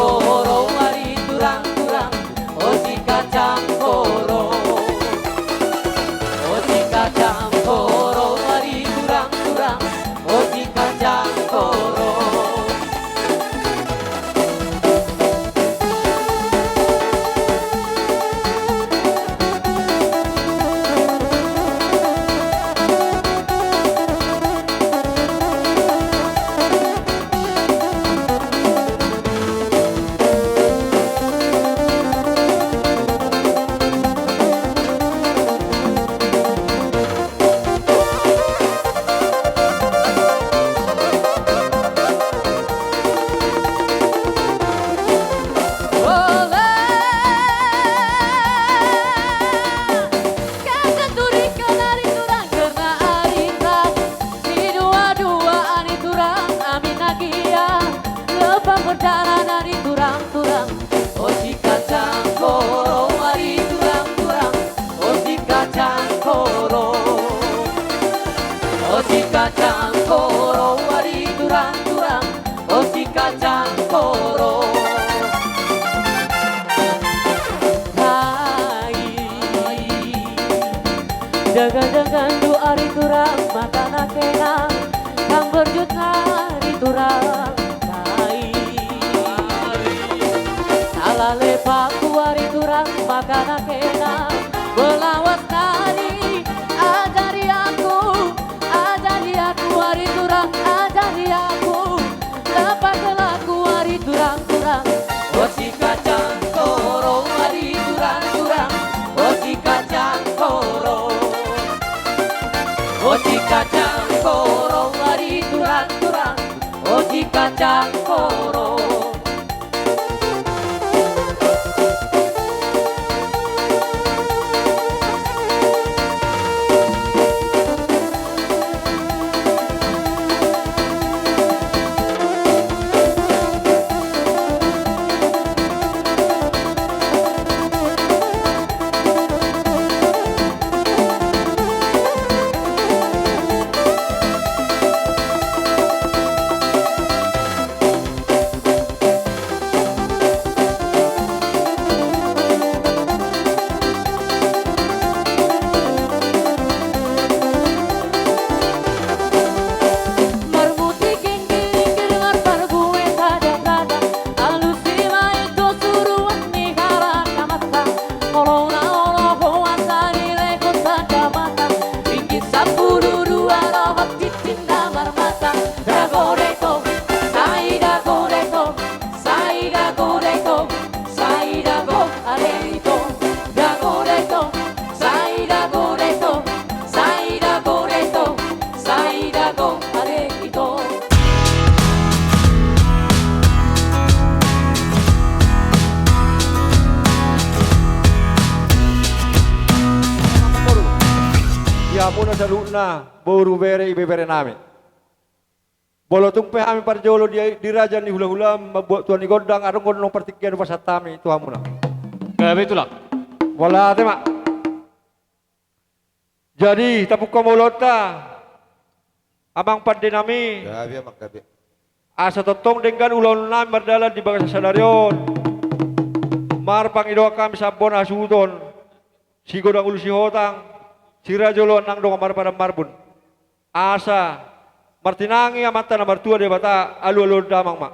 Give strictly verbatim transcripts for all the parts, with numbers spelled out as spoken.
Koro ari turang-turang, o si kacang koro. O si kacang koro ari turang-turang, o si kacang koro. Kacang turika ari turang, kerna ari turang. Sidua-dua ari turang, ami na gia. Lepang perdana ari turang-turang. O si kacang koro ari turang-turang. O si kacang koro. O si kacang koro ari turang-turang. O si kacang koro. Hai. Dagan-dagan do ari turang mata na kena, panggerjut na ari turang. Hai. Sala lepak tu ari turang mata na kena, belawas nari ajari aku. Ajari aku ari turang, ajari aku. Lepak laku ari turang-turang. O si kacang koro ari turang-turang. O si kacang koro. O si kacang koro ari turang-turang. O si kacang koro. Marmutik ingkir-ingkir, marparbue tajam-tajam, alusi ma i tu suruan ni halak amanta. Molo na olo hoasa dilehon sada mata, tingki sampulu dua dohot tintin na marmata. Dago dago, sai dago dago, sai dago dago, sai dago ale ito. Dago dago, sai dago dago, sai dago dago, sai dago ale ito. Di hamuna saluhutna, boru, bere, ibebere nami. Molo tung pe hami parjolo di, di raja ni hula-hula, mambuat tua ni gondang, adong gondang partingkian pasahat hami tu hamuna. Gabe tulang. Mauliate ma. Jadi, tapungka ma ulaonta, amang pande nami. Gabe, amang, gabe. Asa tongtong denggan ulaon nami mardalan di bagasan sadari on. Marpangidoan hami sian bona hasuhuton, sigodang ulu sihotang, siraja oloan nang dongan marpadan marbun. Asa martinangi Amanta na martua Debata, alu-aluhon damang ma.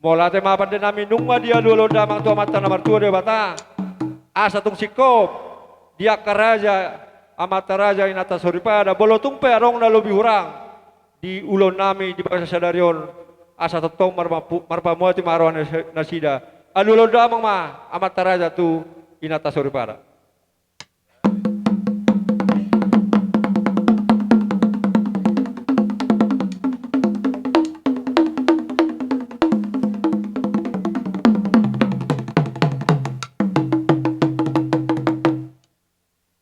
Mauliate ma pande nami, nunga dialu-aluhon damang tu Amanta na martua Debata. Asa tung singkop di angka raja, amanta raja, inanta soripada, molo tung pe adong na lobi hurang di ulaon nami di bagasan sadari on, asa tongtong marmampu-, marpamuati ma roha nas-, nasida. Alu-aluhon damang ma amanta raja tu inanta soripada.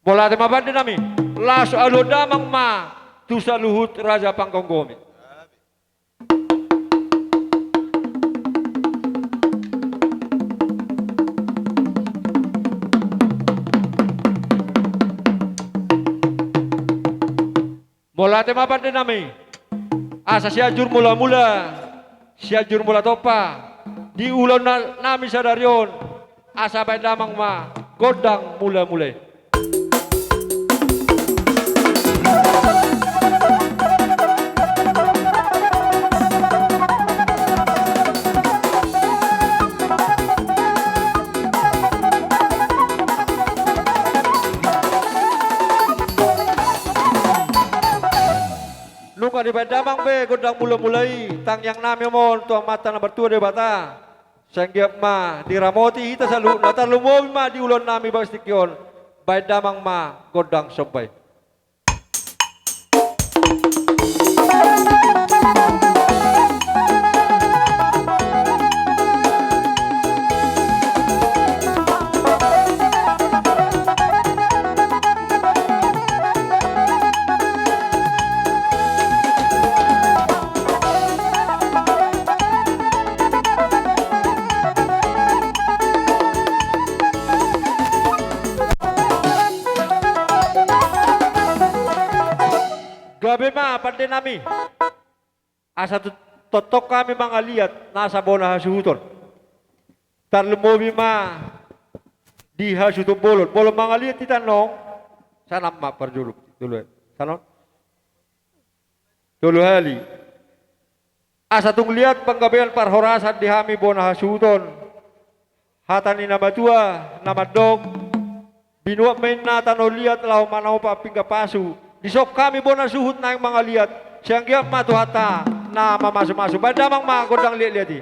Mauliate ma pande nami, laos aluhon damang ma tu saluhut raja panggomgomi. Mauliate ma pande nami. Asa Sianjur Mulamula, Sianjur Mulatompa, di ulaon na-, nami sadari on, asa baen damang ma gondang mulamula i. Nunga dibaen damang be gondang mulamula i, tangiang nami ma on tu Amanta na martua Debata. Sai anggiat ma diramoti hita saluhutna, tarlumobi ma di ulaon nami bagas tingki on, baen damang ma gondang somba i. Gabe ma pande nami. Asa to-, tongtong hami mangaliat nasa bona hasuhuton. Tarlumobi ma di hasuhuton bolon. Bolon mangaliat hita annon. Sanan ma parjolo. Tolu hali. Sanon. Tolu hali. Asa tung liat panggabean parhorasan di hami bona hasuhuton. Hata ni na matua, na mandok, binuat ma inna tano liat laho manopa pinggan pasu, dison hami bona suhut naeng mangaliat, sai anggiat ma Tuhanta na mamasumasu, baen damang ma gondang liatliat i.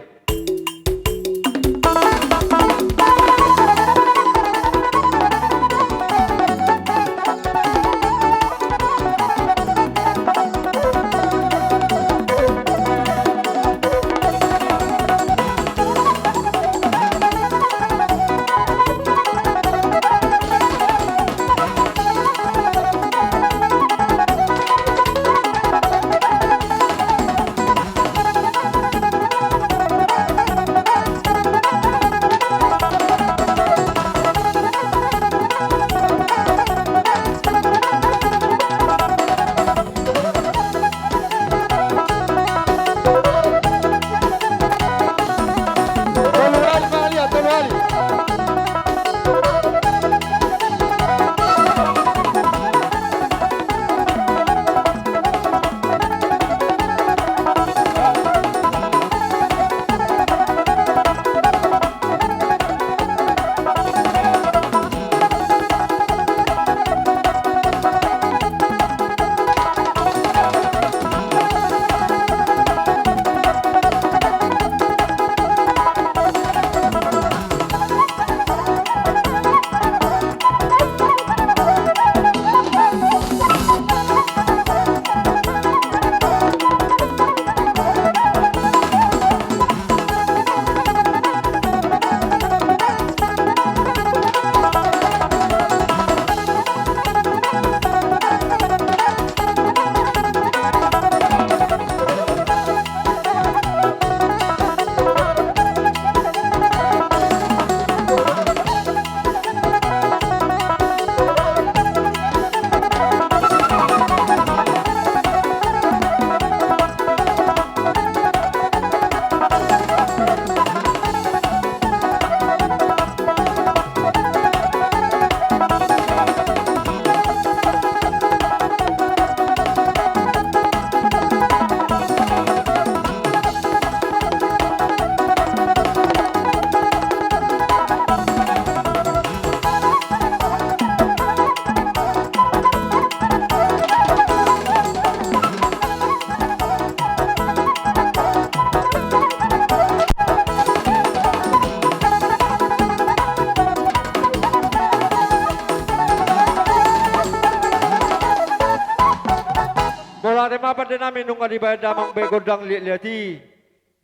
Mauliate ma pande nami, nunga dibaen damang be gondang liatliat i.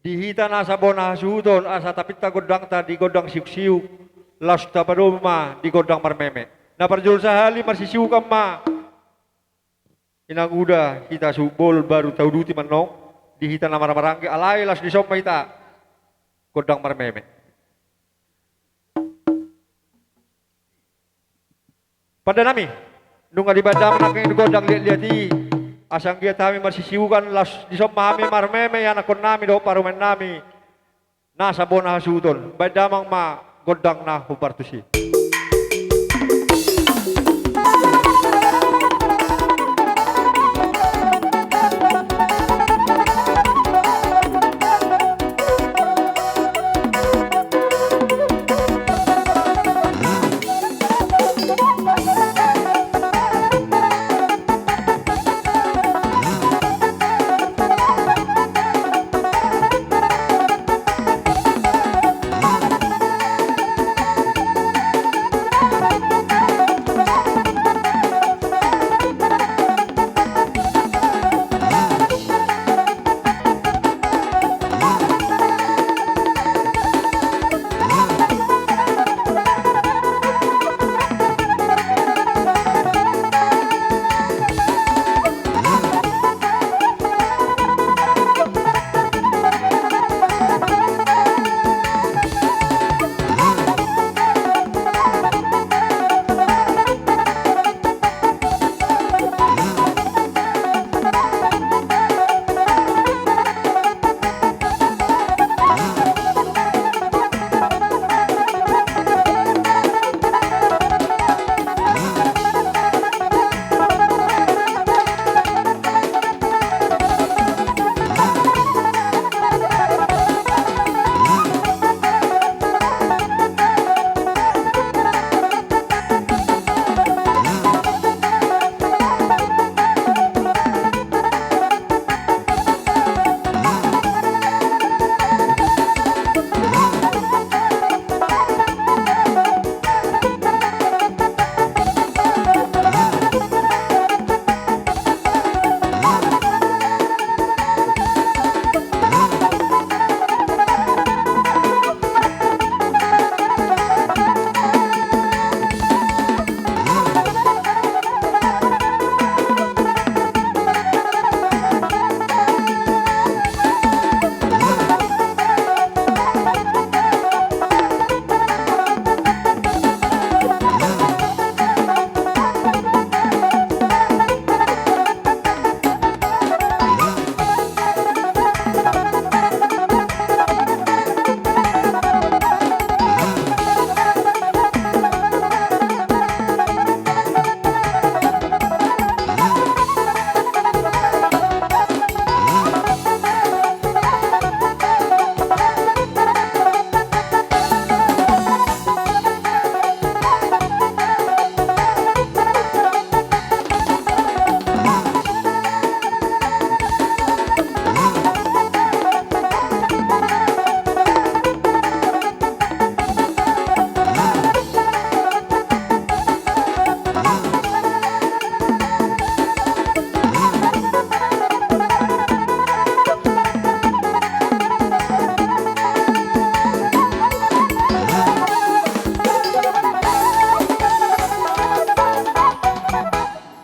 Di hita nasa bona hasuhuton, asa tapinta gondangta di gondang siuksiuk, laos tapadomu ma di gondang marmeme. Na parjolo sahali marsisiukan ma. Inang uda hita suhut bolon baru tauduti ma annon, di hita na marhahamaranggi, alai laos dison ma hita gondang marmeme. Pande nami, nunga dibaen damang nangkin gondang liatliat i. Asa anggiat hami marsisiukan, laos dison ma hami marmeme ianakkonnami dohot parumaennami nasa bona hasuhuton. Baen damang ma gondang na hombar tusi.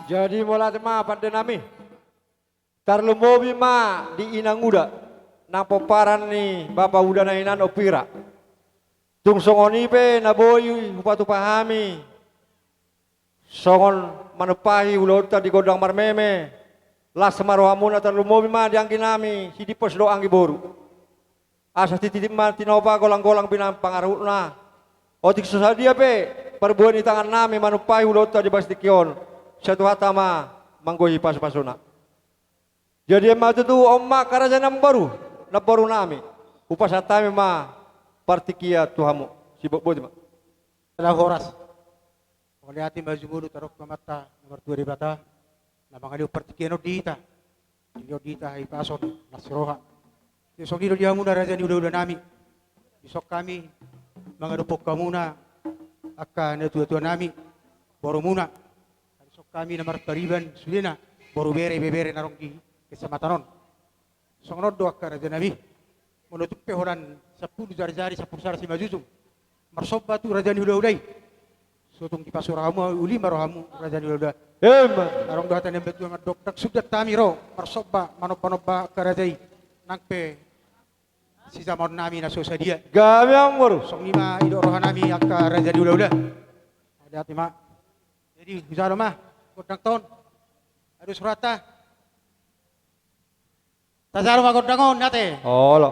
Jadi mauliate ma pande nami. Tarlumobi ma di inanguda, nang pomparan ni bapa uda na hinan ompira. Tung songon i pe na boi hupatupa hami songon manumpahi ulaonta di gondang marmeme, las ma rohamuna, tarlumobi ma di anggi nami si Dimpos dohot anggi boru. Asa titip ma tinopa, golang-golang binang pangarahutna. Otik so sadia pe parbue ni tangan nami manumpahi ulaonta di bagas tingki on, sai Tuhanta ma manggohi pasu-pasuna. Jadi ima tutu, on ma angka raja ni namboru, namboru nami, hupasahat hami ma partingkian tu hamu. Sibotboti ma. Laho horas. Mauliate ma jumolo tu Amanta na martua Debata na mangalehon partingkian on di hita. Dilehon di hita hahipason, las ni roha. Jadi songon i do di hamuna raja ni hula-hula nami. Dison hami mangadophon hamuna angka natua-tua nami, borumuna. Dison hami na marpariban sudena, boru, bere, ibebere na adong di kecamatan on. Songon on do angka raja nami. Molo tung pe holan sampulu jari-jari, sampulu sada simanjujung, marsomba tu raja ni hula-hula i. So tung dipasura hamu uli ma rohamu raja ni hula-hula. Ima. Adong do hata ni ambitua mandok, ndang sundat hami ro marsomba manomba-nomba angka raja i, nang pe sijamaon nami na so sadia. Gabe amor. Songon i ma didok roha nami angka raja ni hula-hula. Hati-hati ma. Jadi hujalo ma gondang ta on. Adong rohanta. Tajalo ma gondang on ate. Olo.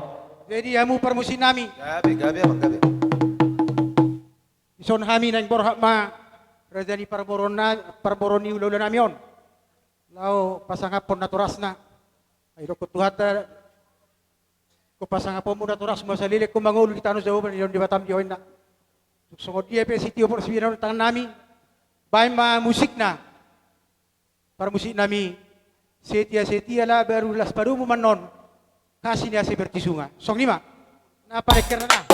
Jadi hamu parmusik nami. Gabe, gabe, abang, gabe. Dison hami naeng borhat ma raja ni parboru na, parboru ni hulahula nami on. Laho pasangaphon natorasna. Ai dokkon Tuhanta, ingkon pasangaphonmu natorasmu asa leleng ho mangolu di tano Jahowa, nidok ni Debatam di ahu inna. Tung songon dia pe sitio porsibina on tangan nami. Baen ma musikna. Parmusik nami, setia-setia lah baru las padomu mannon, kasih ni ase bertisunga. Songon i ma. Na parengker na.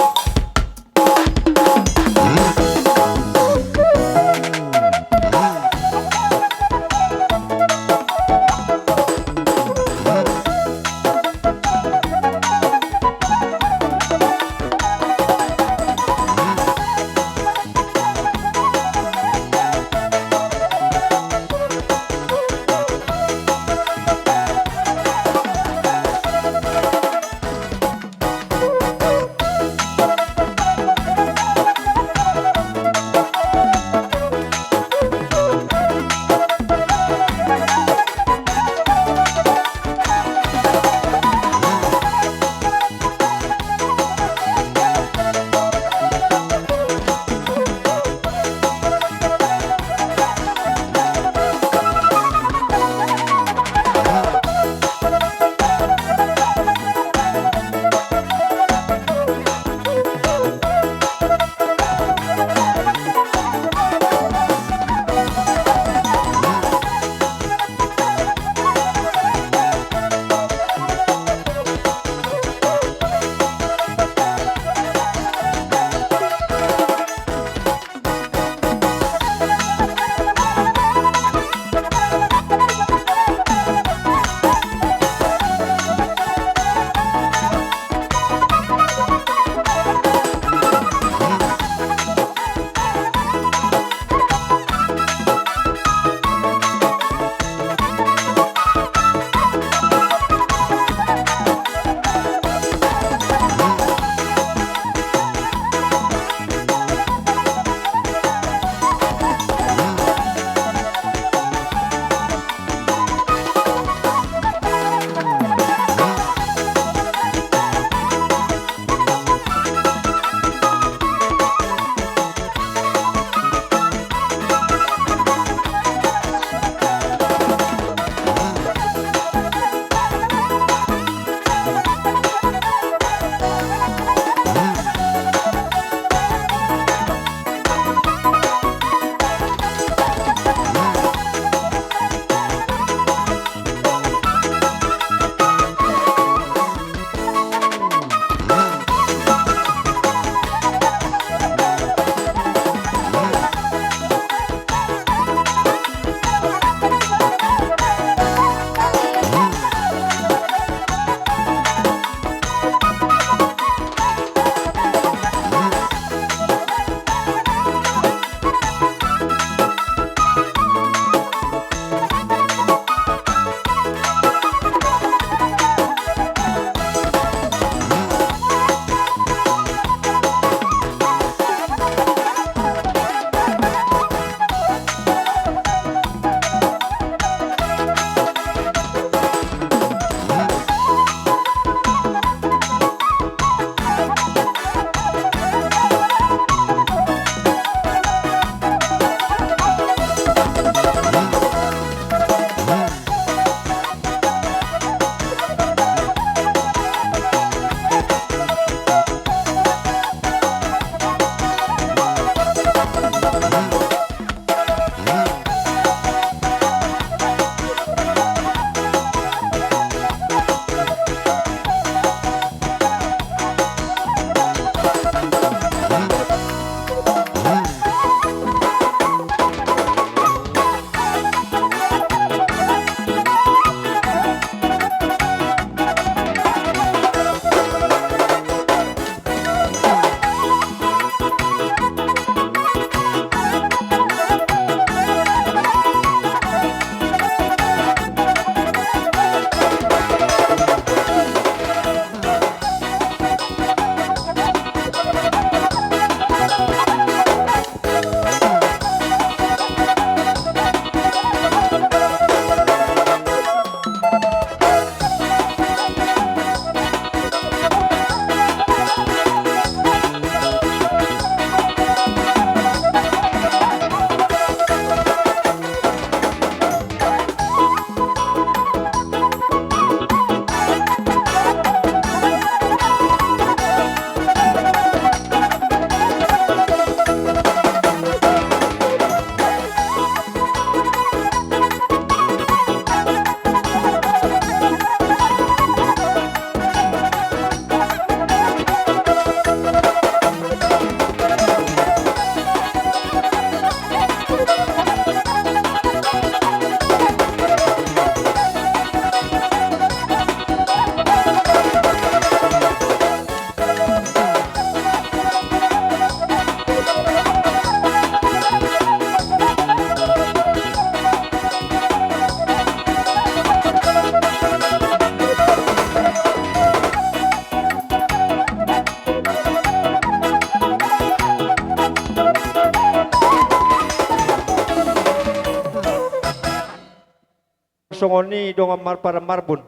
songon i dongan marpadan marbun.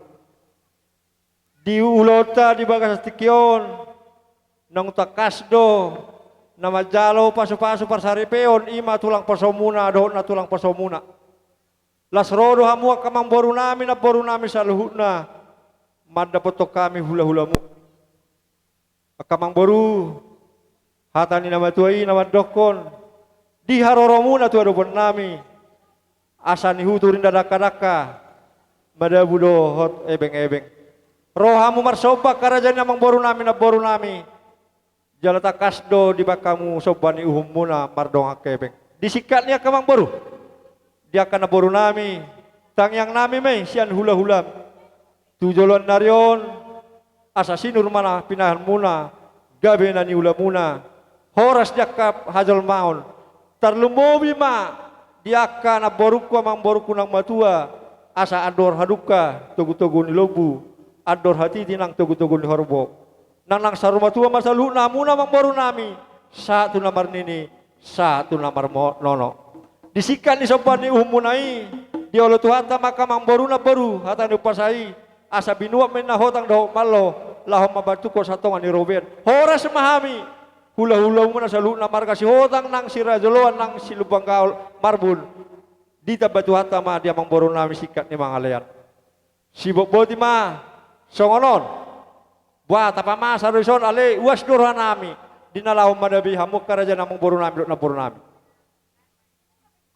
Di ulaonta di bagasan tingki on, naung tangkas do na manjalo pasupasu parsaripeon, i ma tulang pasomuna dohot na tulang pasomuna. Las ro do hamu angka amangborunami, namborunami saluhutna, mandapothon hami hulahulamu. Angka amangboru, hata ni na matua i na mandokkon, di haroromuna tu adopannami, asa nihutur inda dangkadangka, madabu dohot ebengebeng. Ro hamu marsomba angka raja ni amangborunami, namborunami, jala tangkas do dibaen hamu somba ni uhumuna mardongan hepeng. Di singkat ni angka amangboru, di angka namborunami, tangiangnami ma i sian hulahulam tu joloan ni ari on, asa sinur ma na pinahanmuna, gabe na niulamuna, horas di angka hajolmaon, tarlumobi ma di angka namborungku, amangborungku naung matua, asa andor hadungka togutogu ni lombu, andor hatiti nang togutogu ni horbo. Nang, nang saur matua ma saluhutna hamuna amangborunami, sahat tu na marnini, sahat tu na marnono. Di singkat ni somba ni uhumuna i, diolo Tuhanta ma angka amangboru, namboru, hata ni umpasa i, asa binuat ma inna hotang dohot mallo, laho mambantukhon satonga ni robean. Horas ma hami hulahulamuna saluhutna marga Sihotang nang Sirajoloan nang Silumban Gaol Marbun. Ditamba Tuhanta ma di amangborunami singkat ni mangalean. Sibotboti ma songon on. Boha, tapamasa do dison, ale uas do rohanami di na laho madabe hamu angka raja ni amangborunami dohot namborunami.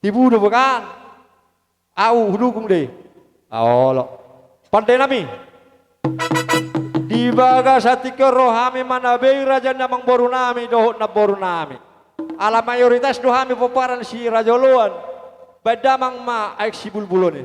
Tibu do bokan. Au hudukung do i. Olo. Pandenami, di bagasan tingki on ro hami manabei raja ni amangborunami dohot namborunami. Ala mayoritas do hami pomparan Sirajoloan. Baen damang ma aek sibulbulon i.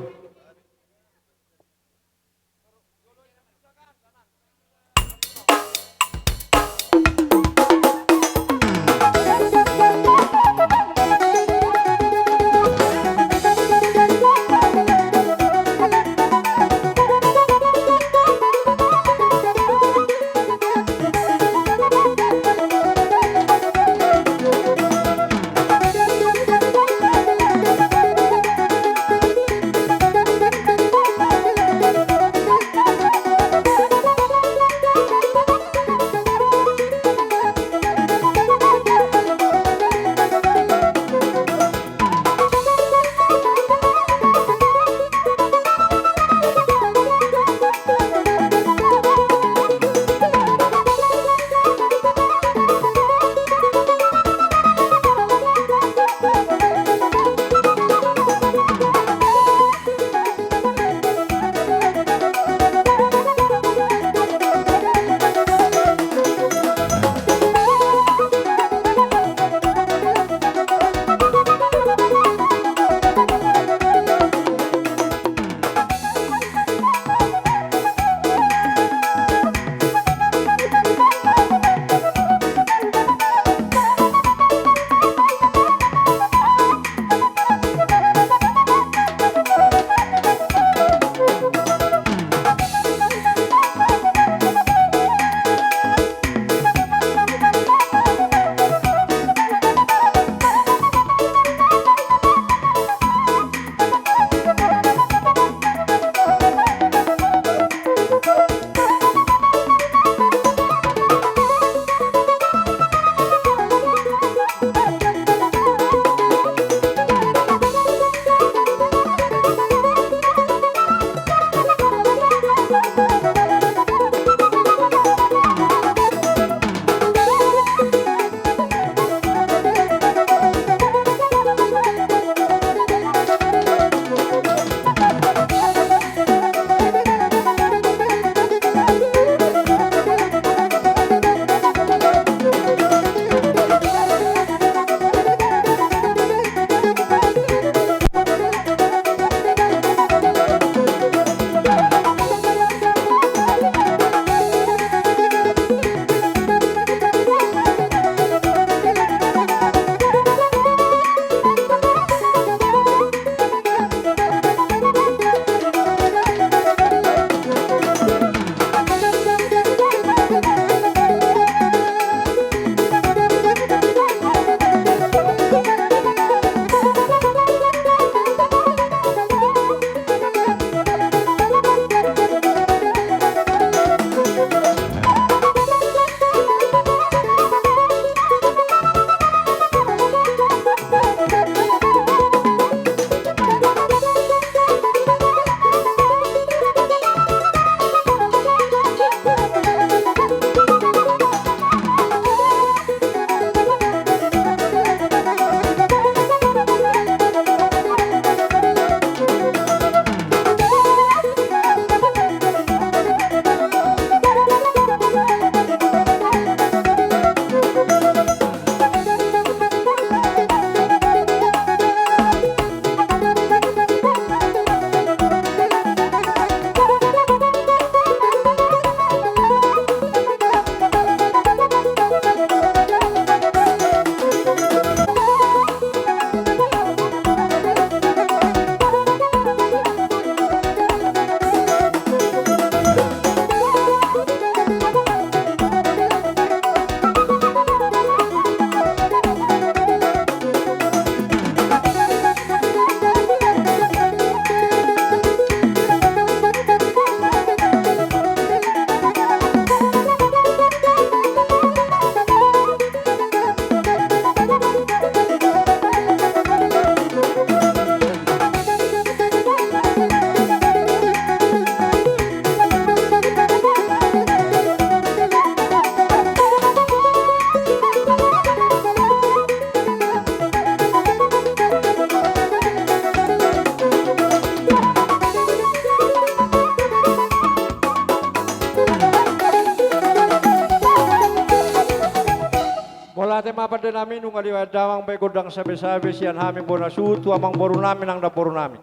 Pande nami, nunga dibaen damang be gondang sabe-sabe sian hami bona suhut tu amangboru nami nang namboru nami.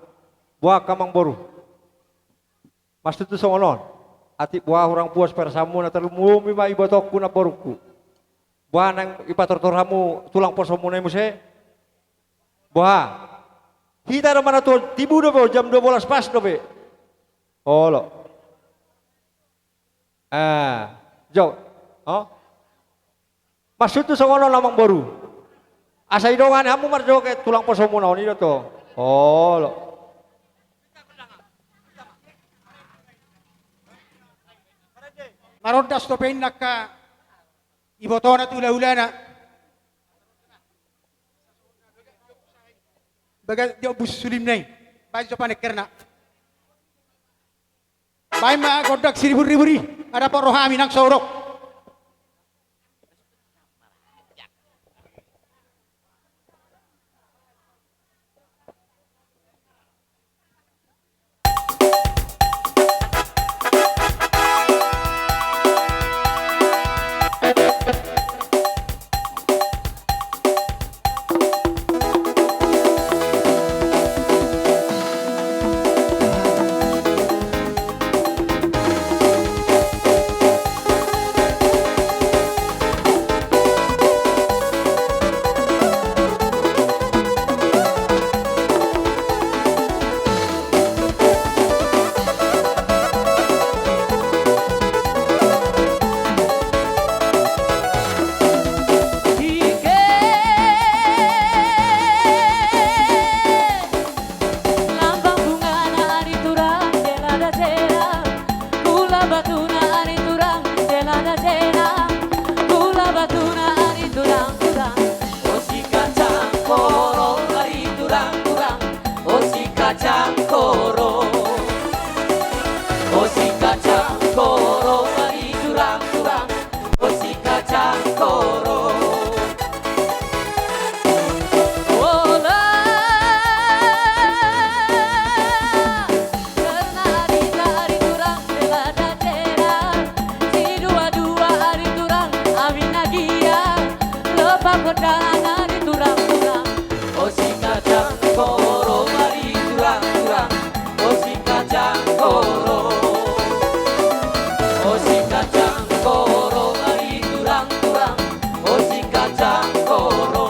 Boha angka amangboru? Maksudhu songon on. Atik boha hurang puas perasaanmuna, tarlumobi ma ibotongku namborungku. Boha naeng ipatortor hamu tulang posomuna i muse? Boha? Hita do manatuhon, tibu dope on, jam dua belas pas dope. Olo. Ah, jo. Oh. Maksudhu songon on amangboru. Asa idongani hamu marjoget tulang posomuna on, i do to. Olo. Marondas dope inna angka ibotona tu hula-hulana. Bagas di ombus sulimna i. Baen jo panengkerna. Baen ma gondang siribur-ribur i, asa dapot rohami nang sorok. Lambang bungana ari turang, dela dasena. Kula batuna ari turang, dela dasena. Kula batuna ari turang, turang. O si kacang koro ari turang, turang. O si kacang koro. O si kacang koro ari turang, turang. O si kacang koro. Ola. Karna ari ta ari turang, dela dasena. Sidua-dua ari turang, ami na gia. Lopa podalan ari turang, turang. O si kacang koro ari turang, turang. O si kacang koro. O si kacang koro ari turang, turang. O si kacang koro.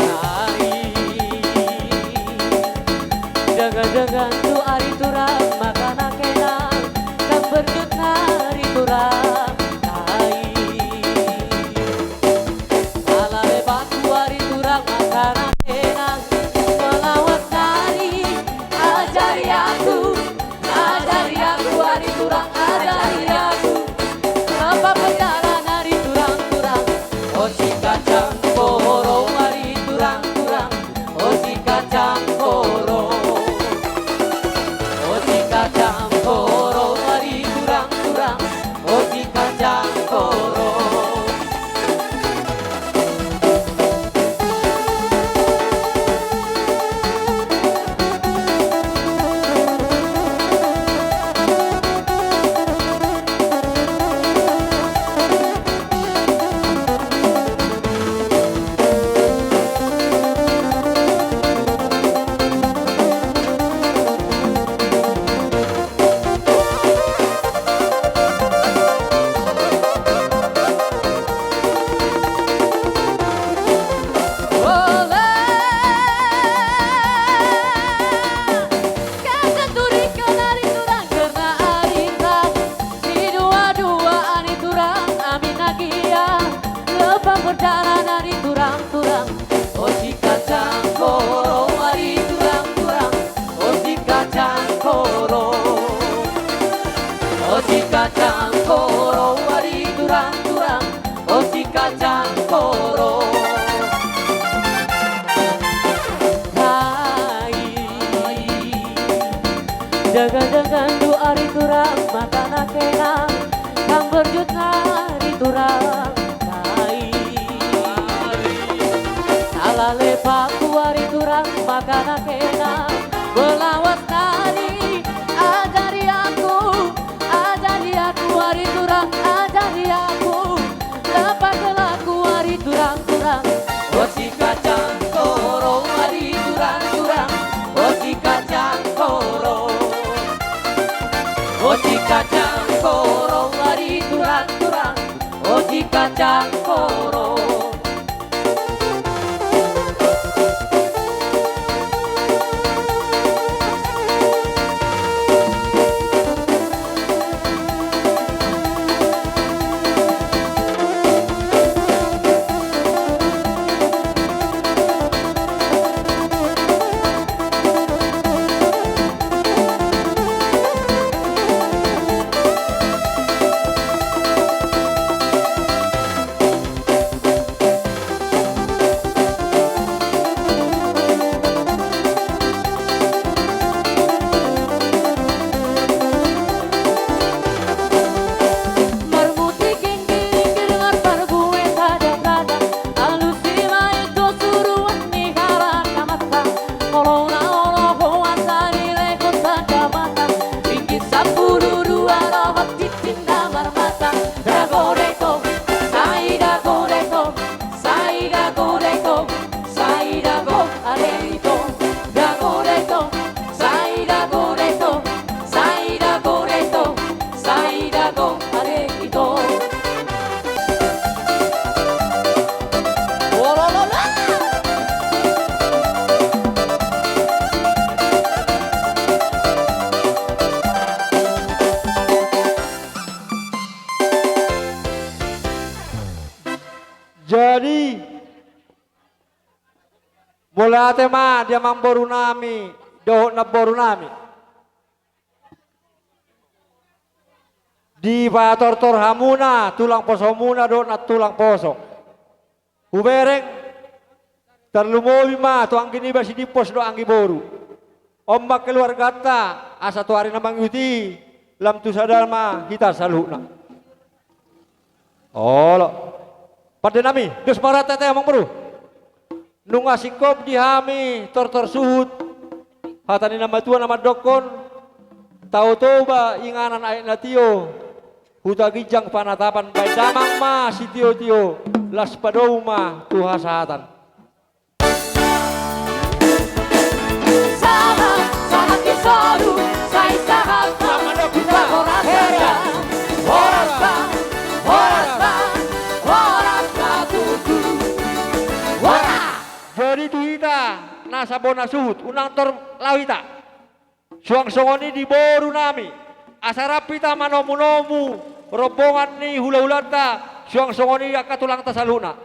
Ari. Jaga-jaga tu ari turang, makana kena. Kan berjut ari turang. Ari. Ala lepak tu ari turang, makana kena. Melawas nari, ajari aku. Ajari aku ari turang, ajari aku. Apa pendalan ari turang, turang. O si kacang koro ari turang, turang. O si kacang koro. O si kacang koro ari turang, turang. O si kacang koro. Ola. Kacang turika ari turang, karna ari ta. Sidua-dua ari turang, ami na gia. Lopa podalan ari turang, turang. O si kacang koro ari turang, turang. O si kacang koro. O si kacang koro ari turang, turang. O si kacang koro. Hai. Jaga-jaga tu ari turang, makana kena. Kan berjut ari turang. Hai. Ala lepak tu ari turang, makana kena. Melawas nari, ajari aku. Ajari aku ari turang, ajari aku. O si kacang koro, ari turang-turang, o si kacang koro. O si kacang koro, ari turang-turang, o si kacang koro. Jadi, mauliate ma di amangboru nami dohot namboru nami. Dipatortor hamuna tulang posomuna dohot nantulang poso. Hubereng, tarlumobi ma tu anggi niba Sidimpos dohot anggi boru. On ma keluarganta, asa tu ari na mangihut i, lam tu sada ma hita saluhutna. Olo. Pande nami, dos ma rohanta ate amangboru. Nunga singkop di hami tortor suhut hata ni na matua na mandokkon, tao Toba inganan aek na tio, huta ginjang panatapan, baen damang ma sitiotio, las padomu ma tu hasahatan. Sahat, sahat di solu, sai sahat ma, sahat ma dohot hita, horas ma, horas ma, horas ma, horas ma tutu. Horas. Jadi tu hita nasa bona suhut, unang tor laho hita. Suang songon i di boru nami, asa rap hita manomunomu rombongan ni hulahulanta, suang songon i angka tulangta saluhutna.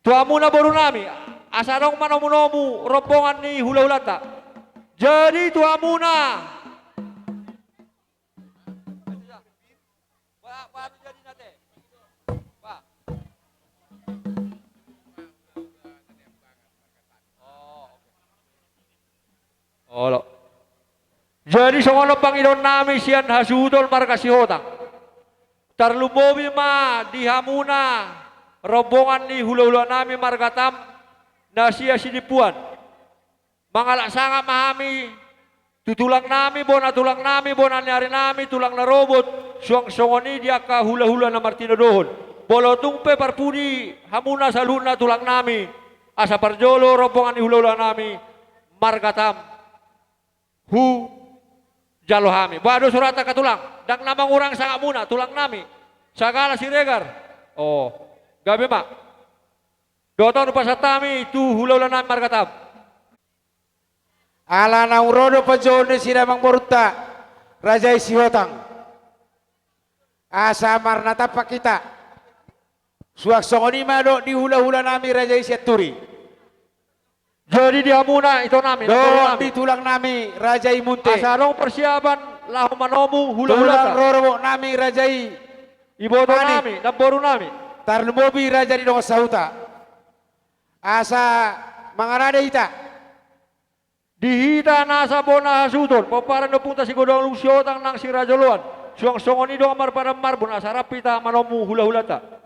Tu hamuna boru nami, asa adong manomunomu rombongan ni hulahulanta. Jadi tu hamuna. Olo. Jadi songon on pangidoan nami sian hasuhuton marga Sihotang. Tarlumobi ma di hamuna rombongan ni hulahula nami marga Tam na sia Sidimpuan. Mangalap sangap ma hami tu tulang nami, bona tulang nami, bona ni ari nami, tulang na robot, suang songon i di angka hulahula na martinodohon. Molo tung pe parpudi hamuna saluhutna tulang nami, asa parjolo rombongan ni hulahula nami marga Tam. Hujalo hami. Boha do surata angka tulang? Ndang na mangurang sangapmuna, tulang nami. Sagala Siregar. O, gabe ma. Dohot on hupasahat hami tu hulahula nami marga Tam. Ala naung ro do panjouon ni nasida amangborunta, raja i Sihotang. Asa marnatampak hita. Suang songon i ma dohot di hulahula nami raja i Sianturi. Jadi di hamuna ito nami, namboru nami. Dohot di tulang nami raja i Munte. Asa adong parsiapan laho manomu hulahulanta. Tulang rorobot nami raja i. Iboto nami, namboru nami. Tarlumobi raja di dongan sahuta. Asa mangarade hita. Di hita nasa bona hasuhuton, pomparan ni ompunta Sigodang Luhut Sihotang nang Siraja Oloan, suang songon i dongan marpadan marbun, asa rap hita manomu hulahulanta.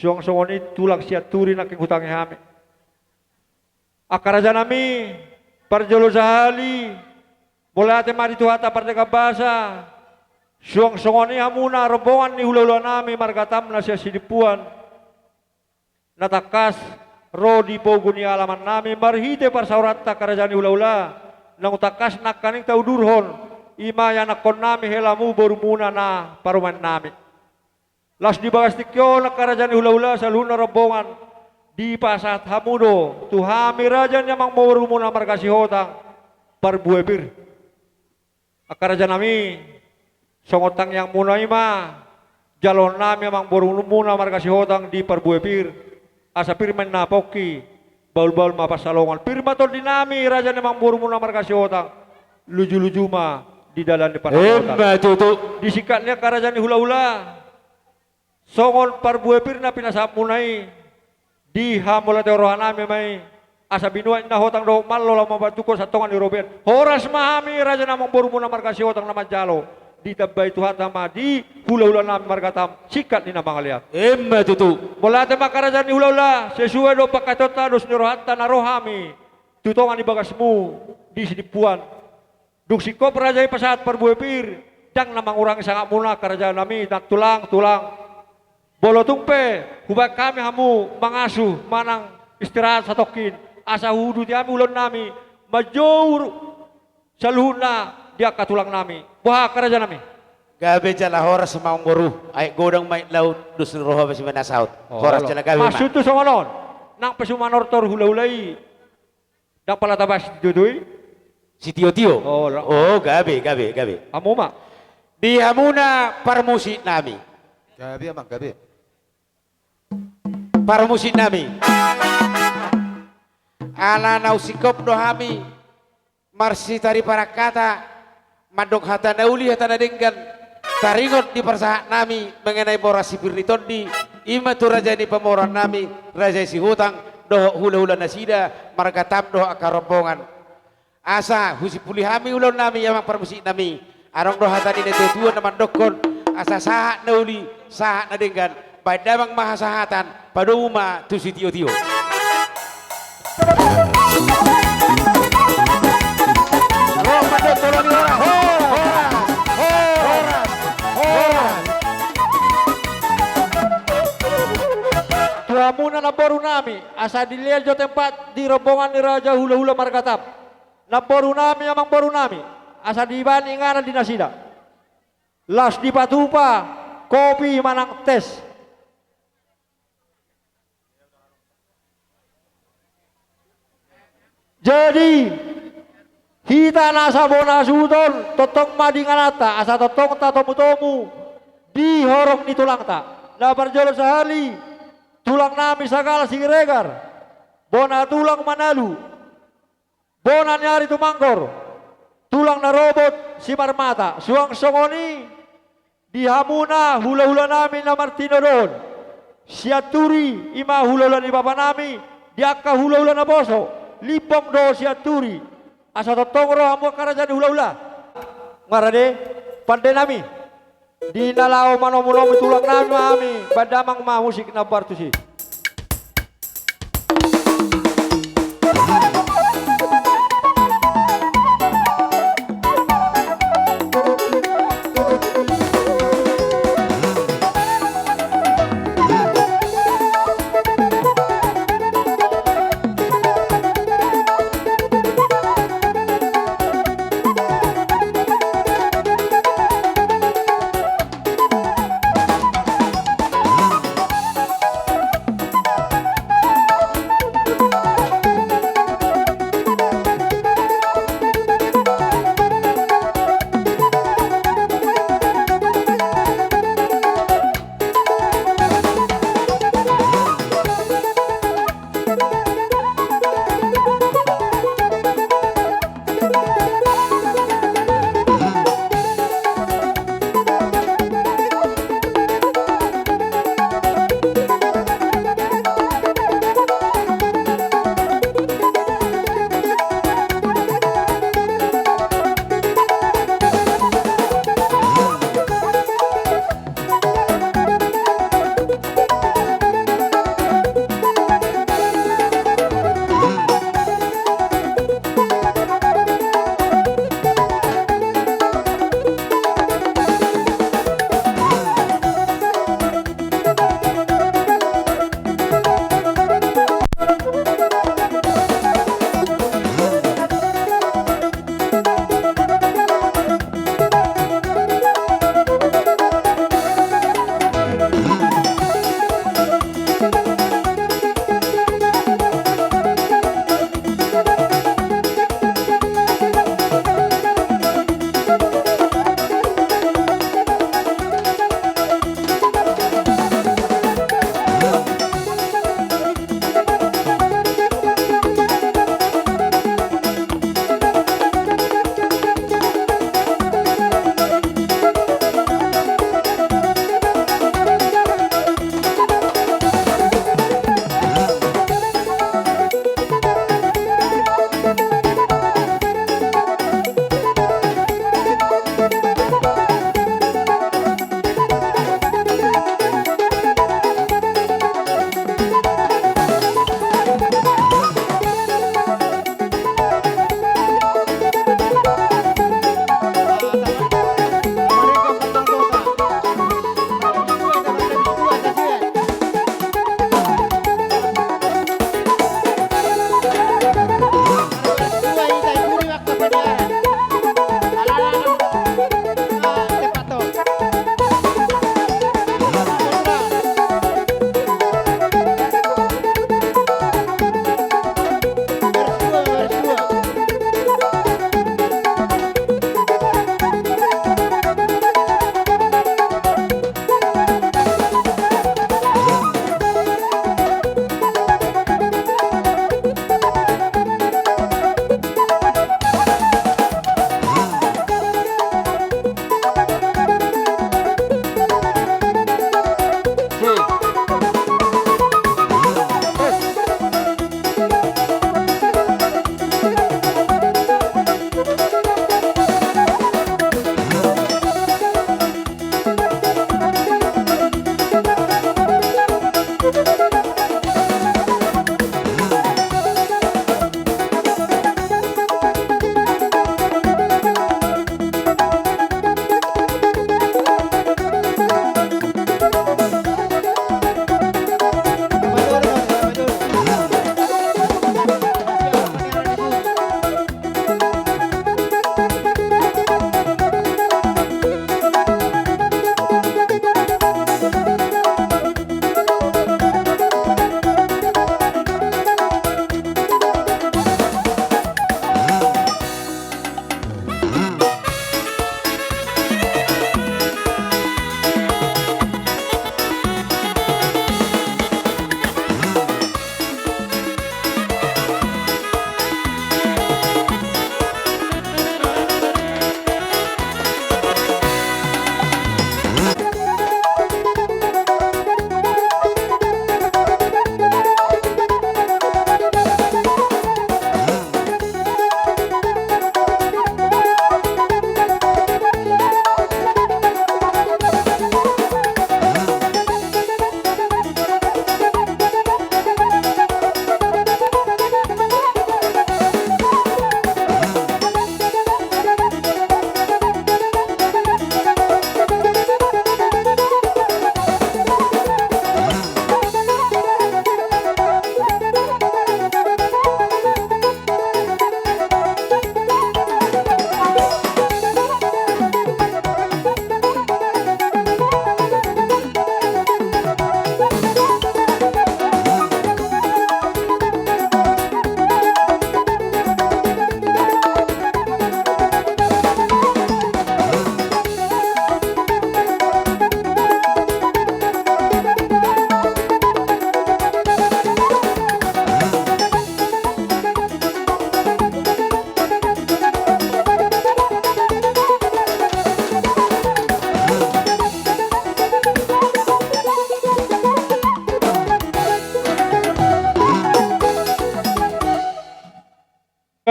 Suang songon i tulang Sianturi nangkin hutangi hami. Angka rajanami, parjolo sahali, mauliate ma di Tuhanta Pardenggan Basa, suang songon i hamuna rombongan ni hulahulanami marga Tam na sian Sidimpuan, na tangkas ro di pogu ni alamannami marhite parsaoranta angka raja ni hulahula, naung tangkas nangkaning taudurhon, i ma ianakkonnami helamu borumuna na parumaennami. Laos di bagas tingki on angka raja ni hulahula saluhutna rombongan, dipasahat hamu do tu hami raja ni amangborumuna marga Sihotang parbue pir. Angka rajanami, songon tangiangmuna i ma jaloonnami amangborumuna marga Sihotang di parbue pir, asa pir ma ninna pongki, bahulbahul ma pansalongan. Pir ma tondinami raja ni amangborumuna marga Sihotang, lujuluju ma di dalan ni pansamotan. Emma tutu. Di singkat ni angka raja ni hulahula, songon parbue pir na pinasahatmuna i, di hamauliateon rohanami ma i, asa binuat ninna hotang dohot mallo laho mambantuhon sian tonga ni robean. Horas ma hami raja ni amangborumuna marga Sihotang na manjalo, ditambai Tuhanta ma di hulahulanami marga Tam singkat ni na mangalean. Emma tutu. Mauliate ma angka raja ni hulahula, sesuai do pangkataionta dos ni rohanta na ro hami tu tonga ni bagasmu di Sidimpuan. Dung singkop raja i pasahat parbue pir, ndang na mangurangi sangapmuna angka rajanami, ndang tulang, tulang. Molo tung pe hubaen hami hamu mangasuh manang istirahat satongkin, asa huuduti hami ulaonnami, manjou saluhutna di angka tulangnami. Boha angka rajanami? Gabe jala horas ma amangboru, aek godang ma aek laut, dos ni roha ma sian na saut. Horas jala gabe ma. Maksudhu songon on, nang pe sumanortor hulahula i, ndang pala tabahas sitio-tio i? Sitio-tio? Oh, gabe, gabe, gabe. Hamu ma. Di hamuna parmusiknami. Gabe amang, gabe. Parmusiknami. Ala naung singkop do hami marsitaripar angka hata, mandok hata na uli, hata na denggan, taringot di parsahatnami mengenai boras si pir ni tondi, i ma tu raja ni pamoruonnami, raja Sihotang, dohot hulahula nasida, marga Tam dohot angka rombongan. Asa husimpuli hami ulaonnami, amang parmusiknami, adong do hata ni natuatua na mandokkon, asa sahat na uli, sahat na denggan, baen damang ma hasahatan, padomu ma tu sitio-tio. Horas, horas, horas, horas. Tu hamuna namborunami, asa dilean jo tempat di rombongan ni raja hulahula marga Tam. Namborunami, amangborunami, asa dibaen inganan di nasida. Laos dipatupa kopi manang tes. Jadi, hita na sabona suhut on, tongtong ma di ingananta, asa tongtong tatomutomu di horong ni tulangta. Na parjolo sahali, tulangnami Sagala Siregar, bona tulang Manalu, bona ni ari Tumanggor, tulang na robot Simarmata. Suang songon i di hamuna hulahulanami na martinodohon, Sianturi, i ma hulahula ni bapanami, di angka hulahula naposo, Limbong dohot Sianturi. Asa tongtong ro hamu angka raja ni hulahula. Nunga rade, pandenami. Di na laho manomunomu tulangnami ma hami, baen damang ma musik na partusi.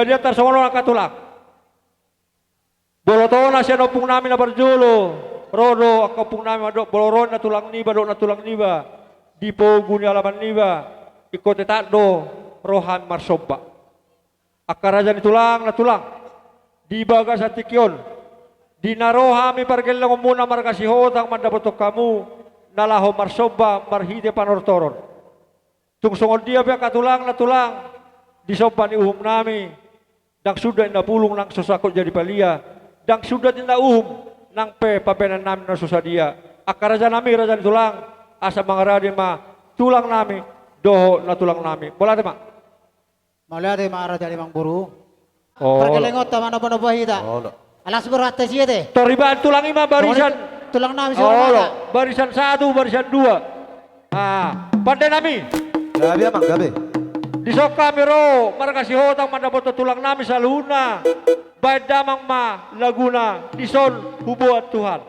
Jadi tarsongon on angka tulang. Molo tona sian ompung nami na parjolo, ro do angka ompung nami mandok molo ro na tulang niba dohot na tulang niba di pogu ni alaman niba, ingkon tetap do ro hami marsomba. Angka raja ni tulang na tulang, di bagasan tingki on, di na ro hami pargellengonmuna marga Sihotang mandapothon hamu na laho marsomba marhite panortoron. Tung songon dia pe angka tulang na tulang, di somba ni uhum nami, ndang sundat inna pulung nang so sangkot jadi palia, ndang sundat inna uhum nang pe pambahenan nami na so sadia. Angka raja nami, raja ni tulang, asa mangarade ma tulang nami dohot na tulang nami. Mauliate ma. Mauliate ma raja ni amang boru. Olo. Pargellengonta ma nomba-nomba hita. Olo. Alas berhati siete. Tor ibana tulang i ma barisan. Tulang nami. Olo. Barisan satu, barisan dua. Ah, pande nami. Gabe amang, gabe. Dison hami ro marga Sihotang mandapothon tulang nami saluhutna. Baen damang ma laguna Dison Huboan Tuhan.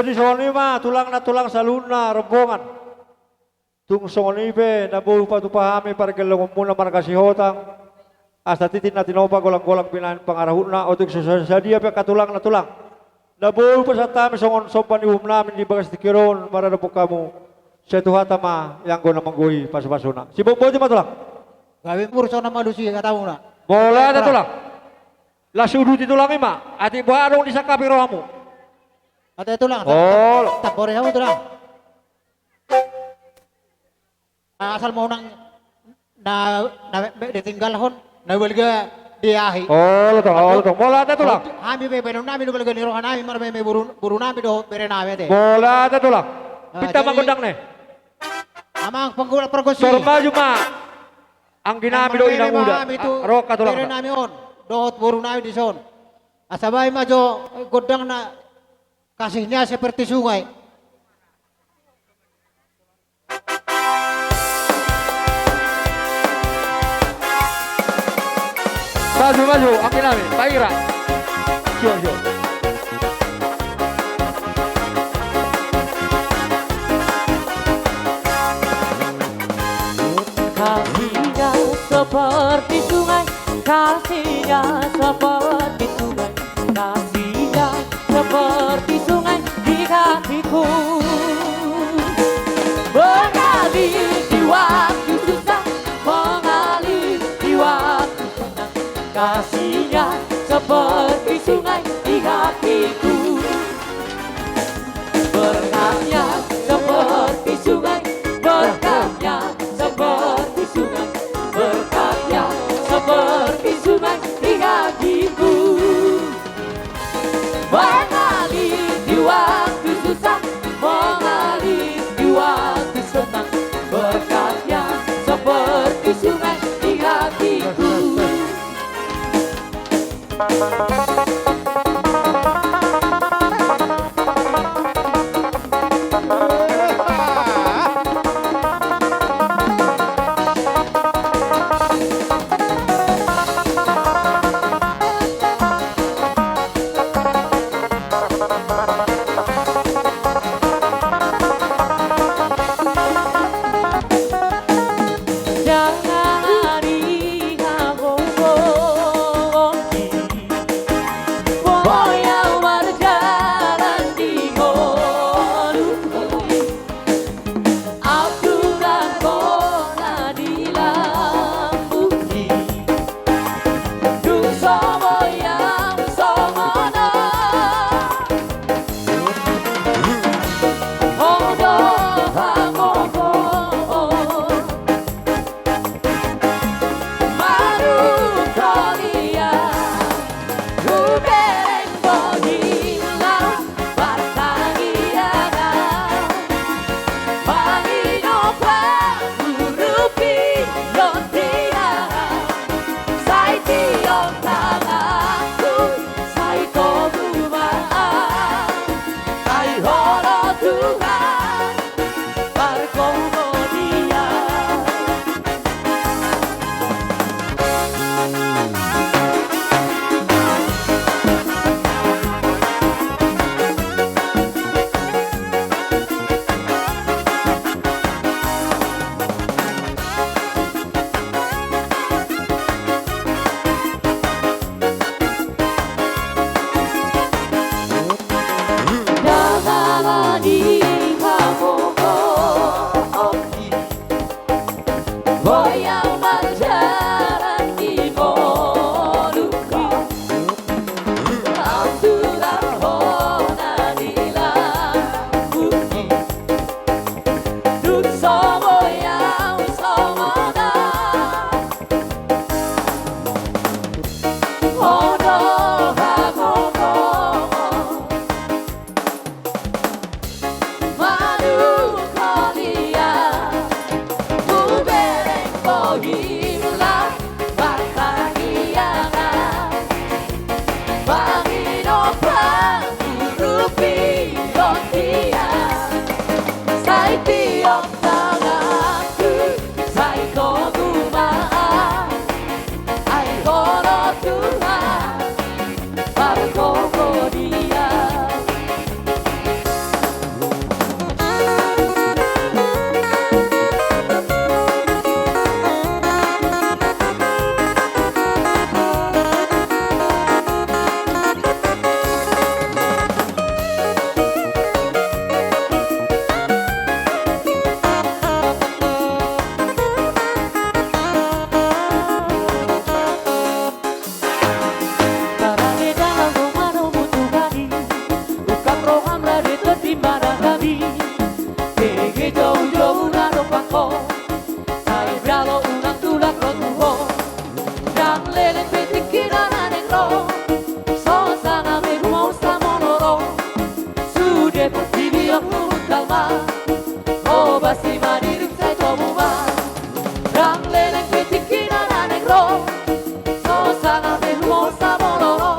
Songon i ma tulang nantulang saluhutna rombongan. Tung songon i pe na boi patupa hami pargellongonmuna marga Sihotang. Asa tintin na tinopa golanggolang binahen pangarahutna, otik so sadia pe angka tulang nantulang. Na boi pasahat hami songon somba ni uhumnami di bagas tingki on maradophon hamu. Sai Tuhanta ma i anggo na manggohi pasupasuna. Sibotboti ma tulang. Gabe murso na malusi hatamuna. Mauliate tulang. Laos uduti tulang i ma. Atik boha adong disangkapi rohamu. Ate tulang. Olo. Tambori hamu tulang. Asal ma unang na, na, na ditinggalhon na balga di ahi. Olo tong, olo tong. Mauliate tulang. Hami pe baenonnami do balga ni rohanami marmeme boru, borunami dohot berenami ate. Mauliate tulang. Pinta ma gondang ne. Amang panggual pargonsi. Tor maju ma. Angginami do inang uda. Roha tulang. Berenami on dohot borunami dison. Asa baen ma jo gondangna. Kasihnya seperti sungai. Maju, maju, angginami, Pak Ira. Sio, sio. Kasihnya seperti sungai, kasihnya seperti sungai, kasihnya seperti sungai di hatiku. Mengalir di waktu susah, mengalir di waktu senang. Kasihnya seperti sungai di hatiku. Berkatnya seperti sungai, berkatnya seperti sungai, berkatnya seperti sungai di hatiku. Mengalir di waktu susah, mengalir di waktu senang, berkatnya seperti sungai di hatiku. Sai jalo unang tulak ro tu ho. Ndang leleng pe tingki na naeng ro. So sanga be humou samolo ro. Sude portibi on huhut alma. Hobasi ma dirim sai tomu ma. Ndang leleng pe tingki na naeng ro. So sanga be humou samolo ro.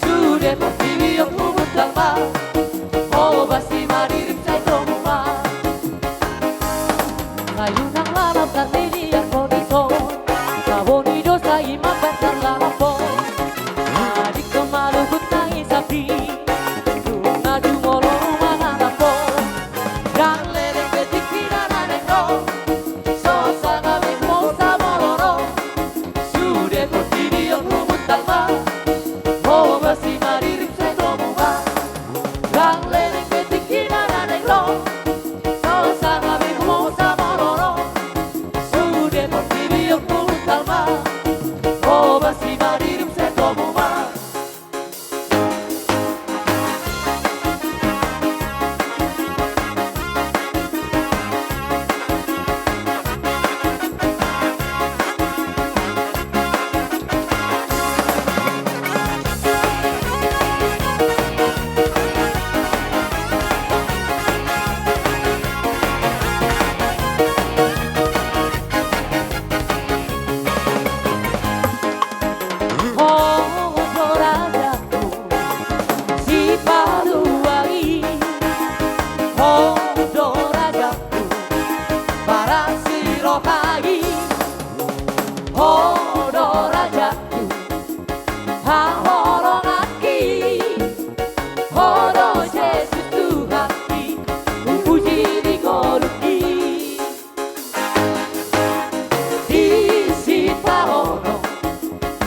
Sude portibi on huhut alma. Hobasi ma dirim sai tomu ma. Sai unang lalap tarlilian ho dison. Saboni do sai mambaen tarlalap ho. Adingkon ma luhut na i sapi. Nunga jumolo mangalap ho. Ndang leleng pe tingki na naeng ro. So sanga be humou samolo ro. Sude portibi on huhut alma. Hobasi ma dirim sai tomu ma. Ndang leleng pe tingki na naeng ro. So sanga be humou samolo ro. Sude portibi on huhut alma. Hobasi ma dirim sai tomu ma. Ho do rajangku, sipalua i. Ho do rajangku, paras ni roha i. Ho do rajangku, haholonganki. Ho do Jesus Tuhanki, hupuji di ngolungki. Di sitaonon.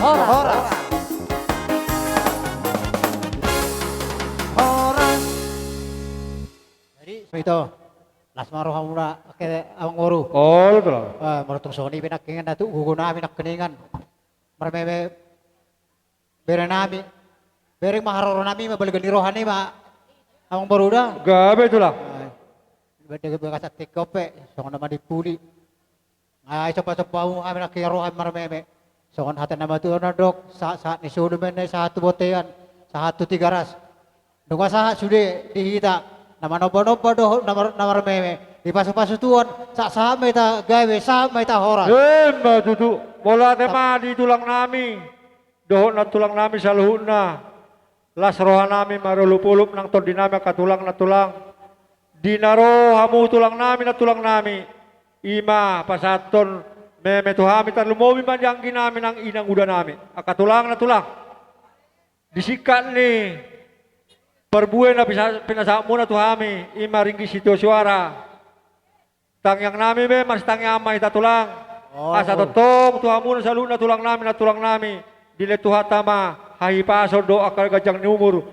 Horas. Horas. Horas. Jadi, ito, las ma rohamuna, ake, amangboru. Olo, olo. Eh, molo tung songon i pe nangkiningan, na tu gogo nami nangkiningan. Marmeme bere nami. Bereng ma haroro nami ma, baligan ni roha nami ma, amangboru da. Gabe, Tulang. Eh, bagasan tingki on pe songon na mandimpuli. Ai somba-somba hamu hami nangkin roha marmeme. Songon hata na matua na dok, sahat-sahat ni solu ma inna i sahat tu bontean, sahat tu Tigaras. Nunga sahat sude di hita na manomba-nomba dohot na mar-, na marmeme. Dipasu-pasu Tuhan, sahat-sahat ma hita gabe, sahat ma hita horas. Emma tutu. Mauliate ma di tulang nami dohot nantulang nami saluhutna. Las roha nami marolop-olop nang tondi nami angka tulang nantulang. Di na ro hamu tulang nami nantulang nami, i ma pasahathon meme tu hami, tarlumobi ma di anggi nami nang inanguda nami. Angka tulang nantulang, di singkat ni parbue na pisa-, pinasahatmuna tu hami, i ma ringgit sitio suara. Tangiang nami be, marsitangiang ma hita tulang. Oh, asa tongtong tu hamuna saluhutna tulang nami nantulang nami, dilehon Tuhanta ma hahipason dohot angka ganjang ni umur.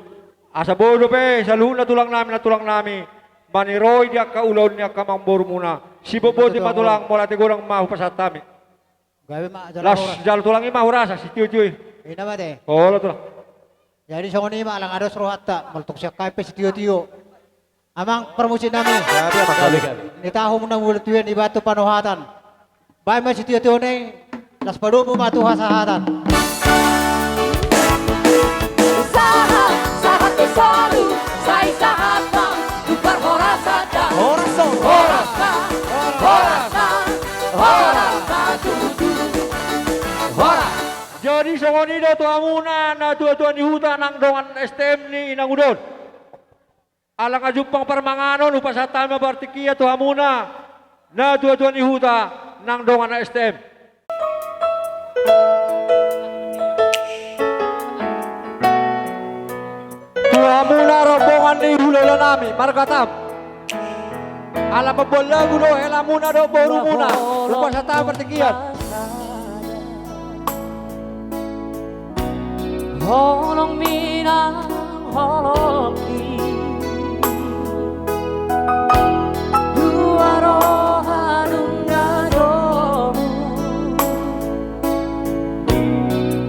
Asa boi dope saluhutna tulang nami nantulang nami maniroi di angka ulaon ni angka amangborumuna. Sibotboti ma tulang, mauliate godang ma hupasahat hami. Gabe ma jala horas. Las jala tulang i ma hurasa sitio-tio i. Ina ma te. Olo tulang. Jadi songon i ma, ala nga dos rohanta, molo tung sian hami pe sitio-tio. Amang parmusik nami. Gabe, amang, gabe, gabe. Ni tahu muna mula tuan i batu panohatan. Baen ma sitio-tio na i, las padomu ma tu hasahatan. Sahat, sahat tu solu, sai sahat ma tu parhorasan. Horas, horas. Horas, horas, horas, tutu. Horas. Jadi songon i do tu hamuna na tua-tua ni huta nang dongan S T M ni inanguda on. Ala nga jumpang parmanganon, hupasahat hami ma partingkian tu hamuna na tua-tua ni huta nang dongan S T M. Tu hamuna rombongan ni hulahula nami, marga Tam. Ala mamboan lagu do helamuna dohot borumuna, hupasahat hami partingkian. Holong minang holongki, dua roha nunga domu,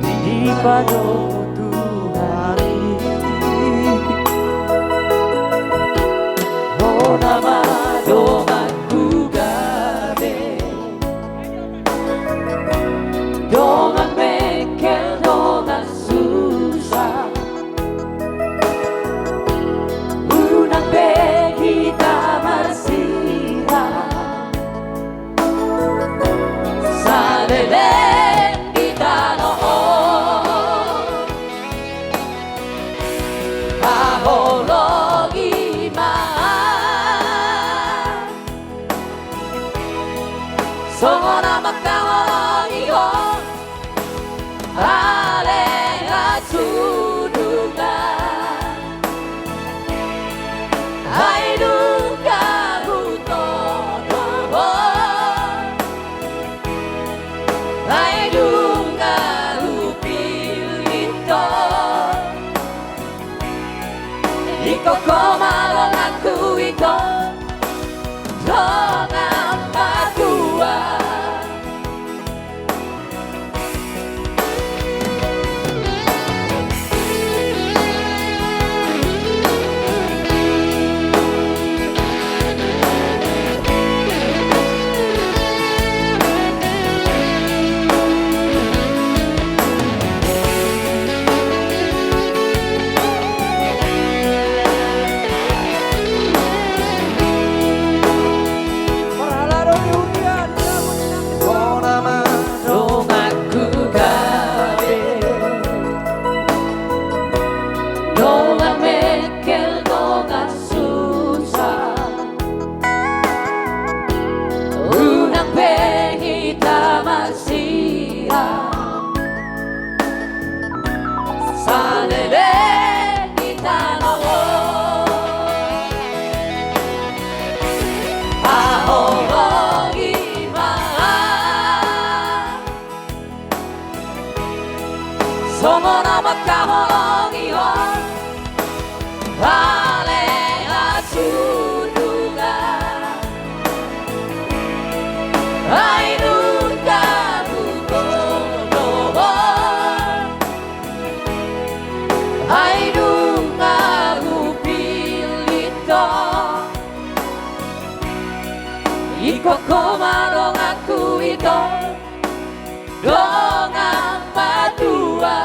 dipadomu Tuhan i. Hona ma donganku ga Songon na mangkaholongi ho, ale na sudungan. Ai dung hutodo ho, ai dung hupillit ho. Ingkon ho ma donganku, ingkon dongan matua. Dongan mengkel, dongan susah, unang pe hita marsirang. Saleleng di tano on, haholongi ma. Songon na mangkaholongi ho, ale na sudungan. Ai dung hutodo ho, ai dung hupillit ho. Ingkon ho ma donganku, ingkon dongan matua.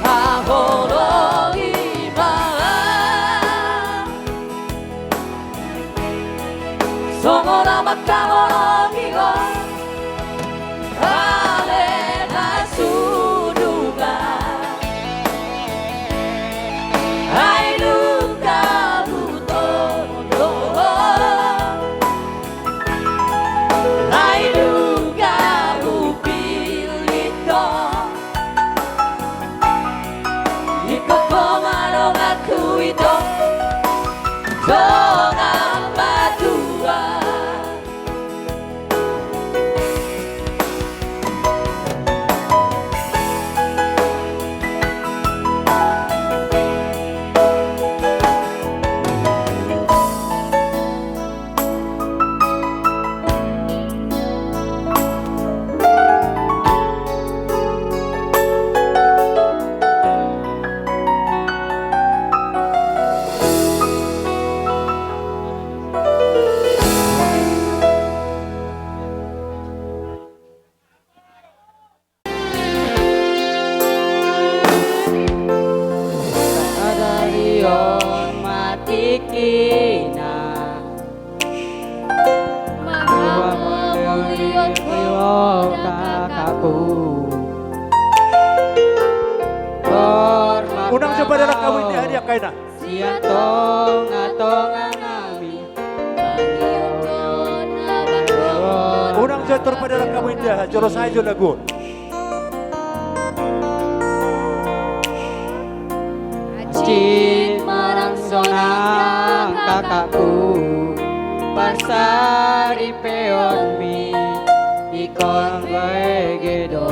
Haholongi ma. Songon na mangkaholongi ho, ale na sudungan. Ai dung hutodo ho, ai dung hupillit ho. Ingkon ho ma donganku, ingkon dongan matua. Sadari on ma tingkina, manghamuliathon ho kakakku. Unang jo padalan hamu indaha di angka i na. Sian tongatonga nami. Unang jo tor padalan hamu indaha, jolo sae jo lagu on. Hansit ma nang sonang kakakku, parsaripeonmi ingkon bege do.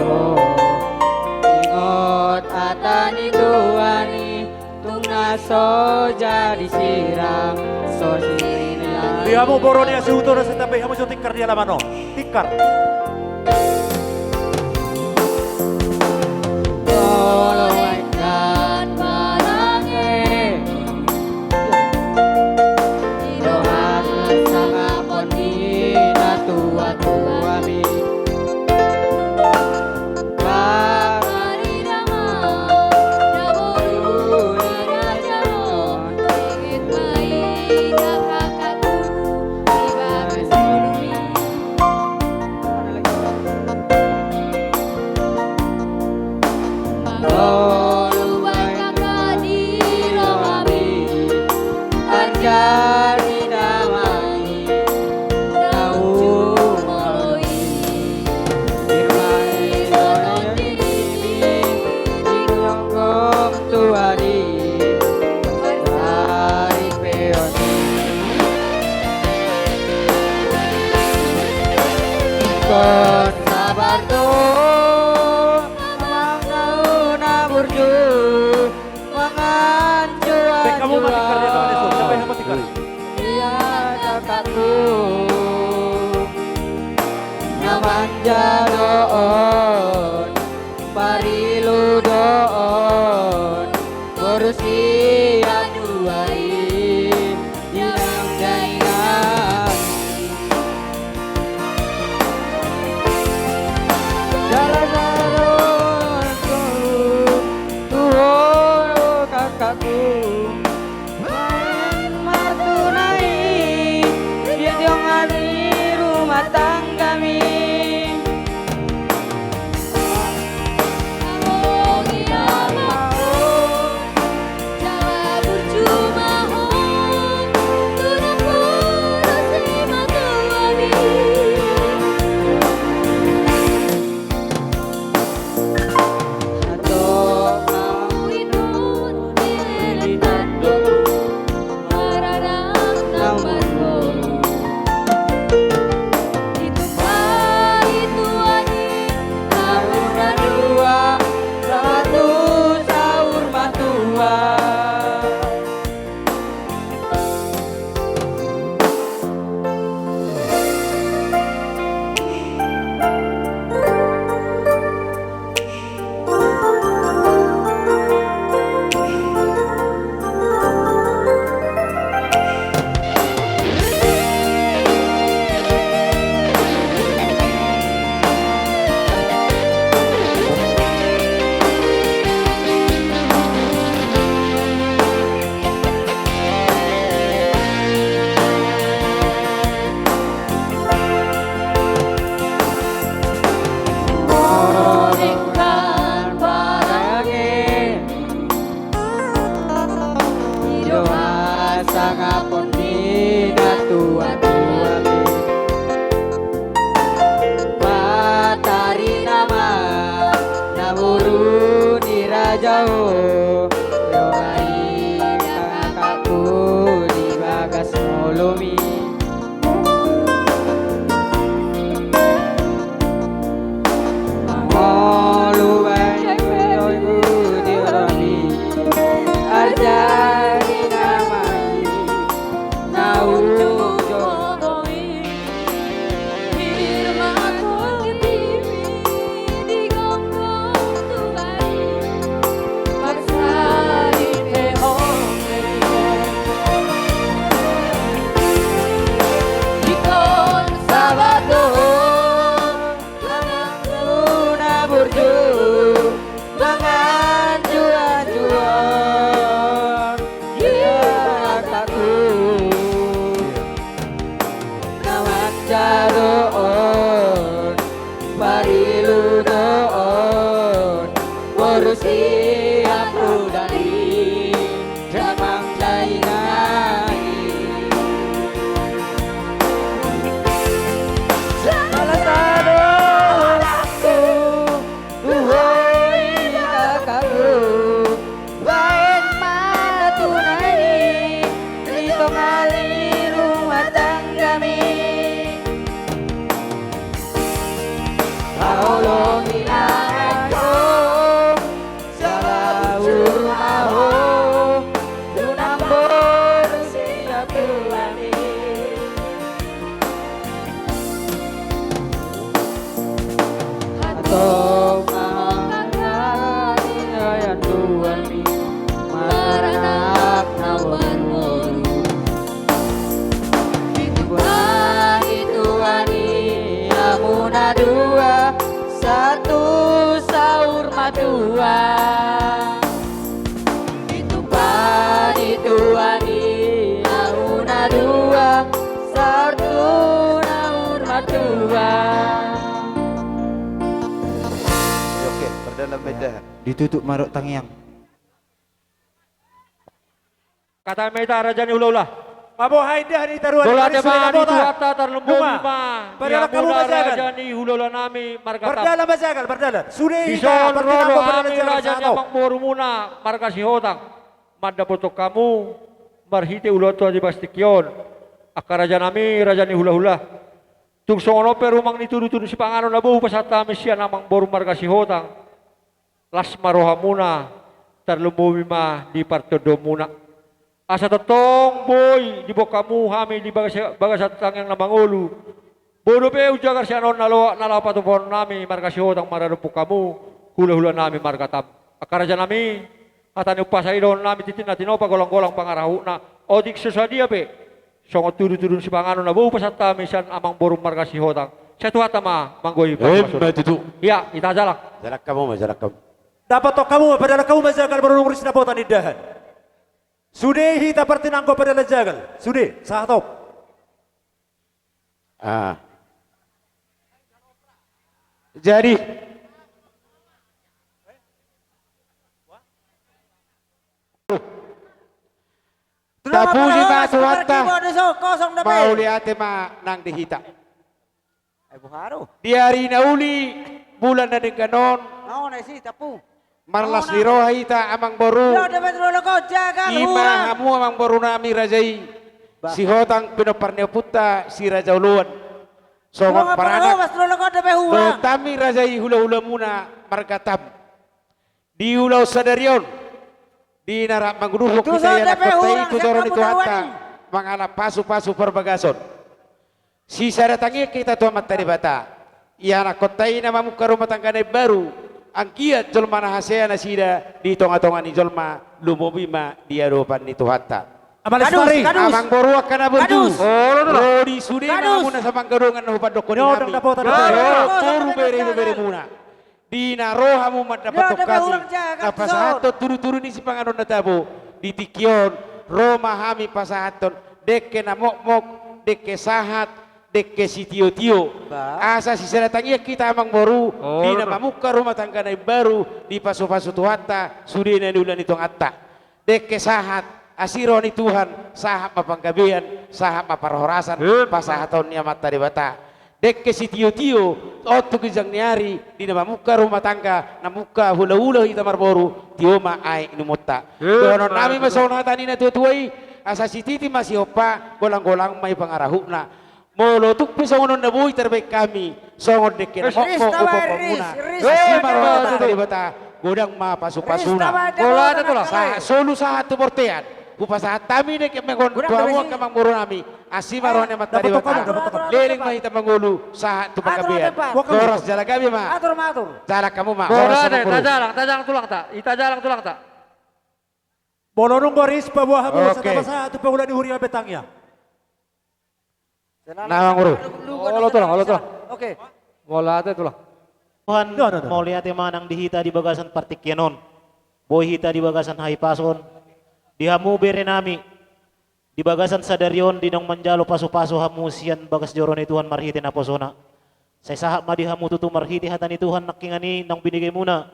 Ingot hata ni Tuhan i, tung na so jadi sirang, so sirang. Di hamu boru ni hasuhuton, asa tambai hamu jo tikar di alaman on. Tikar. Molo baen manang e, di roha sangapon ni natuatuami. Ia kakakku, na manja do on, parilu do on, boru sian dua i, di nang dainang. Jala saroan tu ho kakakku, baen martua i, di tonga ni rumah tanggami. Di do hasangapon ni natuatuami. Patarina ma na boru ni raja ho, loba i kakakku di bagas ngolumi. Molo baen boru di rohami, arjani nama i na ujung jolo i. Ingkon sabar do mangan tu na burju, mangan juan-juan. Ia kakakku, na manja do on, parilu do on, boru sian poda ni damang dainang i. Jala saroan tu ho i kakakku, baen martua i di tonga ni rumah tanggami. Haholongi anak ho, jala urup ma ho tu namboru sian tuami. Antong ma ho kakakku, di nang tuami, maranak na marboru. Ditupa ni tuani hamuna dua, sahat tu saur matua. Ditupa ni tuani hamuna dua, sahat tu saur matua. Oke, mardalan ma indahan. Ditutup ma rap tangiang. Hata ma hita raja ni hulahula. Molo boha indahan ni taruan. Molo ate ma ni Tuhanta, tarlumobi ma di hamuna raja ni hulahula nami marga Tampak. Mardalan ma jagal, mardalan. Sude hita. Dison ro hami raja ni amangborumuna marga Sihotang mandapothon hamu marhite ulaonta di bagas tingki on, angka raja nami, raja ni hulahula. Tung songon on pe rumang ni tudu-tudu sipanganon na boi hupasahat hami sian amangboru marga Sihotang. Las ma rohamuna, tarlumobi ma di partondion muna. Asa tongtong boi diboan hamu hami di bagas-, bagasan tangiang na mangolu. Boi dope umjagar sian on na loak na laho patupaonnami marga Sihotang maradophon hamu hulahulanami marga Tam. Angka rajanami, hata ni umpasa i dohononnami tintin na tinopa, golanggolang pangarahutna, otik so sadia pe songon tudutudu ni sipanganon na boi hupasahat hami sian amangboru marga Sihotang. Sai Tuhanta ma manggohi. Emma tutu. Ia, hita jalang. Jalang hamu ma, jalang hamu. Dapothon hamu ma, padalahon hamu ma jagal, molo dung ris dapotan indahan. Sude hita partinanggo padalan jagal. Sude, sahat on. Ah. Jadi, tapuji ma Tuhanta. Mauliate ma nang di hita. Ai boha do? Di ari na uli, bulan na denggan on, marlas ni roha hita, amangboru. Ima hamu amangborunami raja i, Sihotang pinompar ni ompunta Si Raja Oloan. Songon paranak dohot hami raja i hulahulamuna marga Tam. Di ulaon sadari on, di na rap manguduhon hita ianakhonta i tu joro ni Tuhanta, mangalap pasupasu parbagason. Sisada tangiang hita tu Amanta Debata, ianakhonta i na mamungka rumah tangga na imbaru, anggiat jolma na hasea nasida di tongatonga ni jolma, lumobi ma di adopan ni Tuhanta. Amangboru, angka na burju, ro di sude ma hamu na samanggadongan na hupandokhon i hami. Boru, bere, ibeberemuna. Di na ro hamu mandapothon hami na pasahathon tudutudu ni sipanganon na tabo, di tingki on ro ma hami pasahathon dengke na mokmok, dengke sahat, dengke sitiotio. Asa sisada tangiang hita amangboru, di na mamungka rumah tangga na imbaru, dipasupasu Tuhanta sude na niula ni tonganta. Dengke sahat, asi roha ni Tuhan, sahat ma panggabean, sahat ma parhorasan, pasahaton ni Amanta Debata. Dengke sitiotio, on tu ginjang ni ari, di na mamungka rumah tangga, na mungka hulahula hita marboru, tio ma aek ni umonta. Dohononnami ma songon hata ni natuatua i, asa sititi ma sihompa, golanggolang ma i pangarahutna. Molo tung pe songon on na boi tarbaen hami, songon dengke na mokmok hupasahatmuna. Asi ma roha ni Amanta Debata, godang ma pasupasuna. Sahat solu sahat tu bortean. Hupasahat hami dengke on tu hamu angka amangborunami. Asi ma roha ni Amanta Debata. Leleng ma hita mangolu, sahat tu panggabean. Horas jala gabe ma. Jalang hamu ma. Horas. Tajalang, tajalang tulangta. Ita jalang tulangta. Molo nunga ris paboa hamu, asa tapasahat tu pangula ni huria Betania. Na mangolu. Olo tulang, olo tulang. Oke. Mauliate tulang. Tuhan, mauliate ma nang di hita di bagasan partingkian on. Boi hita di bagasan hahipason. Di hamu berenami. Di bagasan sadari on di naung manjalo pasupasu hamu sian bagas joro ni Tuhan marhite naposona. Sai sahat ma di hamu tutu marhite hata ni Tuhan nangkiningan i naung binegemuna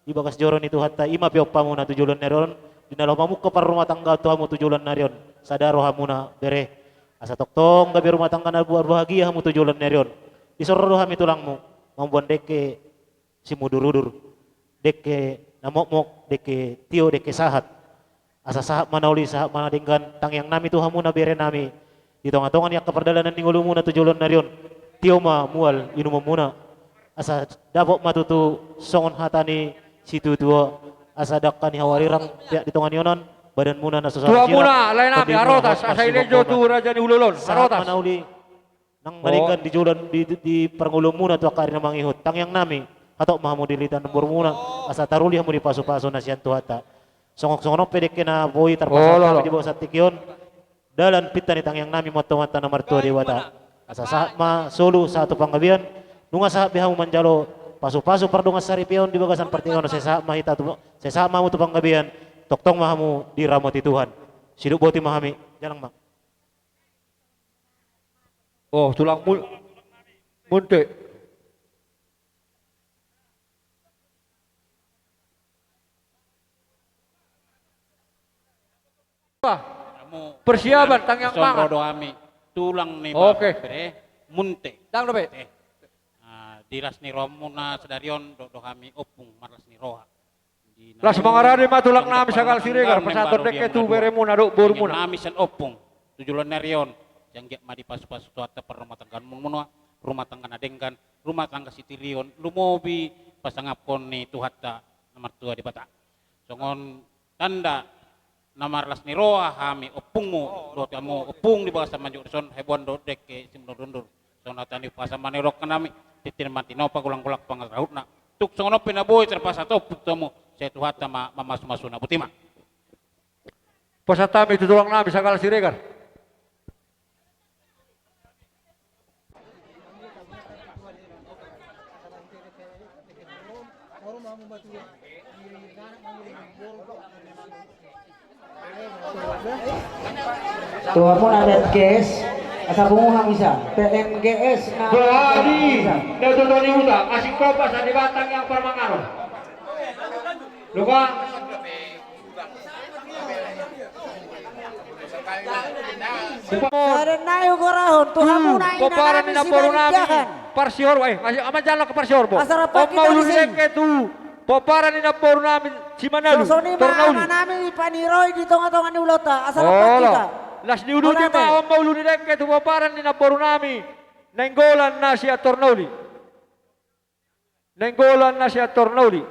di bagas joro ni Tuhanta, i ma peompamuna tu joloan ni ari on, di na laho mamungka parrumatanggaon tu hamu tu joloan ni ari on, sada rohamuna bere. Asa tongtong gabe rumah tangga na berbahagia hamu tu joloan ni ari on. Dison ro do hami tulangmu, mamboan dengke simudurudur, dengke na mokmok, dengke tio, dengke sahat. Asa sahat ma na uli, sahat ma na denggan, tangiangnami tu hamu na berenami. Di tongatonga ni angka pardalanan ni ngolumuna tu joloan ni ari on, tio ma mual inumonmuna. Asa dapot ma tutu songon hata ni situatua, asa dangka ni hawarirang peak di tonga ni onan, badanmuna na so sasirang. Tuamuna, laenami, harotas, asa i lejo tu raja ni ulaon on, harotas. Sahat ma na uli. Nang na denggan di joloan di, di parngoluonmuna tu angka ari na mangihut, tangiangnami, hatop ma hamu di litan ni umurmuna, asa taruli hamu di pasupasu na sian Tuhanta. Songon, songon on pe dengke na boi tarpasahat hami di bagasan tingki on, dalan pinta ni tangiangnami ma tu Amanta na martua Debata. Asa sahat ma solu sahat tu panggabean, nunga sahat be hamu manjalo pasupasu pardongan saripeon di bagasan partingkian on, sai sahat ma hita tu, sai sahat ma hamu tu panggabean, tongtong ma hamu diramoti Tuhan. Sidok boti ma hami, jalang ma. Oh, tulang mu-, munte. Persiapan tangiang pangan. Tulang ni bere, munte. Dang dope. Ah, di las ni rohamuna sadari on, dok do hami ompung marlas ni roha. Las mangarade ma tulangnami Sagal Siregar, pasahathon dengke tu beremuna dohot borumuna. Nami sian ompung tu joloan ni ari on, sai anggiat ma dipasupasu Tuhanta parrumatanggaonmuna, rumah tangga na denggan, rumah tangga sitirion, lumobi pasangaphon ni Tuhanta na martua Debata. Songon tanda na marlas ni roha hami ompungmu, dohot hamu ompung di bagasan manjou dison, heboan dohot dengke simudur-udur. Songon hata ni umpasa ma na nidokkon nami, tintin ma tinopa, golang-golang pangarahutna. Tung songon on pe na boi tarpasahat ompung tu hamu, sai Tuhanta ma mamasu-masu na. Botima. Pasahat hami tu tulang nami Sagala Siregar. Tu hamu na M G S, asa pungu hamu ise, P M G S na. Dohot i, na tutu ni huta, asing kompas, asa di batang yang parmanganon. Luka. Sada nai hugorahon tu hamu na ina nami Simanjuntak. Parsihorbon, eh, manjalo ke Parsihorbon. Asa rap hita di si. Pomparan ni namboru nami Simanalu. Songon i ma Tornauli. Ama nami paniroi di tonga-tonga ni ulaonta. Asa rap hita. Las ni ulu ni ma, on ma ulu ni dengke tu pomparan ni namboru nami Nainggolan na sian Tornauli. Nainggolan na sian Tornauli.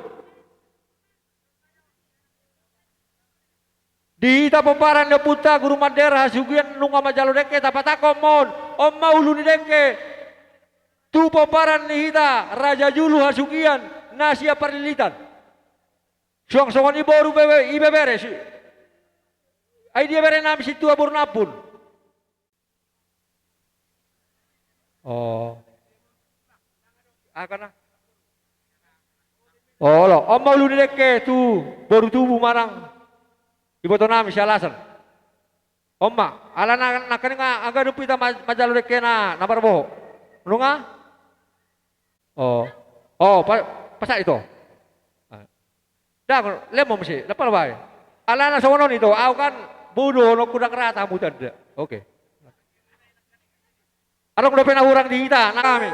Di hita pomparan ni ompunta Guru Mandera Hasugian nunga manjalo dengke, tapatangkon ma on. On ma ulu ni dengke tu pomparan ni hita Raja Julu Hasugian na sian Parlilitan. Suang songon i boru, bebe, ibebere si. Ai dia bere nami sintua boru Nampun. Oh. Aha na? Olo, on ma ulu ni dengke tu boru tubu manang iboto nami Sialasan. On ma, ala na, nangkaning angka dung hita ma-, manjalo dengke na, na marbohok. Nunga? Oh. Oh, pa-, pasahat ito. Ndang, lemo muse, ndang pola bae. Alana songon on ito, au kan bodo, dohononku ndang ra tamu tanda. Oke. Adong dope na hurang di hita, nami.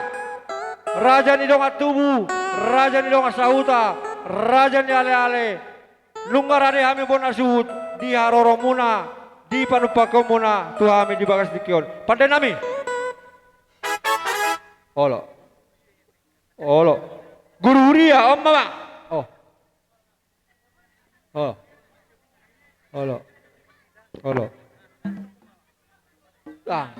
Raja ni dongan tubu, raja ni dongan sahuta, raja ni ale-ale. Nunga rade hami bona suhut di haroromuna, di panumpakonmuna tu hami di bagas tingki on. Pande nami. Olo. Olo. Guru huria, on ma, ma. Oh. Oh. Olo. Olo. Ah.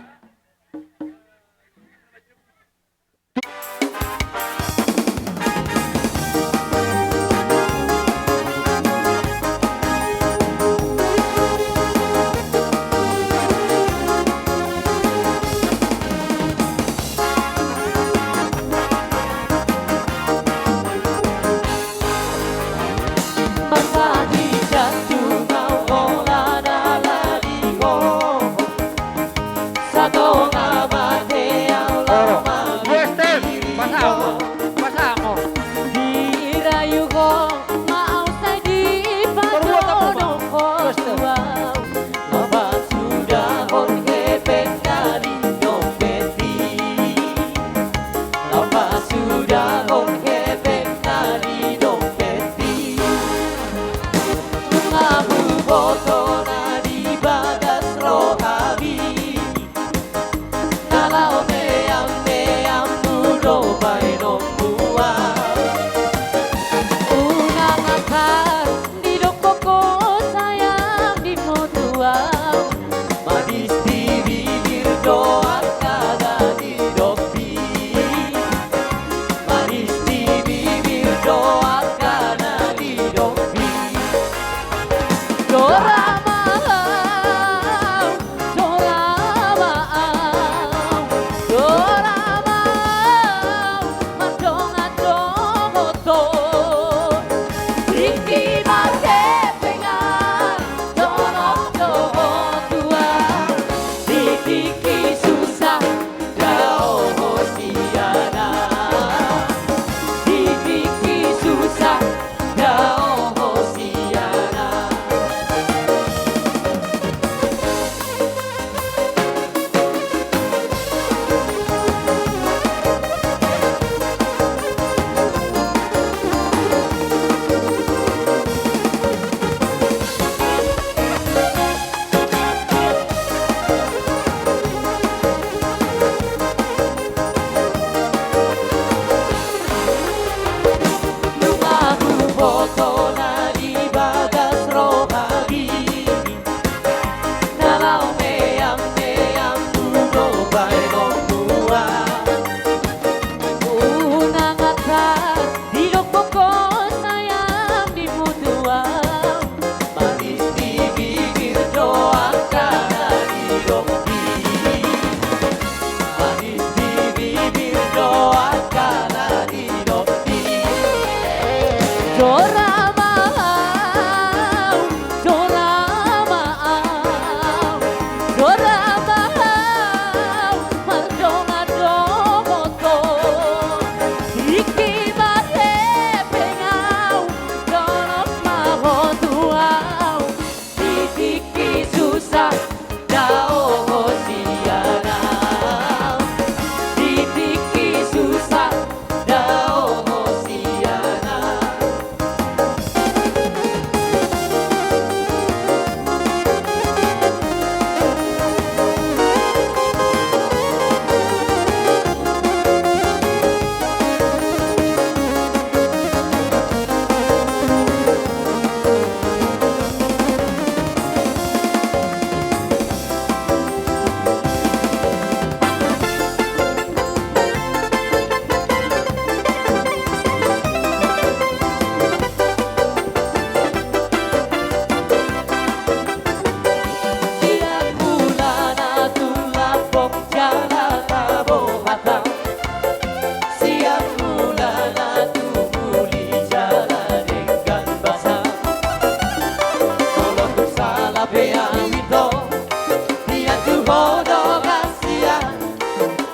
Podo hasian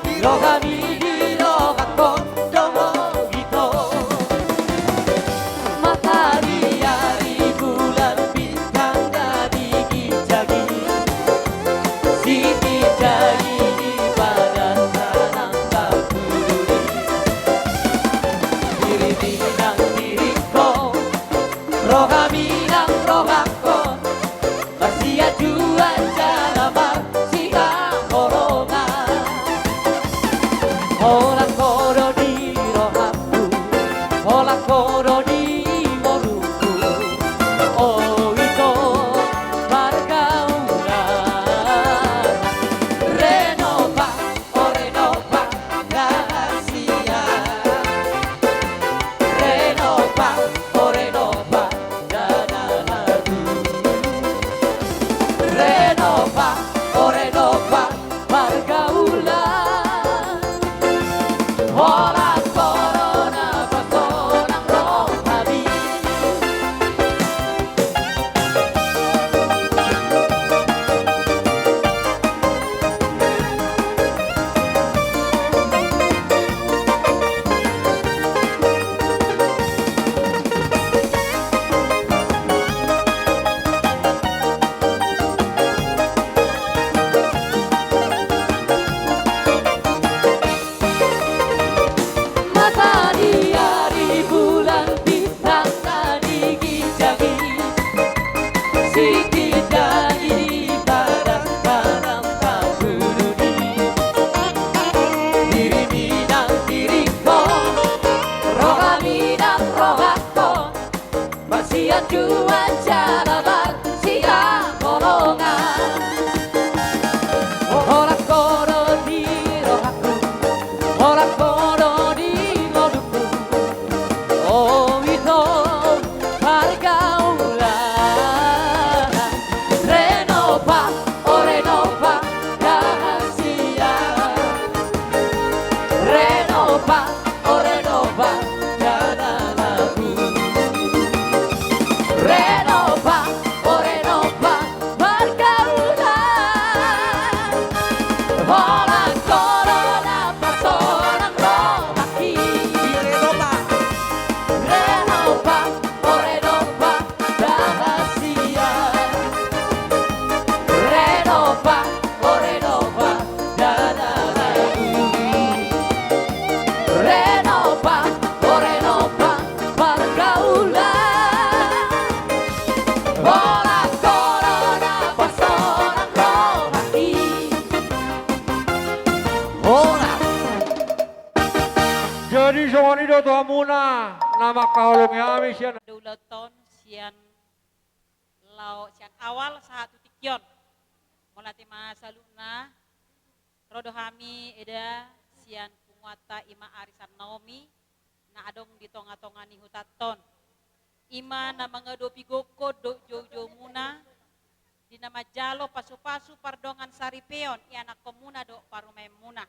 di rohami, di rohangkon do ho ito. Mataniari, bulan, bintang na di ginjang i, sititah i di badan tanang bangku duri. Dirimi nang diringkon, rohami nang rohangkon, marsianjuan jala marsihaholongan. Holan ho do di rohangku, holan ho do di ngolungku, o ito margaulan. Renopa, o renopa, na hasian. Renopa, o renopa, na na lagu. Renopa, o renopa, margaulan. Holan ho do na pasonang rohami. Mataniari, bulan, bintang na di ginjang i, sititah i di badan tanang bangku duri. Dirimi nang diringkon, rohami nang rohangkon, marsianjuan jala marsihaholongan. Holan ho do di rohangku, holan ho do di ngolungku, o ito margaulan. Renopa, o renopa, na hasian. Renopa, o renopa, na na lagu. Renopa, o renopa, margaulan. Holan ho do na pasonang rohangki. Renopa, o renopa, na hasian. Renopa, o renopa, na na lagu. Renopa, o renopa, margaulan. Holan ho do na pasonang rohangki. Holan. Jadi songon i do tu hamuna na mangkaholongi hami sian. Dua ulaon sian laho sian awal sahat tu tingki on. Mauliate ma saluhutna. Ro do hami eda sian punguanta i ma arisan Naomi na adong di tongatonga ni hutanta on. I ma na mangadopi gokhon dohot joujoumuna di na manjalo pasupasu pardongan saripeon i anakkonmuna dohot parumaenmuna.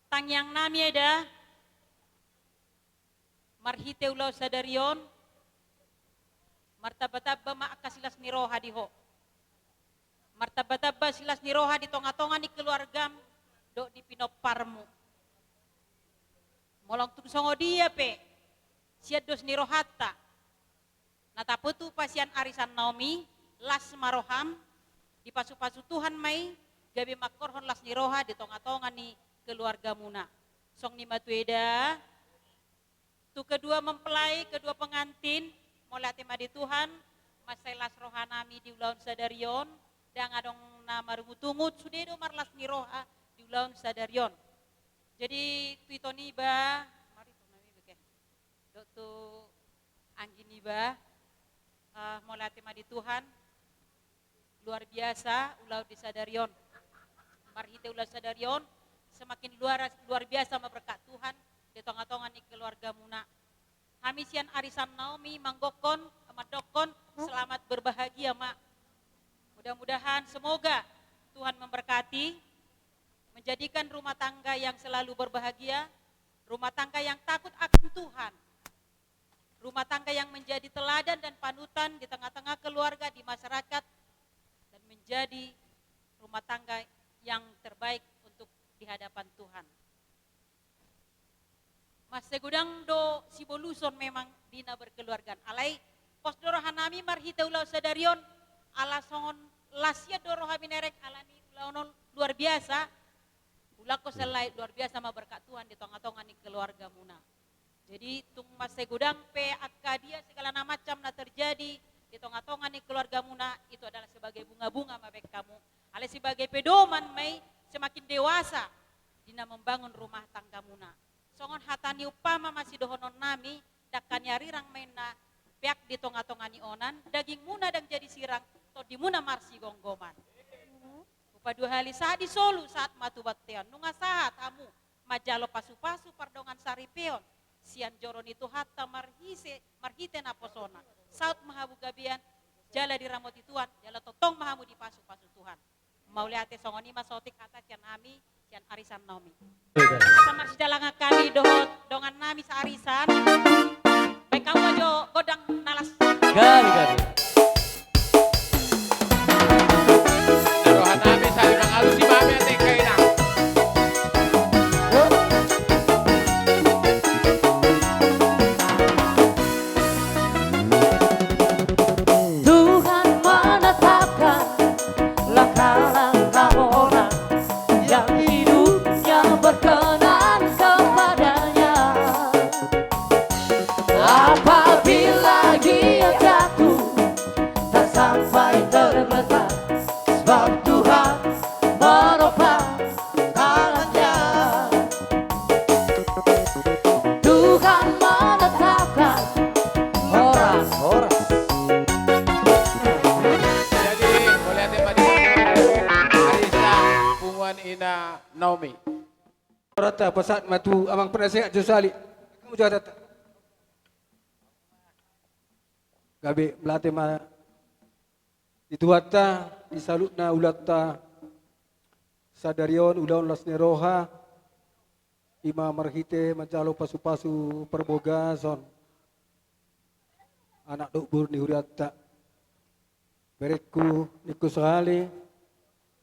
Tangiangnami eda, marhite ulaon sadari on, martambatamba ma angka silas ni roha di ho. Martambatamba silas ni roha di tongatonga ni keluargam dohot di pinomparmu. Molo tung songon dia pe sian dos ni rohanta na tapatupa sian arisan Naomi, las ma roham, dipasupasu Tuhan ma i, gabe mangkorhon las ni roha di tongatonga ni keluargamuna. Songon i ma tu eda, tu kedua mempelai, kedua pengantin, mauliate ma di Tuhan, mansai las rohanami di ulaon sadari on, ndang adong na marungutungut, sude do marlas ni roha di ulaon sadari on. Jadi tu ito niba, mari tu nami beke. Dohot tu anggi niba, eh, mauliate ma di Tuhan, luar biasa ulaon di sadari on. Marhite ulaon sadari on, semakin luar, luar biasa ma berkat Tuhan di tongatonga ni keluargamuna. Hami sian arisan Naomi manggokhon, mandokhon, selamat berbahagia, Ma. Mudah-mudahan, semoga Tuhan memberkati, menjadikan rumah tangga yang selalu berbahagia, rumah tangga yang takut akan Tuhan, rumah tangga yang menjadi teladan dan panutan di tengah-tengah keluarga, di masyarakat, dan menjadi rumah tangga yang terbaik untuk di hadapan Tuhan. Mansai godang do siboluson memang di na berkeluargaan. Alai pos do rohanami marhite ulaon sadari on, ala songon las ia do roha minerek ala ni ulaon on luar biasa. Ulaon on selae luar biasa ma berkat Tuhan di tonga-tonga ni keluargamuna. Jadi tung mansai godang pe angka dia segala na macam na terjadi di tonga-tonga ni keluargamuna, itu adalah sebagai bunga-bunga ma baen hamu. Alai sebagai pedoman ma i semakin dewasa di na membangun rumah tanggamuna. Songon hata ni umpama ma sidohononnami, dangka ni arirang ma inna peak di tonga-tonga ni onan, dagingmuna ndang jadi sirang, tondimuna marsigomgoman. Rupa dua hali sahat di solu, sahat ma tu bontean. Nunga sahat hamu manjalo pasu-pasu pardongan saripeon sian joro ni Tuhanta marhise, marhite naposona. Saut ma hamu gabean, jala diramoti Tuhan, jala tongtong ma hamu dipasu-pasu Tuhan. Mauliate, songon i ma saotik hata sian hami, sian arisan Naomi. Asa marsijalangan hami dohot dongannami saarisan. Baen hamu jo godang na las. Gabe, gabe. Rohanami sari mangalusi mami ate kaina. Tuhan menetapkan langkah-langkah orang yang hidupnya berkenan kepada-Nya. Apabila dia jatuh, tak sampai tergeletak, sebab Tuhan meropa tangannya. Tuhan menetapkan orang. Horas. Jadi, mauliate ma di arisan punguan ina Naomi. Rata pasahat ma tu amang penasehat jo sali. Kamu jo rata. Gabe, mauliate ma di Tuhanta di saluhutna ulaonta sadari on, ulaon las ni roha, i ma marhite manjalo pasu-pasu parbagason anak dohot boru ni hurianta. Berengku, ningku sahali,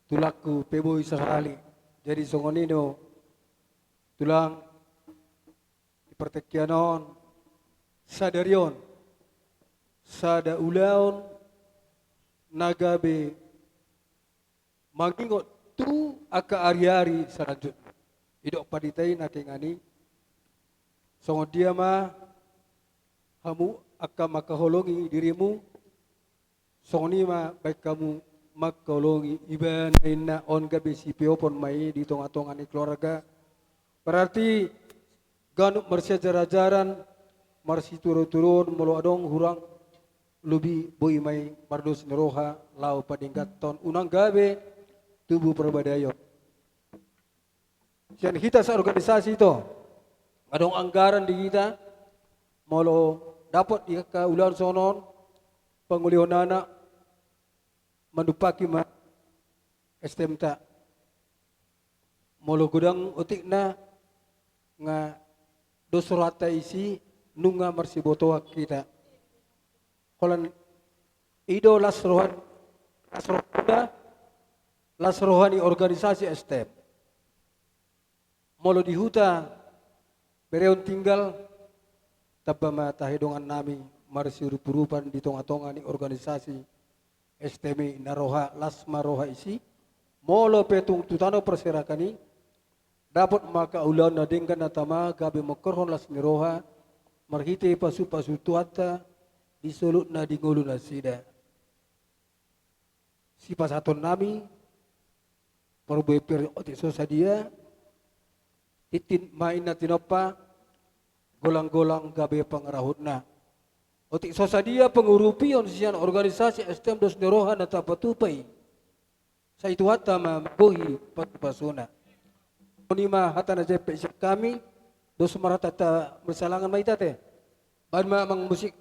tulangku pe boi sahali. Jadi songon i do, tulang, di partingkian on, sadari on, sada ulaon na gabe mangingot tu angka ari-ari salanjutna. Didok pandita i na kengani, songon dia ma hamu angka mangkaholongi dirimu, songon i ma baen hamu mangkaholongi ibana, inna. On gabe sipeopon ma i di tonga-tonga ni keluarga. Berarti ganup marsiajar-ajaran, marsituru-turuon, molo adong hurang lobi, boi ma i mardos ni roha laho padengganhon, unang gabe tubu parbadaion. Sian hita saorganisasi do adong anggaran di hita, molo dapot di angka ulaon songon on, pangolihon anak, mandumpaki ma STM-ta. Molo godang otikna, nga dos rohanta disi, nunga marsibotoan hita. Holan i do las roha, las roha, las roha ni organisasi STM. Molo di huta bere on tinggal, tamba ma tahe dongannami marsiurup-urupan di tonga-tonga ni organisasi STM i, na roha, las ma roha disi. Molo pe tung tu tano parserahan i, dapot ma angka ulaon na denggan na tama, gabe mongkorhon las ni roha marhite pasu-pasu Tuhanta di saluhutna di ngolunasida. Sipasahatonnami, parbue pir otik so sadia, tintin ma inna tinompa, golang-golang gabe pangarahutna. Otik so sadia pangurupion sian organisasi STM dos ni roha na tapatupa i, sai Tuhanta ma manggohi pasu-pasuna. On i ma hata na jempek sian hami, dos marhata marsijalangan ma hita ate. Baen ma amang musik.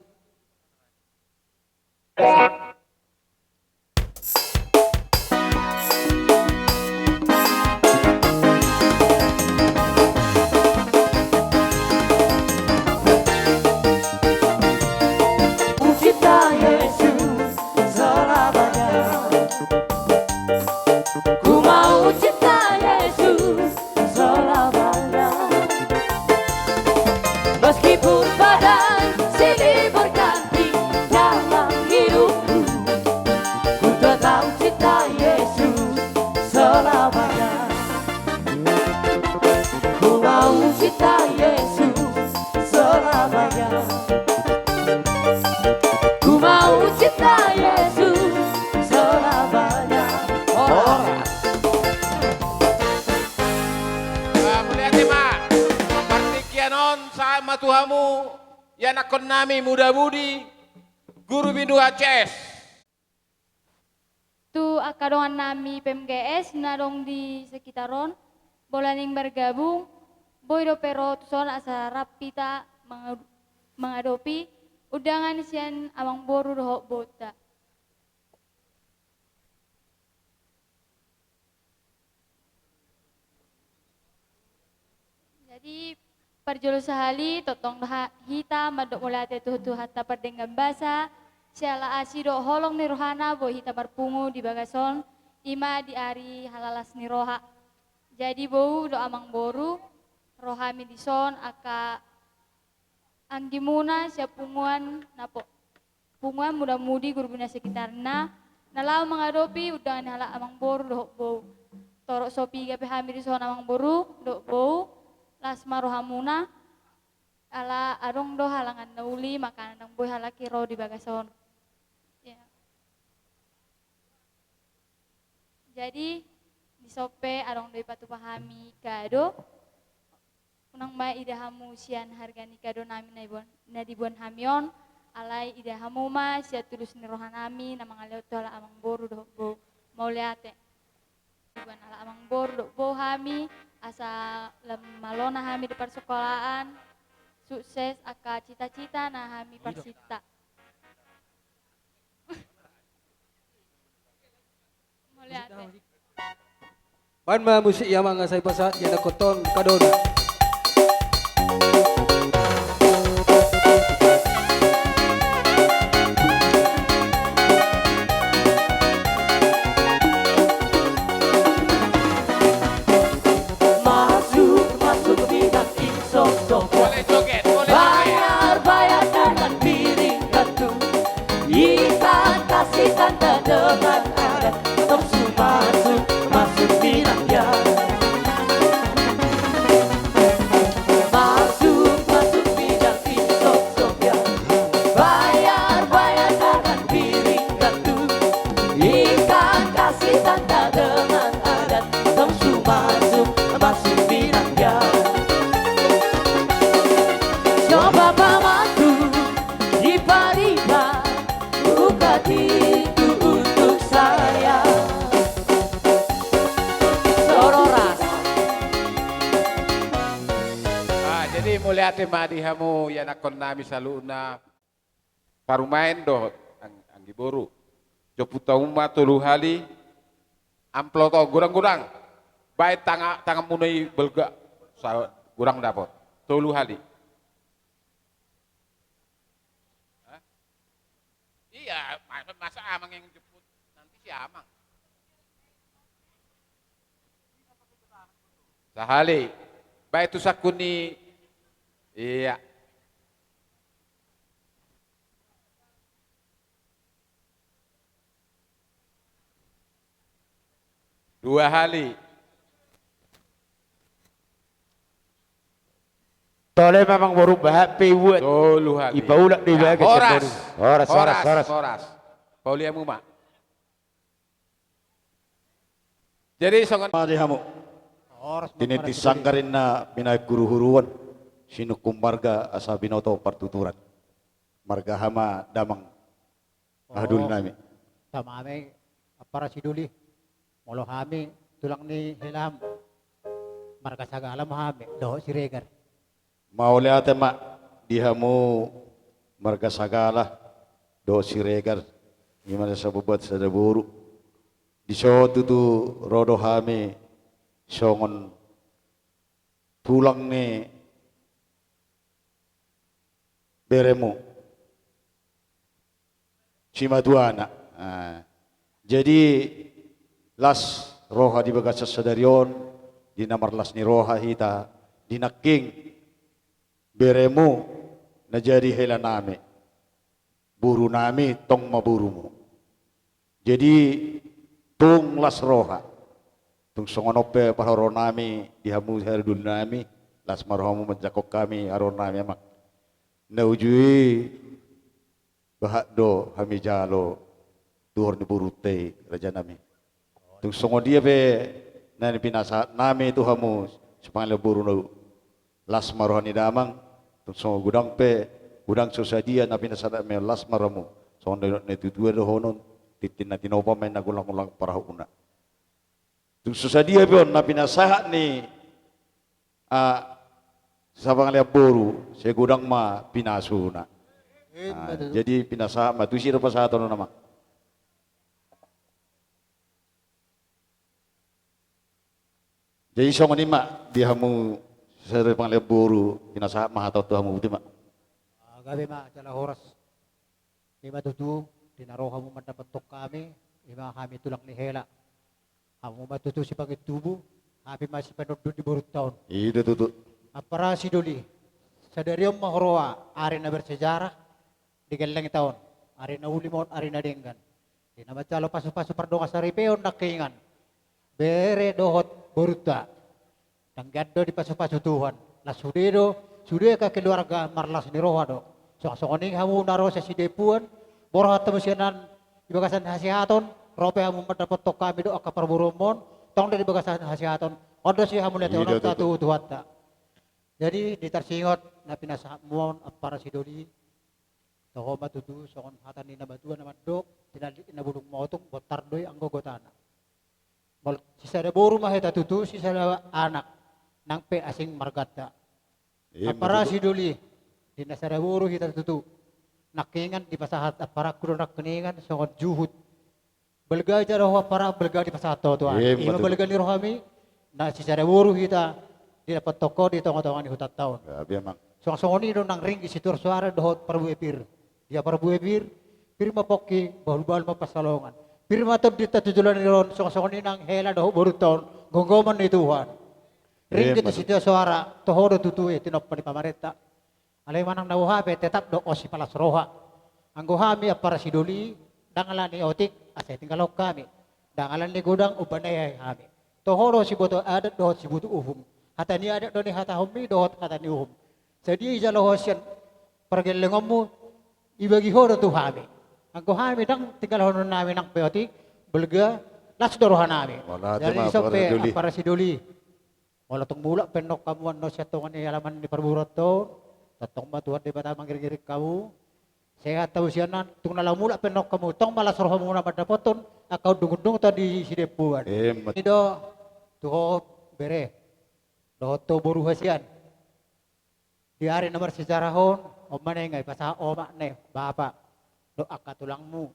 Pujilah Yesus selamanya. Selamanya. Ku mau cinta Yesus selamanya. Ku mau cinta Yesus selamanya. Horas. Nah, mauliate ma. Partingkian on sahat ma tu hamu ianakhon nami muda-mudi, guru bindu H S. Tu angka dongan nami P M G S na adong di sekitar on, molo naeng margabung, boi dope ro tuson asa rap hita mangad-, mangadopi undangan sian amangboru dohot boruta. Jadi, parjolo sahali, tongtong do ha-, hita mandok mauliate tu Tuhanta pardenggan basa, siala asi dohot holong ni rohana boi hita marpungu di bagas on, i ma di ari halalas ni roha. Jadi, boru dohot amangboru, ro hami dison angka anggimuna sian punguan na po-, punguan muda-mudi guru bindu na sekitarna, na laho mangadopi undangan ni halak amangboru dohot boru. Torop so piga pe hami dison amangboru dohot boru, las ma rohamuna, ala adong do halangan na uli, makana ndang boi halak i ro di bagas on. Ya. Jadi, dison pe adong do dipatupa hami kado. Unang ma ida hamu sian harga ni kado nami na diboan, na diboan hami on, alai ida hamu ma sian tulus ni roha nami na mangalehon tu halak amangboru dohot boru. Mauliate. Diboan halak amangboru dohot boru hami, asa lam malona hami di parsokolaan, sukses angka cita-cita na hami parsinta. Mauliate. Baen ma musik i amang asa dipasahat ianakhon on kadona. Masuk, masuk minang insop sopo. Boleh joget, boleh joget. Bayar, bayar dengan piring gandum. Ikan kasih tanda dengan adat. Tong su masuk, masuk minang ya. Masuk, masuk minang insop sopo ya. Bayar, bayar dengan piring gandum. Ikan kasih tanda dengan adat. Tong su masuk, masuk minang ya. Coba pamantu, ripa-ripa, buka pintu untuk saya. Sororas. Ah, jadi mauliate ma di hamu ianakhon nami saluhutna. Parumaen dohot ang-, anggi boru. Jompunta hamu ma tolu hali amplop on, godang-godang. Baen tanga-, tanganmuna i balga. Sa-, godang dapot. Tolu hali. Hah? Iya, masa, masa amang yang jemput? Nanti si amang. Sahali. Baen tu sangkun ni. Iya. Dua hali. Tole memang boru bahat pe buat. Tolu hali. Ipaulak di bagas. Horas. Horas, horas, horas, horas. Horas. Pauliamu ma. Jadi songon ma di hamu. Horas. Tiniti sanggar inna binaen huru-huruon. Sinungkun marga asa binoto partuturan. Marga hama damang. Aha doli nami? Tama hami, ampara si doli. Molo hami tulang ni hela hamu. Marga Sagala ma hami dohot Siregar. Mauliate ma di hamu marga Sagala dohot Siregar. Ima na sabubuat sada boru. Dison tutu ro do hami songon tulang ni beremu. Simatuana. Ah. Jadi las roha di bagasan sadari on, di na marlas ni roha hita, di nangkin beremu na jadi hela nami. Boru nami tong ma borumu. Jadi tung las roha. Tung songon on pe parharoro nami di hamu sahali doli nami, las ma rohamu manjangkon hami haroro nami, Amang. Na uju i bahat do hami jalo tuhor ni borunta i, raja nami. Tung songon dia pe na pinasahat nami tu hamu, sipangalean boru, na las ma roha ni damang. Tung songon godang pe, godang so sadia na pinasahat nami, las ma rohamu. Songon na nidok ni natuatua dohonon, tintin na tinopa ma i na golanggolang parahutna. Tung so sadia pe on na pinasahat ni, ah, sipangalean boru, sai godang ma pinasuna. Ima tutu. Jadi pinasahat ma, tusi do pasahaton on, Amang. Jadi songon i ma di hamu sipangalean boru, pinasahat ma hata on tu hamu, boti ma. Ah, gabe ma jala horas. Ima tutu, di na ro hamu mandapothon hami, ima hami tulang ni hela. Hamu ma tutu sipangintubu, hami ma sipanondut di borunta on. I do tutu. Ampara sidoli, sadari on ma huroha ari na bersejarah di gellengta on, ari na uli ma on, ari na denggan. Di na manjalo pasupasu pardongansaripeon nangkiningan, bere dohot borunta. Dang anggiat do dipasupasu Tuhan, las sude do, sude angka keluarga marlas ni roha do. Songon, songon i hamu na ro sian Sidempuan, borhat hamu sian an di bagasan hasehaton, ro pe hamu mandapothon hami dohot angka parboruonmon, tong do di bagasan hasehaton, on do sihamuliateononta tu Tuhanta. Jadi di tarsingot na pinasahatmu on, ampara sidoli, toho ma tutu songon hata ni na matua na mandok, tinallik ni na bulung ma otung, bontar do i anggo gotana. Molo sisada boru ma hita tutu, sisada anak, nang pe asing marganta. Ima tutu. Ampara sidoli, di na sada boru hita tutu, nangkiningan dipasahat amparanku do nangkiningan songon juhut. Balga ija do ho, ampara, balga dipasahat ho tu anak. Ima tutu. Ima balga ni rohami, na sisada boru hita, didapothon ho di tongatonga ni hutanta on. Gabe, Amang. Songon, songon i do nang ringgit sitiur soara dohot parbue pir. Dia parbue pir, pir ma pongki, bahulbahul ma pansalongan. Pir ma tondinta tu joloan ni ari on, songon, songon i nang hela dohot borunta on, gomgoman ni Tuhan. Ringgit sitiur soara, toho do tutu i tinompa ni pamarenta. Alai manang na boha pe tetap do on sipalas roha. Anggo hami ampara sidoli, dang ala ni otik asa ditinggalhon hami. Dang ala ni godang umbahen na hea hami. Toho do siboto adat dohot siboto uhum. Hata ni adat do nihatahonmi dohot hata ni uhum. Sadia dijalo ho sian pargellengonmu, ibagi ho do tu hami. Anggo hami dang tinggalhonon nami nang pe otik, balga, las do rohanami. Jadi ison pe ampara sidoli. Molo tung mulak pe annon hamu annon sian tonga ni alaman ni parboruonta on, tongtong ma Tuhan Debata mangiringiring hamu. Sehat hamu sian an, tung na laho mulak pe annon hamu, tong ma las rohamuna mandapothon angka undungundungta di Sidempuan. Ima tutu. I do tu ho bere, dohot tu boru hasian. Di ari na marsejarah on, on ma na ingae pasahat omak ne, bapa, dohot angka tulangmu,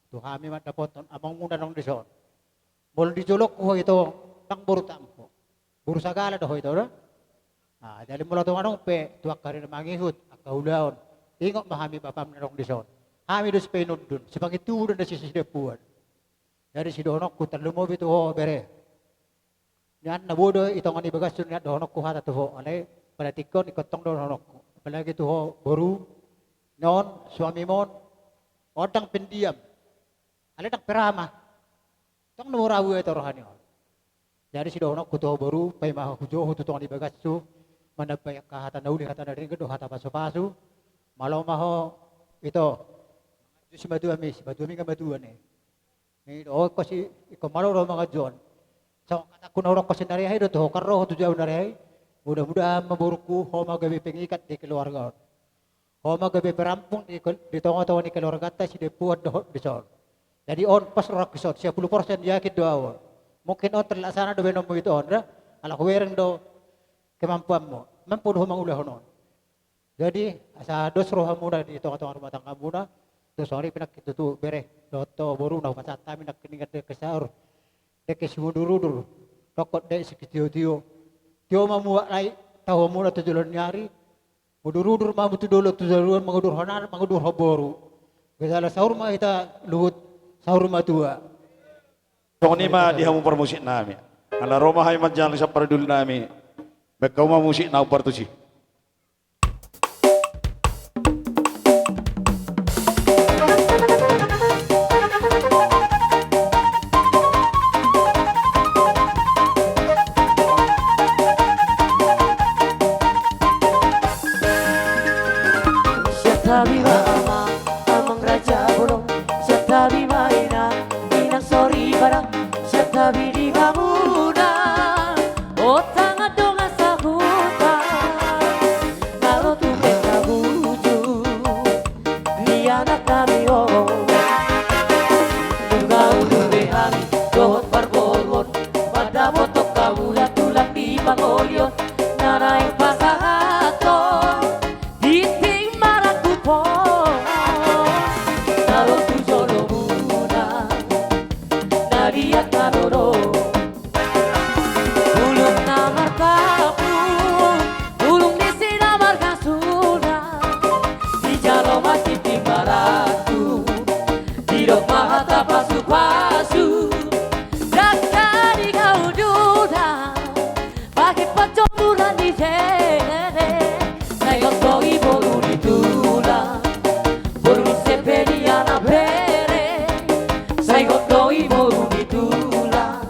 tu hami mandapothon amangmu na adong dison. Molo di jolongku ho ito, dang boru tampo. Boru sagala do ho ito, da? Ah, jadi molo tung adong pe tu angka ari na mangihut, angka ulaon, ingot ma hami bapam na adong dison. Hami do sipainundun, sipangintubu do na sisidempuan. Jadi sidohononku tarlumobi tu ho bere. Nian na boi do i tonga ni bagashu nian dohononku hata tu ho, alai pada tingki on ingkon tong do dohononku. Apalagi tu ho boru, nian suamimon, on dang pendiam. Alai dang pe ra ma. Tong na mura bue tu roha ni on. Jadi sidohononku tu ho boru, paima hujou ho tu tonga ni bagashu, manambai angka hata na uli, hata na denggan dohot hata pasupasu, malo ma ho ito. Mangaju simatuami, simatuami nga matua ne. Ni do, oh, ingkon si, ingkon malo do manganju on. Songon hatangku na hudok sian na rea i do tu ho, kan ro ho tu jabu na rea i. Mudah-mudahan ma borungku, ho ma gabe pengikat di keluarga on. Ho ma gabe perampung di, di tonga-tonga ni keluarganta sidempuan dohot dison. Jadi on pos rohangku dison, sia pulu persen yakin do au on. Mungkin on terlaksana do baenonmu ito on, da? Ala hubereng do kemampuanmu. Mampu do ho mangulahon on. Jadi, asa dos rohamuna di tonga-tonga rumah tanggamuna, dos ari pinangki tutu bere, dohot ho boru na hupasahat hami nangkiningan dengke saur, dengke simudur-udur, rongkot dengke sitio-tio. Tio ma muat lai tahuonmuna tu joloan ni ari, mudur-udur ma hamu tu dolok tu joloan, mangudurhon anak, mangudurhon boru. Gejala saur ma hita luhut, saur matua. Songon i ma di hamu parmusik nami. Ala ro ma hami manjalo sian parjolo nami. Baen hamu ma musik na partusi. pangolion na naeng pasahathon, tingting marangkup on na ro tu jolomuna, na liat na dodok. Bulung na markapung, bulung ni si na margas ula, dijalo ma tingting marangkup, didok ma hata pasupasu, dangka di gaudura, bagi pajomburan di jere, sai hot do i boru ni tulang, boru ni Sepedi anak bere, sai hot do i boru ni tulang,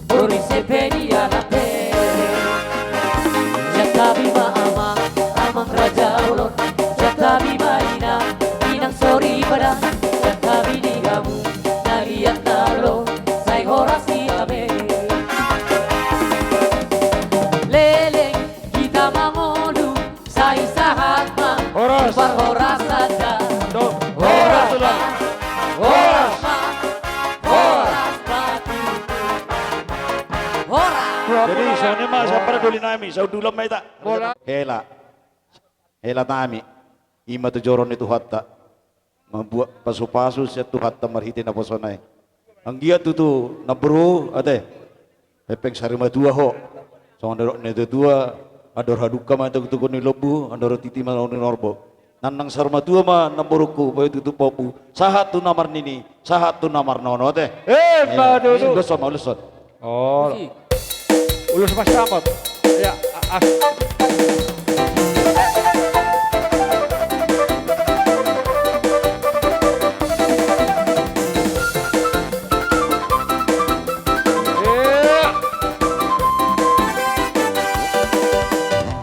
boru ni Sepedi anak bere. Sian tabi ma amang, amang raja bolon, sian tabi ma inang, inang soripada, sian tabi di hamu na liat na ro, sai horas i hape. Leleng hita mangolu, sai sahat ma. Horas. Parhorasan da. Horas. Horas. Horas. Horas. Jadi songon i ma sian pardolinami, saundulan ma hita. Hela. Hela nami. I ma tu joro ni Tuhanta. Mambuat pasupasu sian Tuhanta marhite naposona i. Anggiat tutu namboru, ate. Hepeng sarimatua ho. Songon didok ni natuatua, andor hadungka ma togtogon ni lombu, andor titi ma togtogon ni horbo. Nang nang sarimatua ma namborungku, boi tutu pahompu. Sahat tu na marnini, sahat tu na marnono, ate. Eh, eh, ma tutu. Ulos ma, ulos ma. Oh. Ulos ma samot. Ya, a-, as.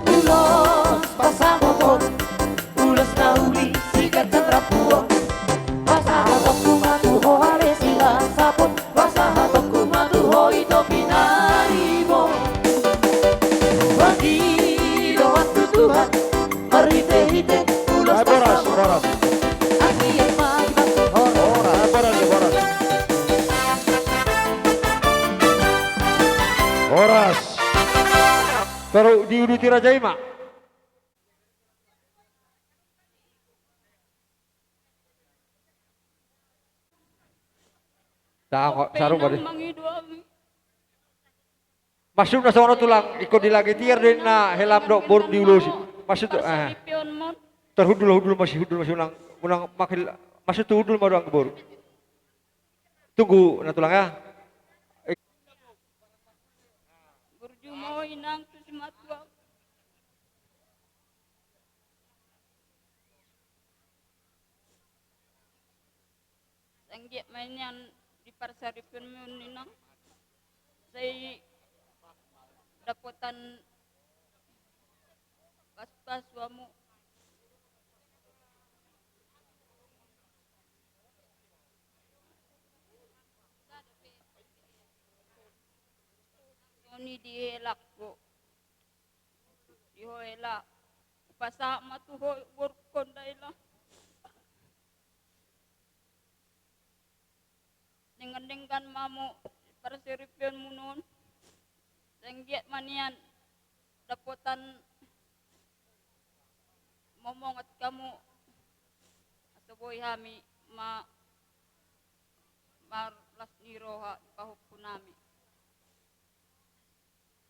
Ulos pasamoton, ulos na uli siganjang rambu on. Pasahatonku ma tu ho ale silasapon, pasahatonku ma tu ho ito pinaribot. Pangidoan tu Tuhan, marhitehite ulos pasamoton. Ai boras, boras. Anggiat ma i bangkit horas. Boras, ai boras, ai boras. Horas. Taru diuduti raja i ma. Tanggo, saru bari. Maksudna songon on tulang, ingkon dilage tiar do inna helam dohot borum diulosi. Maksud, eh. Tarhundul, hundul ma si, hundul ma si unang, unang makhil, maksud tu hundul ma dohot boru. Tunggu na tulang ya. Burju ma ho inang tu simatua. Sai anggiat ma nian di parsaripeonmu on inang, sai dapotan pasupasu hamu. Songon i di helangku. Di ho hela, hupasahat ma tu ho borungkon da hela. Denggan-denggan ma hamu parsaripeonmuna on. Sai anggiat ma nian dapotan momongat hamu. Asa boi hami ma-, marlas ni roha di pahompunami.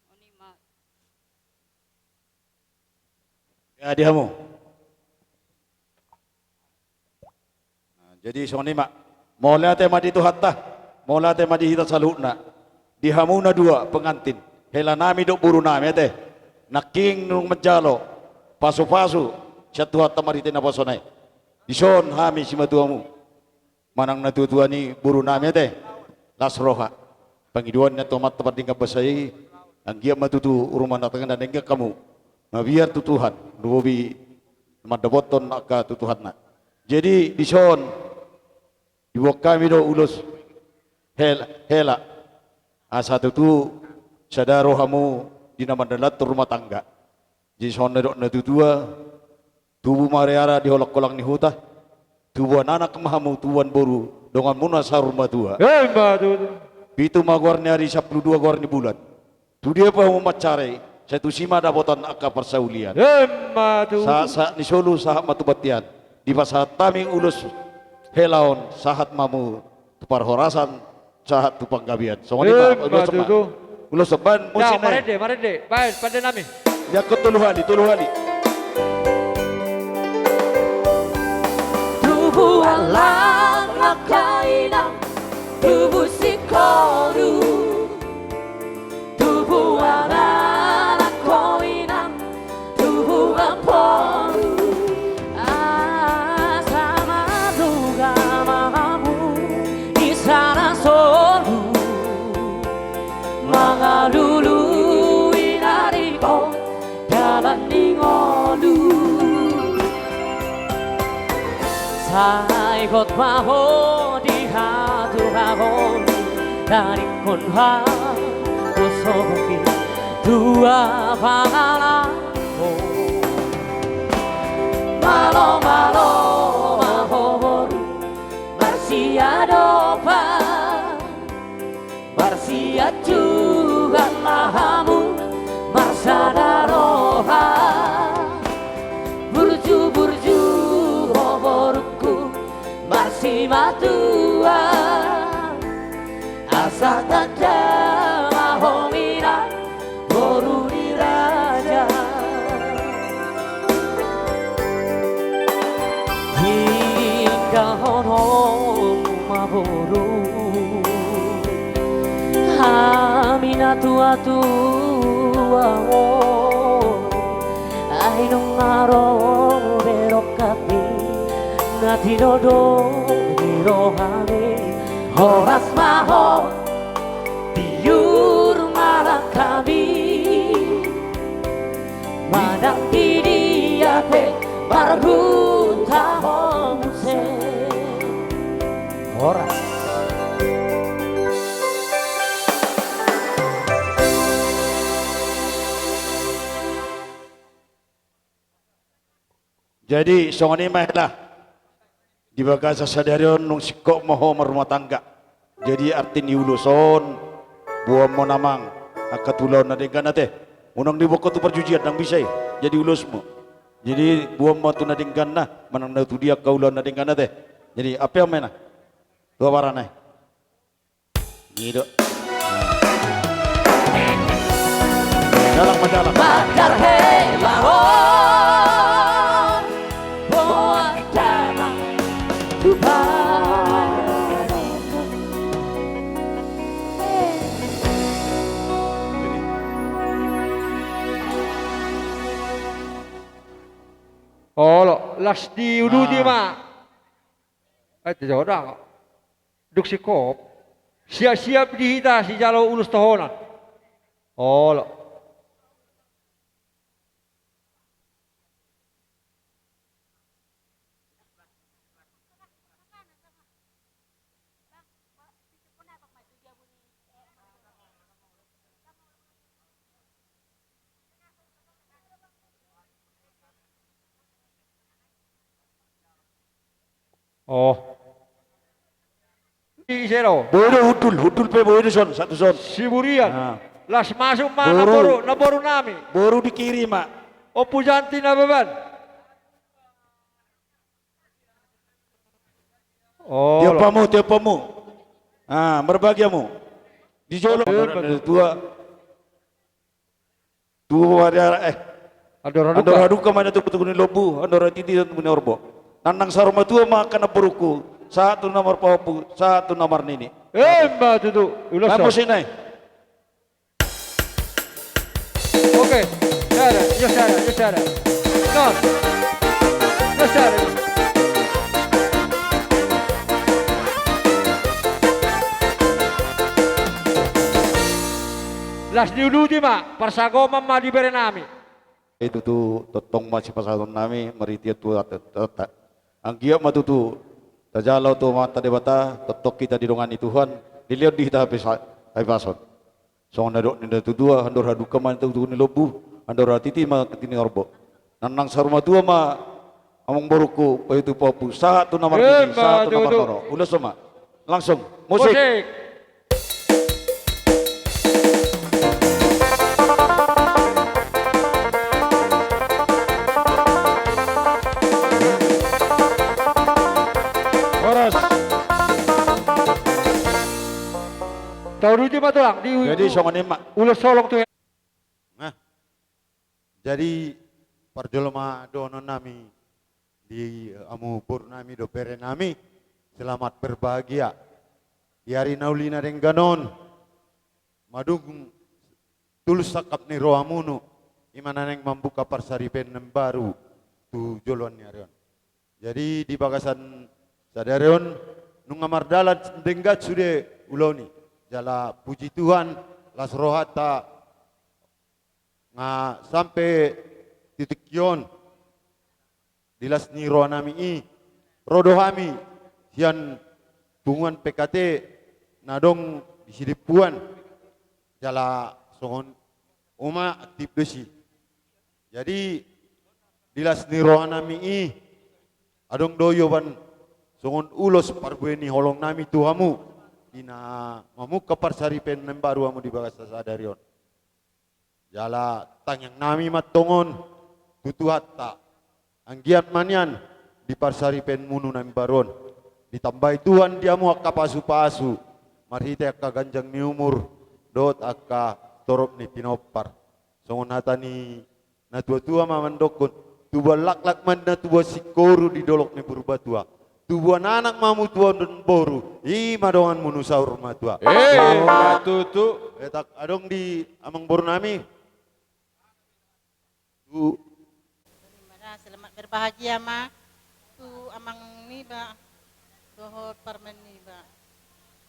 Songon i ma. Ya, di hamu. Nah, jadi songon i ma. Mauliate ma di Tuhanta. Mauliate ma di hita saluhutna. Di hamu na dua pengantin. Helanami dohot borunami, ate. Nangkin dung manjalo pasupasu sian Tuhanta marhite naposona i. Dison hami simatuamu. Manang natuatua ni borunami, ate, las roha. Pangidoan ni Amanta Pardenggan Basa i, anggiat ma tutu rumah tangga na denggan hamu. Mabiar tu Tuhan, lumobi mandapothon angka tu Tuhanna. Jadi, dison, diboan hami do ulos hel-, hela. Asa tutu sada rohamu di na mandalanhon rumah tangga. Jadi songon na nidok natuatua, tubu ma ari-ari di holangkolang ni huta, tubuan anak ma hamu, tubuan boru, donganmuna saur matua. Emma tutu. Pitu ma goar ni ari, sampulu dua goar ni bulan. Tudia pe hamu mansari, sai tusi ma dapotan angka parsaulian. Emma tutu. Sahat-sahat ni solu, sahat ma tu bontean. Dipasahat hami ulos hela on, sahat ma hamu tu parhorasan, sahat tu panggabean. Songon i ma, emma tutu. Ulos on, baen musik nai. Marende, marende. Baen, pande nami. Diangkon tolu hali, tolu hali. Tubuan laklak inang, tubu singkoru. Tubuan anak ho inang, tubuan boru. Asa marduga ma hamu di sana solu, mangalului na ringkot dalan ni ngolu. Sai hot ma ho di hatuaon, taringhon haposomi tua pangalahon. Malo, malo ma ho boru, marsiadopan. Marsianjuan ma hamu, marsada roha. Burju-burju ho borungku, marsimatua. Asa tanda ma ho mina, boru ni raja. Hindahonon ma boru, hami na tua-tua on, ai nunga ro be rongkapmi, na tinodo ni rohami. Horas ma ho, tiur ma langkami. Manang di dia pe marhuta ho muse. Horas. Jadi songon i ma hela. Di bagasan sadari on dung singkop ma ho marrumah tangga. Jadi arti ni ulos on, boan ma amang angka tu ulaon na denggan ate. Unang diboan ho tu parjujian, ndang bisa i. Jadi ulosmu. Jadi boan ma tu na dengganna, manang na tu dia angka ulaon na denggan ate. Jadi ape amang na tu abarana i. Ngido. Dalam, dalam. Mandar hela on, boan damang tu badan. Olo, las diuduti ma. Ah. Eh, tidak ada. Dung singkop, siap-siap di hita sijalo ulos tohonan. Olo. Oh. Ise do? Boi do hundul, hundul pe boi do son, satu son. Siburian. Ah. Las masuk ma namboru, namboru nami. Boru di kiri ma. Ompu Janti Nababan. Oh. Tiop hamu, tiop hamu. Ah, marbagi hamu. Di jolo. Eh, betul. Tua. Tu ari, eh. Andor haduka. Andor haduka ma na tubu-tubu ni lombu, andor hatiti tubu ni horbo. Nang saur matua ma angka namborungku, sahat tu na marpahompu, sahat tu na marnini. Emma tutu, ulos on. Musik nai. Oke, sada, yo sada, yo sada. Non. Yo sada. Las diuduti ma, parsagoman ma di bere nami. Itu tu tongtong ma sipasahaton nami, marhite tu ateateanta. Anggiat ma tutu, tajalo tu Amanta Debata, tongtong hita didongani Tuhan, dilehon di hita hape sa-, hahipason. Songon na didok ni natuatua, andor haduka ma tubu-tubu ni lombu, andor hatiti ma tubu ni horbo. Nang saur matua ma amangborungku, paihutihut pahompu, sahat tu na marnini, sahat tu na marnono. Ulos on ma. Langsung, musik. Musik. Ima tulang, di, jadi songon i ma. Ulos holong tu. Nah. Jadi parjolo ma dohonon nami di, eh, hamu boru nami dohot bere nami, selamat berbahagia. Di ari na uli na denggan on, madung tulus sangkap ni rohamuna, ima na naeng mambuka parsaripeon na baru tu joloan ni ari on. Jadi di bagasan sadari on nunga mardalan denggan sude ulaon i, jala puji Tuhan, las rohanta nga sampe titik on di las ni roha nami i, ro do hami sian punguan P K T na adong di Sidempuan, jala songon i ma aktif do disi. Jadi di las ni roha nami i, adong do ioban songon ulos parbue ni holong nami tu hamu, di na mambuka parsaripeon na baru hamu di bagasan sadari on. Jala tangiang nami ma antong on tu Tuhanta, anggiat ma nian di parsaripeonmuna na baru on ditambai Tuhan di hamu angka pasupasu, marhite angka ganjang ni umur dohot angka torop ni pinompar. Songon hata ni natuatua ma mandokkon, tubuan laklak ma na tubuan singkoru di dolok ni Purbatua. Tubuan anak ma hamu tubuan boru, i ma donganmu na saur matua. Eh, ima tutu. Etak adong di amang boru nami. Tu. Selamat berbahagia ma tu amang niba dohot parumaen niba.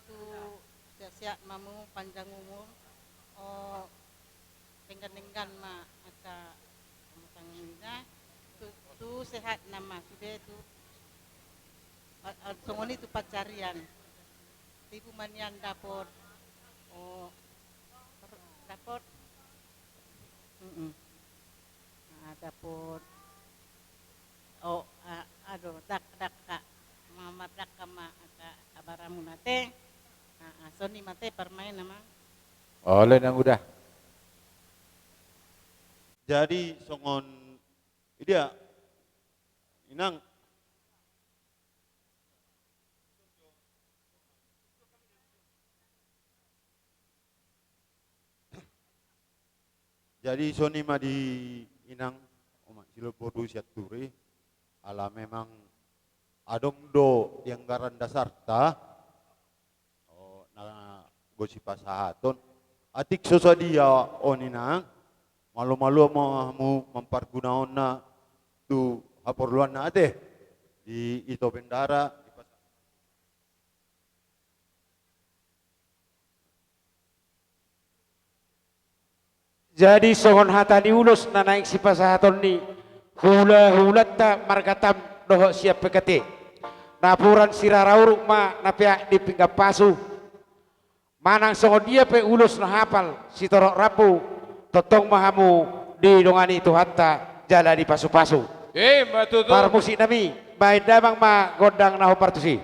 Tu sehat-sehat ma hamu, panjang umur. O, denggan-denggan ma angka rumah tangga. Tu, tu sehat nama sude tu. A, a, songon i tu pansarian. Tibu ma nian dapot. O, dapot. Mm-mm. Ah, dapot. O, ah, ado, dak, dakka. Mamardakka ma angka abaramuna te. Ah, ah, songon i ma te parumaen nama. Olo, inang uda. Jadi songon i dia, inang. Jadi songon i ma di inang, omak silop boru sian turi, ala memang adong do di anggaran dasarta, o, na boi sipasahaton. Atik so sadia on inang, malo-malo ma hamu mampargunaonna tu haporluanna ate di ito bendahara. Jadi songon hata ni ulos na naeng sipasahaton ni hula-hulanta marga Tam dohot sian P K T. Napuran sirara uruk ma na peak di pinggan pasu. Manang songon dia pe ulos na hapal sitorop rambu, tongtong ma hamu didongani Tuhanta jala dipasu-pasu. Ima tutu. Parmusik nami, baen damang ma gondang na hombar tusi.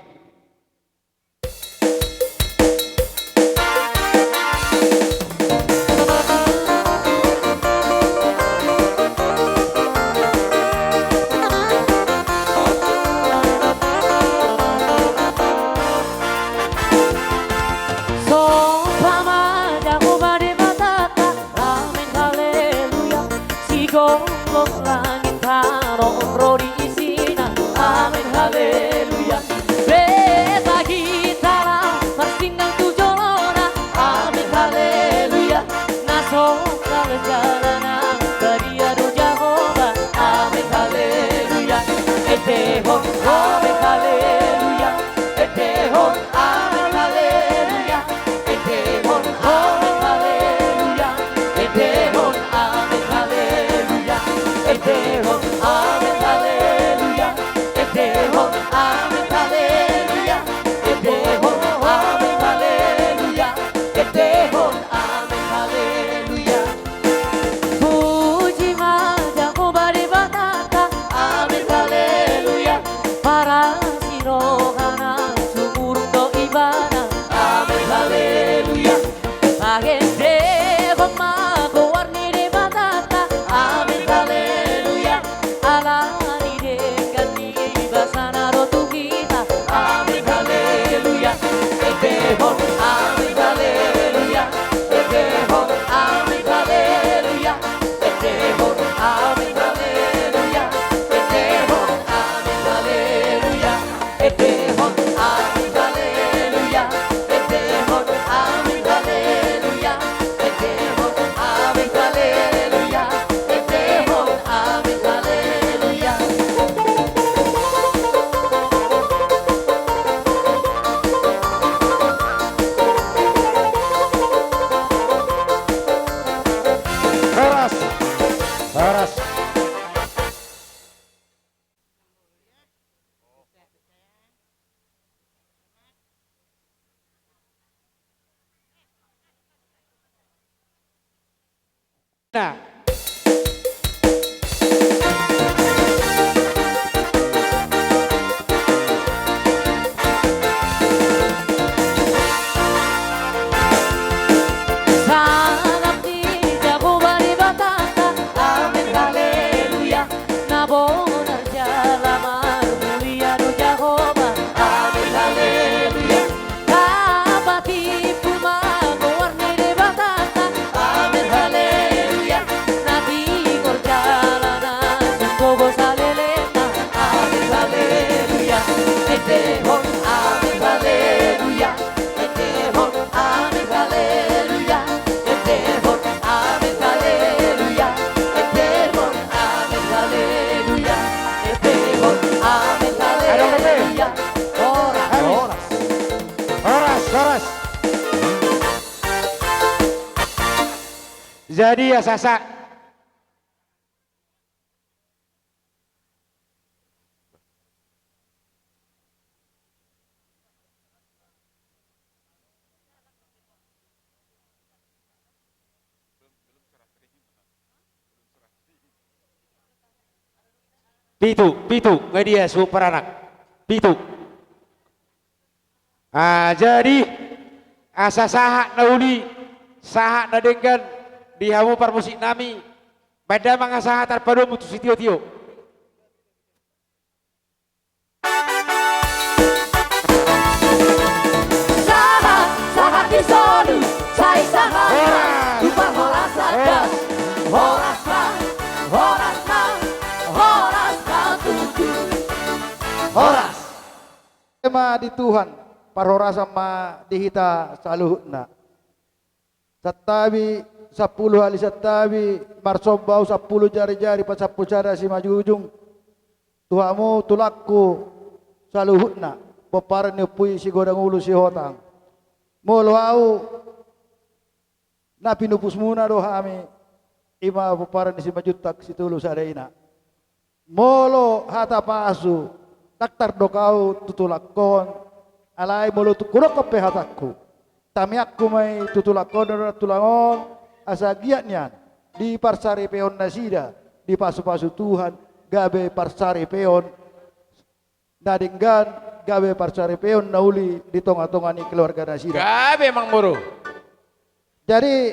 Sopa ma Jahowa Debatanta, amen haleluya. Sigomgom langit tano ro di isina, amen haleluya. Beta hita ra marsinang tu jolona, amen haleluya. Na somal jala na badia do Jahowa, amen haleluya. Endehon, amen haleluya. Endehon, amen haleluya. Endehon, amen haleluya. Endehon, amen haleluya. Endehon, amen haleluya. Endehon, amen haleluya. Endehon, amen haleluya. Endehon, amen haleluya. Nah. Sangap ni Jahowa Debatanta, amen haleluya. Na bona jala marmulia do Jahowa, amen haleluya. Tapatimbul ma goar ni Debatanta, amen haleluya. Na tigor jala na sumbogo salelengna, amen haleluya. Endehon, amen haleluya. Endehon, amen haleluya. Endehon, amen haleluya. Endehon, amen haleluya. Endehon, amen haleluya. Horas. Horas. Horas, horas. Jadi ya, Sasa. Pitu, pitu, nga dia suhut paranak? Pitu. Ah, jadi, asa sahat na uli, sahat na denggan di hamu parmusik nami, baen damang asa sahat tarpadomu tu sitio-tio. Sahat, sahat di solu, sai sahat. Horas. Tu parhorasan. Horas. Horas ma, horas ma, horas ma tutu. Horas. Ema di Tuhan, parhorasan ma di hita saluhutna. Santabi, sampulu hali santabi, marsomba ahu sampulu jari-jari, pasampulu sada simanjujung. Tu hamu tulangku saluhutna, pomparan ni Ompu i Sigodang Ulu Sihotang. Molo ahu, na pinupusmuna do hami, i ma pomparan ni Simanjuntak Situlusada ina. Molo hata pasu, ndang tardok ahu tu tulangkon, alai molo tu hudok pe hatangku, tangiangku ma i tu tulangkon, tulang on, asa giat nian, diparsaripeon nasida, dipasu-pasu Tuhan, gabe parsaripeon na denggan, gabe parsaripeon na uli di tonga-tonga ni keluarga nasida. Gabe, Amangboru. Jadi,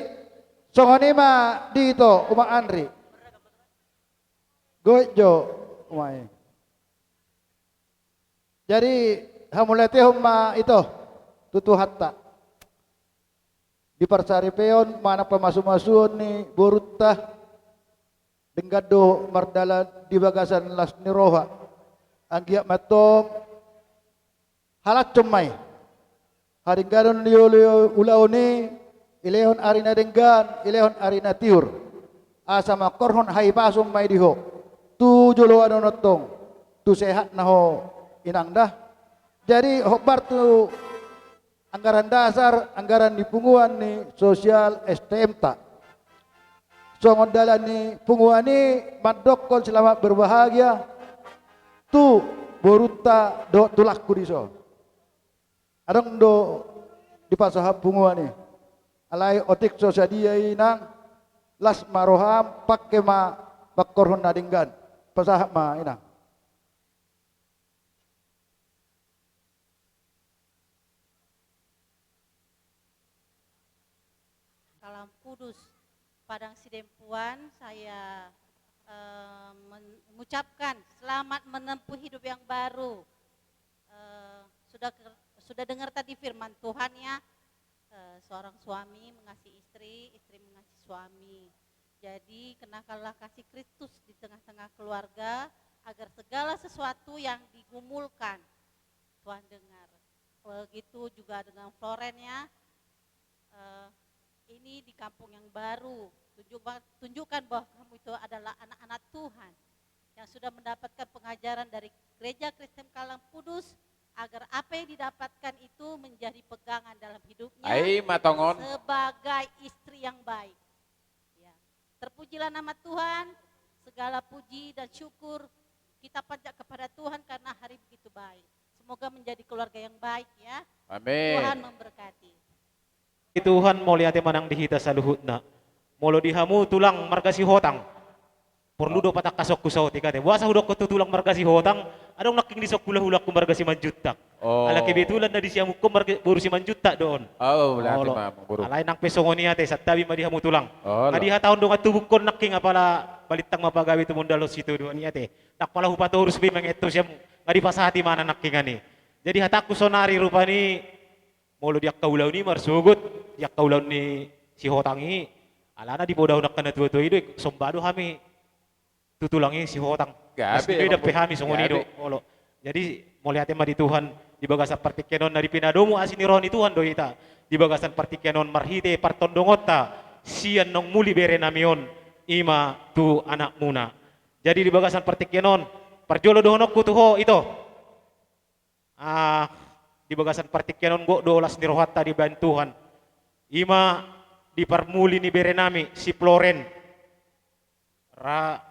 songon i ma di ito, Uma Andri. Goit jo, Uma i. Jadi, hamauliatehon ma ito, tu Tuhanta. Diparsaripeon manang pamasu-masuon ni borunta, denggan do mardalan di bagasan las ni roha. Anggiat ma antong halashon ma i. Hadengganon ni ulaon i, ilehon ari na denggan, ilehon ari na tiur. Asa mangkorhon hahipason ma i di ho. Tu joloan on antong, tu sehatna ho inang da. Jadi, hombar tu anggaran dasar, anggaran ni punguan ni sosial S T M-ta. Songon dalan ni punguan i mandokkon selamat berbahagia tu borunta dohot tulangku dison. Adong do dipasahat punguan i. Alai otik so sadia i, inang, las ma roham, pangke ma mangkorhon na denggan. Pasahat ma, inang. Kalam Kudus, Padang Sidempuan, saya, eh, men-, mengucapkan selamat menempuh hidup yang baru. Eh, sudah ker-, sudah dengar tadi firman Tuhan ya, eh, seorang suami mengasihi istri, istri mengasihi suami. Jadi, kenakanlah kasih Kristus di tengah-tengah keluarga, agar segala sesuatu yang digumulkan, Tuhan dengar. Begitu juga dengan Floren ya. Eh, ini di kampung yang baru, tunjuk ba-, tunjukkan bahwa kamu itu adalah anak-anak Tuhan yang sudah mendapatkan pengajaran dari Gereja Kristen Kalam Kudus, agar apa yang didapatkan itu menjadi pegangan dalam hidupnya. Ai, ma tongon. Sebagai istri yang baik. Ya. Terpujilah nama Tuhan, segala puji dan syukur kita panjat kepada Tuhan karena hari begitu baik. Semoga menjadi keluarga yang baik ya. Amin. Tuhan memberkati. Tuhan mauliate ma nang di hita saluhutna. Molo di hamu tulang marga Sihotang, porlu do patangkashonku saotik ate. Boasa hudokkon tu tulang marga Sihotang, adong nangkin dison hulahulangku marga Simanjuntak. Ala kebetulan na disiamukkon marga boru Simanjuntak do on. Olo. Alai nang pe songon i ate, santabi ma di hamu tulang. Nga dihatahon dongan tubungkon nangkin, apala balintang ma pagabe tumundalhon sitadoan i ate. Ndang pala hupatorus be mangido siamun, nga dipasahat ibana nangkiningan i. Jadi hatangku sonari rupani, molo di angka ulaon i marsogot, di angka ulaon ni Sihotang i, alana dipodahon angka natuatua i do, somba do hami tu tulang i Sihotang. Gabe, gabe. Ndang pe hami songon i do. Olo. Jadi mauliate ma di Tuhan, di bagasan partingkian on na dipinadomu asi ni roha ni Tuhan do hita di bagasan partingkian on marhite partondongonta sian naung muli berenami on, i ma tu anakmuna. Jadi di bagasan partingkian on, parjolo dohononku tu ho, ito. Ah, di bagasan partingkian on gok do las ni rohanta dibahen Tuhan. I ma di parmuli ni berenami si Floren. Ra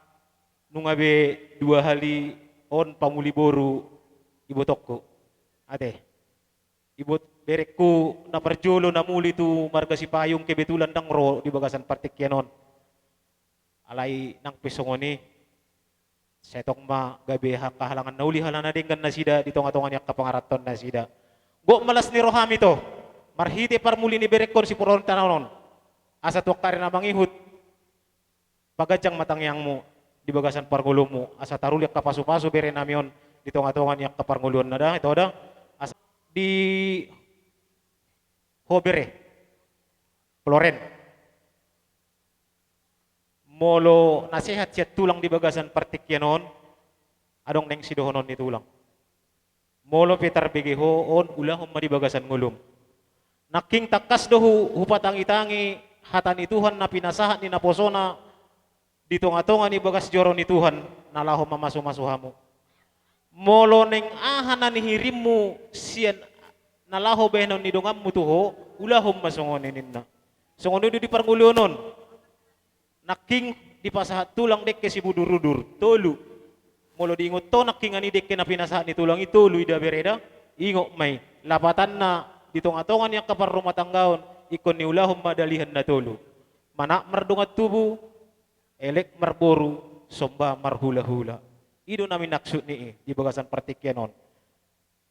nunga be dua hali on pamuli boru ibotongku. Ate. Ibot berengku na parjolo na muli tu marga Sipayung kebetulan ndang ro di bagasan partingkian on. Alai nang pe songon i, sai tong ma gabe angka halangan na uli alana denggan nasida di tongatonga ni angka pangarantoan nasida. Gok ma las ni rohami, ito, marhite parmuli ni berengkon si Floren on, asa tu angka ari na mangihut paganjang ma tangiangmu di bagasan parngoluonmu, asa taruli angka pasupasu berenami on di tongatonga ni angka parngoluonna da, ito da. Asa di ho bere Floren. Molo nasehat sian tulang di bagasan partingkian on, adong naeng sidohonon ni tulang. Molo pe tarbege ho on, ulahon ma di bagasan ngolum. Nangkin tangkas do hu-, hupatangitangi hata ni Tuhan na pinasahat ni naposona di tongatonga ni bagas joro ni Tuhan, na laho mamasumasu hamu. Molo naeng aha na nihirimmu sian na laho bahenon ni donganmu tu ho, ulahon ma songon i ninna. Songon i do di parngoluon on. Nangkin dipasahat tulang dengke sibudurudur, tolu. Molo diingot ho nangkiningan i dengke na pinasahat ni tulang i tolu i da bere da, ingot ma i. Lapatanna di tongatonga ni angka parrumatanggaon, ingkon niulahon ma dalihan na tolu. Manat mardongan tubu, elek marboru, somba marhulahula. I do na maksud ni i di bagasan partingkian on.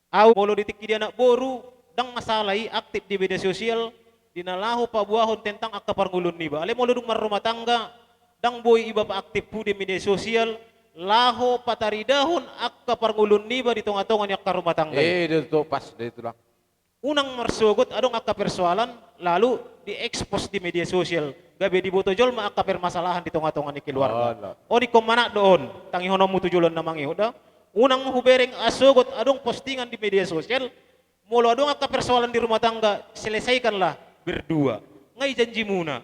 Au molo di tingki di anak boru, ndang masalah i aktif di media sosial, di na laho paboahon tentang angka parngoluon niba. Alai molo dung marrumah tangga, ndang boi iba paaktifhu di media sosial, laho pataridahon angka parngoluon niba di tongatonga ni angka rumah tangga i. Eh, dia tu pas, dia tu lah. Unang marsogot adong angka persoalan, lalu diekspos di media sosial. Gabe diboto jolma angka permasalahan di tongatonga ni keluarga. Alah. On ingkon manat do on, tangihononmu tu joloan na mangihut da. Unang hubereng asa sogot adong postingan di media sosial, molo adong angka persoalan di rumah tangga, selesaikanlah berdua. Nga i janjimuna.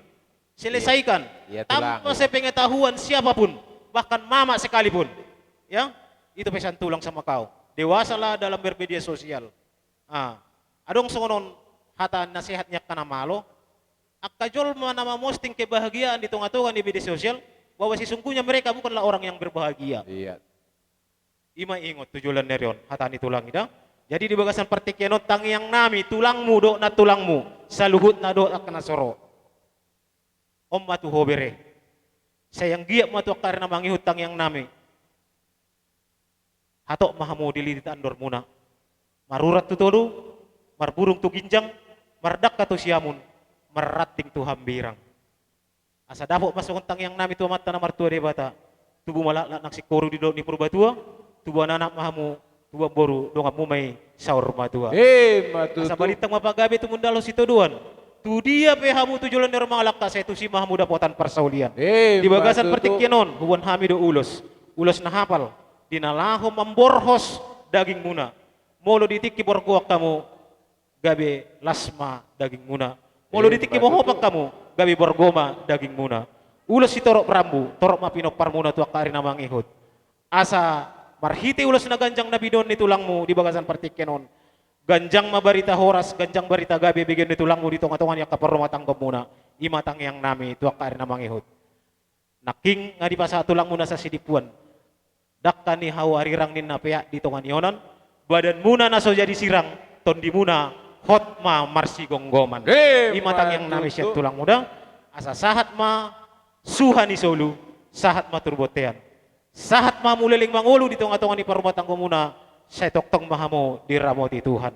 Selesaikan. Iya, tulang, tanpa sepengetahuan siapapun, bahkan mama sekalipun. Ya, itu pesan tulang sama kau. Dewasalah dalam bermedia sosial. Ah, adong songon on hata nasehat ni angka na malo. Angka jolma na mamosting kebahagiaan di tongatonga ni media sosial, bahwa sesungguhnya mereka bukanlah orang yang berbahagia. Iya. I ma ingot tu joloan ni ari on, hata ni tulang i da. Jadi di bagasan partingkian on tangiangnami, tulangmu dohot nantulangmu, saluhutna dohot angka na so ro. On ma tu ho bere. Sai anggiat ma tu angka ari na mangihut tangiangnami. Hatop ma hamu dililiti andormuna. Marurat tu tolu, marburung tu ginjang, mardangka tu siamun, marranting tu hambirang. Asa dapot ma songon tangiangnami tu Amanta na martua Debata. Tubu ma laklak nang singkoru di dolok ni Purbatua, tubuan anak ma hamu, tubuan boru, donganmu ma i saur matua. Emma tutu. Asa balintang ma pagabe tumundalhon sitadoan. Tu dia pe hamu tu joloan ni ari mangalangka, sai tusi ma hamu dapotan parsaulian. Emma tutu. Di bagasan partingkian on, huboan hami do ulos. Ulos na hapal, di na laho mamborhos dagingmuna. Molo di tingki borgoan hamu, gabe las ma dagingmuna. Molo di tingki mohopan hamu, gabe borgo ma dagingmuna. Ulos sitorop rambu, torop ma pinomparmuna tu angka ari na mangihut. Asa marhite ulos na ganjang na binoan ni tulangmu di bagasan partingkian on, ganjang ma barita horas, ganjang barita gabe begeon ni tulangmu di tongatonga ni angka parrumatanggaonmuna. I ma tangiangnami tu angka ari na mangihut. Nangkin nga dipasahat tulangmu na sasidimpuan. Dangka ni hau arirang ninna peak di tonga ni onan, badanmuna na so jadi sirang, tondimuna hot ma marsigomgoman. Eh, i ma tangiangnami sian tulangmu da. Asa sahat ma suha ni solu, sahat ma tu bontean. Sahat ma hamu leleng mangolu di tonga-tonga ni parrumatanggamuna, sai tongtong ma hamu diramoti Tuhan.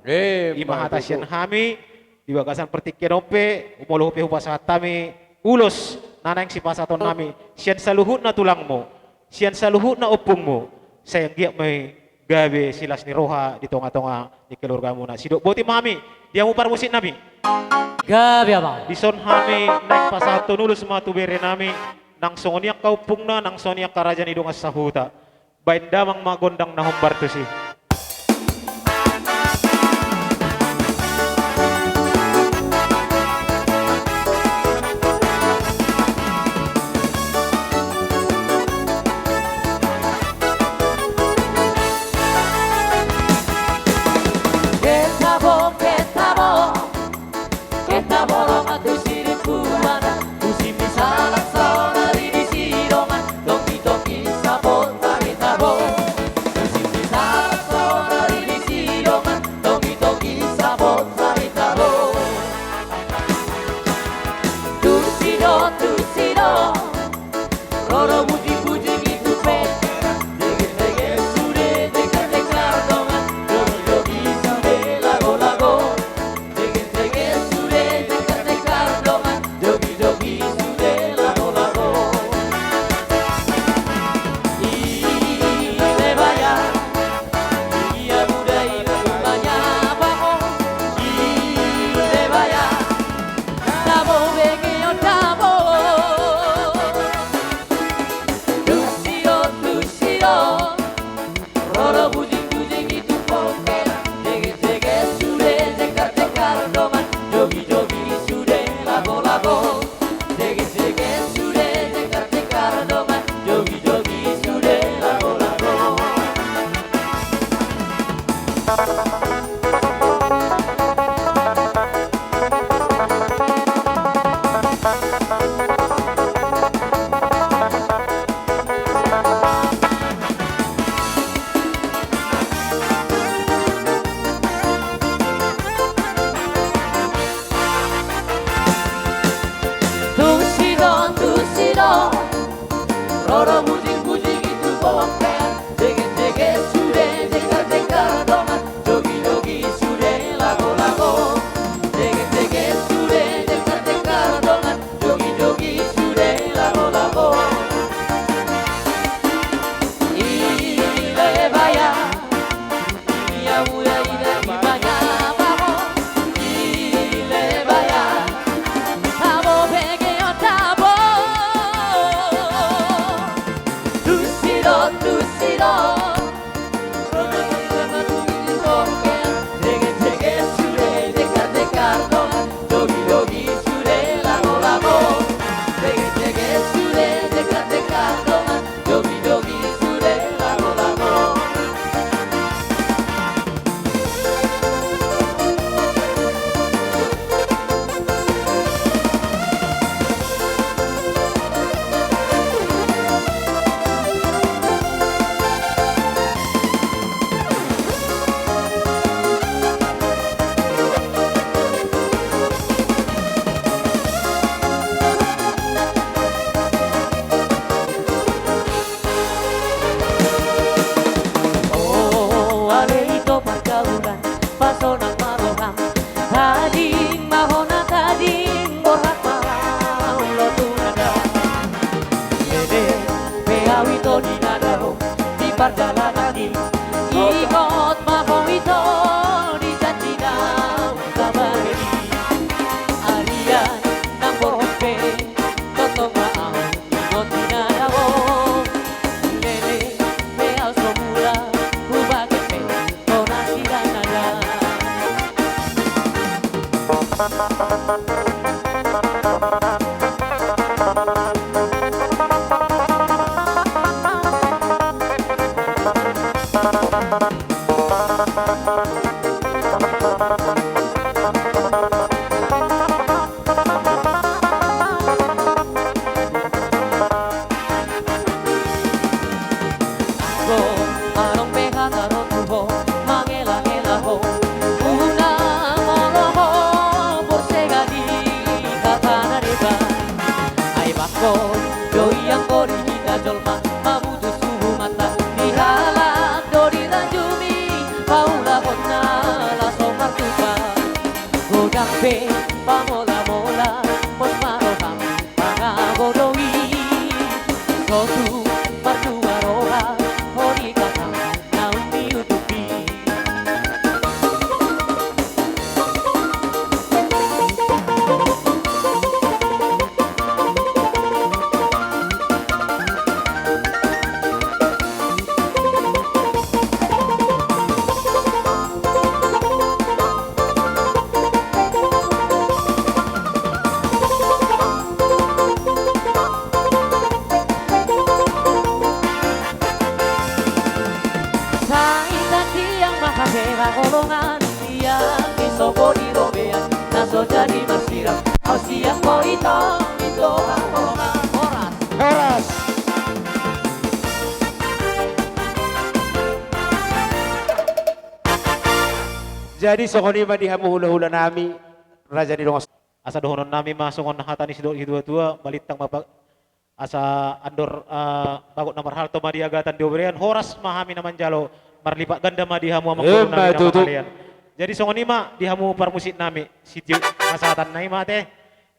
Ima hata sian hami, di bagasan partingkian on pe, molo hupe hupasahat hami ulos na naeng sipasahatonnami sian saluhutna tulangmu, sian saluhutna ompungmu, sai anggiat ma i gabe silas ni roha di tonga-tonga ni keluargamuna. Sidok boti ma hami di hamu parmusiknami. Gabe, Amang. Dison hami naeng pasahathon ulos ma tu berenami, nang songon i angka ompungna, nang songon i angka raja ni dongan sahuta. Baen damang ma gondang na hombar tusi. O ale ito pargaulan, pasonang ma roham. Tading ma hona, tading borhat ma laho tu nada. Leleng pe au ito di nada ho, di pardalanan i. Ingot ma ho ito di janji na hutabahen i. Arian nang borhat pe, tongtong ma au ingot di nada ho. Leleng pe au so mula hubage pe hona siganjang. Anggo adong pe hata ro tu ho, mangelangela ho, unang olo ho porsea di hata na deba. Ianggo di hita jolma mamutus hubunganta, di halak do dirajumi paulahonna laos so martupa. Godang pe pamolamola, pos ma roham mangagodoi. So tung mardua roha ho di hatamu naung niutupi. Sai tangiang ma hape hagolongan, ianggo di robean na so jadi marsiram, au siap ho ito minto hagolongan. Horas. Horas. Jadi songon i ma di hamu hulahula nami, raja ni dongan. Asa dohonon nami ma songon hata ni sido-, situatua, balintang ma pa-, asa andor, eh, bagot na marhalto ma di agatan di oberean, horas ma hami na manjalo, marlipat ganda ma di hamu amang boru nami na mangalean. Jadi songon i ma di hamu parmusik nami, sitio hasahatan na i ma te.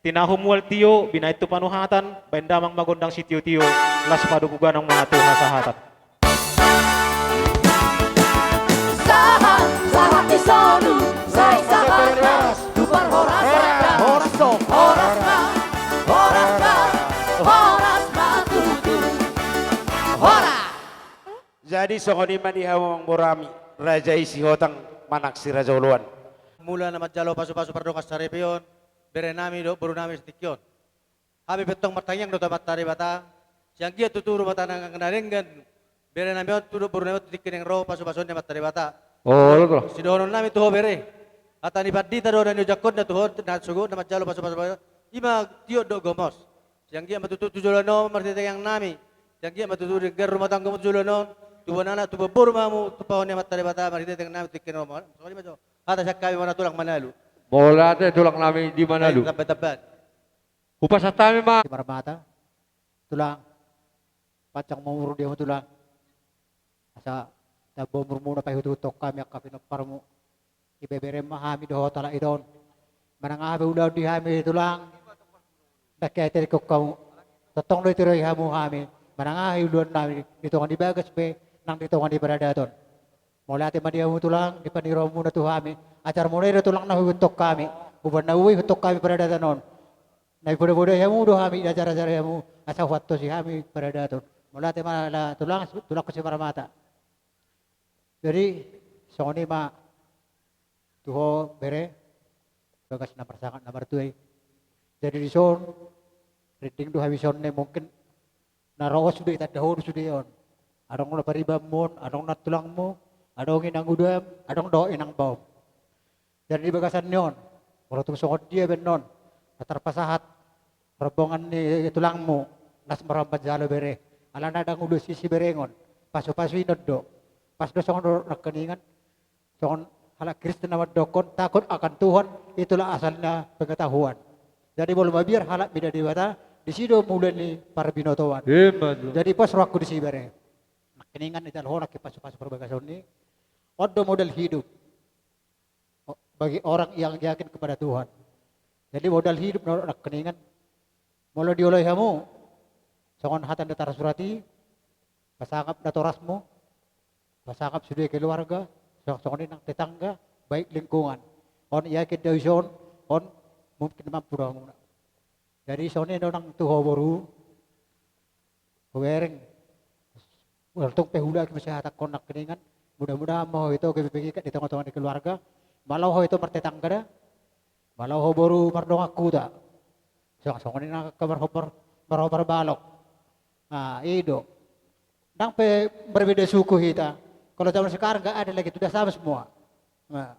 Tinahu mual tio, binahen tu panuhatan, baen damang ma gondang sitiotio, las paduku ganong ma tu hasahatan. Sahat, sahat ni solu, sai sahat ras, tu parhorasan. Horas, horas, horas ma, horas ma, horas ma tutu. Horas. Jadi songon i ma di hamu amang boru nami, raja i Sihotang manang si Raja Oloan. Mula na manjalo pasupasu pardongan saripeon, bere nami dohot boru nami sitingki on. Hami pe tong martangiang do tu Amanta Debata, sai anggiat tutu do ma tangiang na denggan bere nami on tu dohot boru nami on tu tingki naeng ro pasupasuon ni Amanta Debata. Olo do. Sidohonon nami tu ho bere, hata ni pandita do na niojakhon na tu ho, na sogot na manjalo pasupasu, i ma tio dohot gomos. Sai anggiat ma tutu tu joloan on marhite tangiang nami, sai anggiat ma tutu denggan rumah tanggamu tu joloan on, tubuan anak tubuan boru ma hamu tumpahon ni Amanta Debata marhite tangiang nami tu tingki on. Songon i ma jo hata sian hami ma na tulang Manalu. Mauliate tulang nami di Manalu. Ai, tamba-tamba. Hupasahat hami ma. Marmata. Tulang. Panjang ma umur di hamu tulang. Asa tamba umurmuna paihuthon hami angka pinomparmu. Ibebere ma hami dohot halak ito on. Manang aha pe ulaon di hami tulang. Ndang hea tirihon hamu. Tongtong do itiroi hamu hami. Manang aha ulaon nami di tonga ni bagas pe nang di tonga ni paradaton. Mauliate ma di hamu tulang, di pangidoanmuna tu hami. Ajarmuna i do tulang na huihuthon hami. Umbahen na huihuthon hami paradatan on. Na dipoda-podai hamu do hami, diajar-ajari hamu. Asa huantosi hami paradaton. Mauliate ma tulang, tulangku si Marmata. Jadi, songon i ma tu ho bere, bagas na marsangap na martua i. Jadi dison, rinding do hami songon i mungkin. Na ro on sude, tanda ho do sude on. Adong na paribanmu on, adong na tulangmu, adong inang udaam, adong dohot inang baom. Jadi di bagasan ni on, molo tung songon dia baen on, na tarpasahat rombongan ni tulangmu, las ma ro manjalo bere. Alana ndang ulaon sisiberengon, pasupasu i non do. Pas do songon nangkiningan, songon halak Kristen na mandokkon, takut akan Tuhan, itulah asalnya pengetahuan. Jadi molo mabiar halak mida Debata, disi do mula ni parbinotoan. Ima tutu. Jadi pos rohangku disi bere. Nangkiningan ita ho nangkin pasupasu parbagason i. On do modal hidup. O, bagi orang yang yakin kepada Tuhan. Jadi modal hidup na nangkiningan. Molo dioloi hamu, songon hata na tarsurat i, pasangap natorasmu, pasangap sude keluarga, songon i nang tetangga, baik lingkungan. On yakin do ison, on mungkin mampu do hamuna. Jadi songon i do nang tu ho boru, hubereng. Molo tung pe huulahon hamu sihatanhon nangkiningan, mudah-mudahan ma ho ito gabe pengikat di tonga-tonga ni keluarga, malo ho ito martetangga da, malo ho boru mardongan huta. Songon-songon i nang angka marhombar, marhombar balok. Nah, i do. Ndang pe berbeda suku hita. Kalau zaman sekarang nggak ada lagi, sudah sama semua. Nah,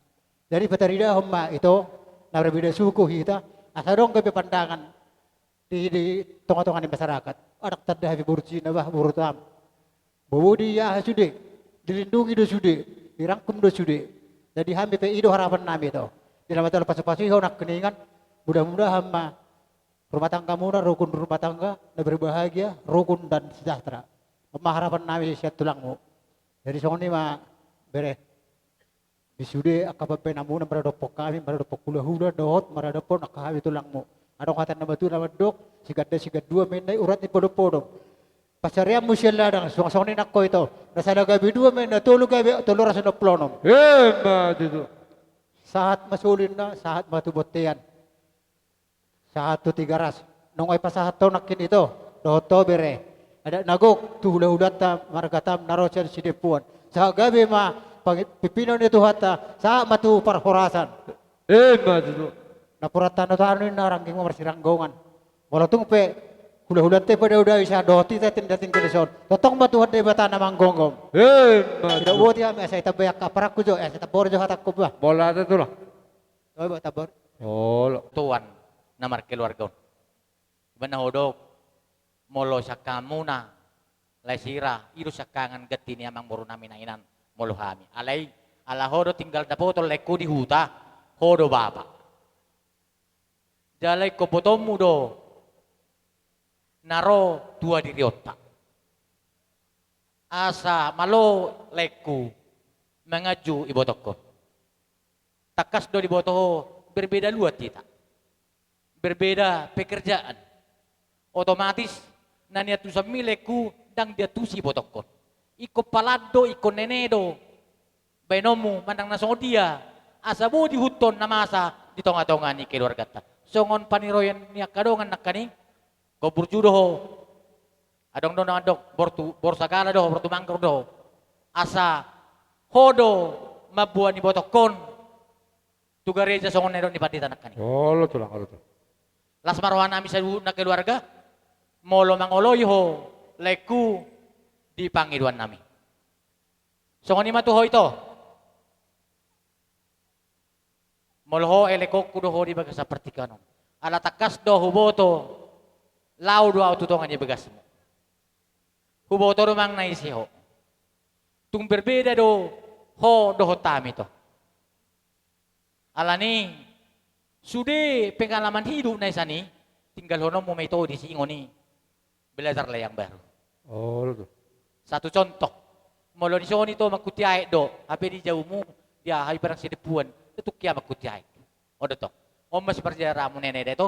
jadi pataridahon ma ito, na berbeda suku hita, asa adong gabe pandangan di, di tonga-tonga ni masyarakat. Adong tanda hami boru Cina bah, boru Tam. Bobo di aha sude, dilindungi do sude, dirangkum do sude. Jadi hami pe i do harapan nami ito. Di na manjalo pasupasu i ho nangkiningan, mudah-mudahan ma rumah tanggamuna rukun rumah tangga na berbahagia, rukun dan sejahtera. On ma harapan nami sian tulangmu. Jadi songon i ma, bere. Di sude angka pambahenanmuna maradophon hami, maradophon hulahula dohot maradophon angka hami tulangmu. Adong hata na matua na mandok, siganda sigandua ma inna i urat ni podom-podom. Pansarianmu sian ladang, suang songon i nangkin ito. Na sada gabe dua ma inna, tolu gabe tolu ratus onom pulu onom. Emma tutu. Sahat ma sulinna, sahat ma tu bontean. Sahat tu Tigaras. Nunga dipasahat ho nangkin ito, dohot ho bere. Adat na gok tu hulahulanta marga Tam na ro sian Sidempuan. Sahat gabe ma pang-, pimpinan ni Tuhanta, sahat ma tu parhorasan. Emma tutu. Napuran tano-tano ninna rangging ma marsiranggongan. Molo tung pe hulahulanta i padao-dao i sa dohot hita tindating geleson. Tongtong ma Tuhan Debata na manggomgom. Emma tutu. Tidak buat ya, asa ditambai angka parangku jo, asa tambori jo hatangku bah. Bola ada tu lah. Oi, Pak Tabor. Olo. Tuan na markeluarga on. Iba na hudok, molo siangkanganmuna, lae sira, i do siangkangan ganti ni amangboru nami na hinan, molo hami. Alai, ala ho do tinggal dapoton laengku di huta, ho do bapa. Jala ingkon botoonmu do, na ro tua dirionta. Asa malo laengku manganju ibotongkon. Tangkas do diboto ho berbeda luat hita. Berbeda pekerjaan. Otomatis na niantusanmi laengku ndang diantusi ibotongkon. Ingkon palan do, ingkon nene do baenonmu manang na songon dia asa boi diihuthon na masa di tonga-tonga ni keluarganta. Songon paniroian ni angka dongan nangkaning, gombur ju do ho. Adong do na mandok, boru tu, boru sagala do ho, boru tu manggur do ho. Asa ho do mamboan ibotongkon tu gareja songon na nidok ni pandita nangkaning. Olo tulang, olo tulang. Las ma roha nami saluhutna keluarga, molo mangoloi ho laengku di pangidoan nami. Songon i ma tu ho ito. Molo ho elekonku do ho di bagasan partingkian on. Ala tangkas do huboto, laho do ahu tu tonga ni bagasmu. Huboto do manang na ise ho. Tung berbeda do ho dohot hami ito. Alani sude pengalaman hidup na sian i, tinggalhononmu ma ito di siingon i. Belajarlah yang baru. Olo tutu. Satu contoh. Molo dison ito mangkuti aek do, hape di jabumuti aha i barang Sidempuan, tung hea mangkuti aek. On do tong. On ma siparjaramu nene da ito.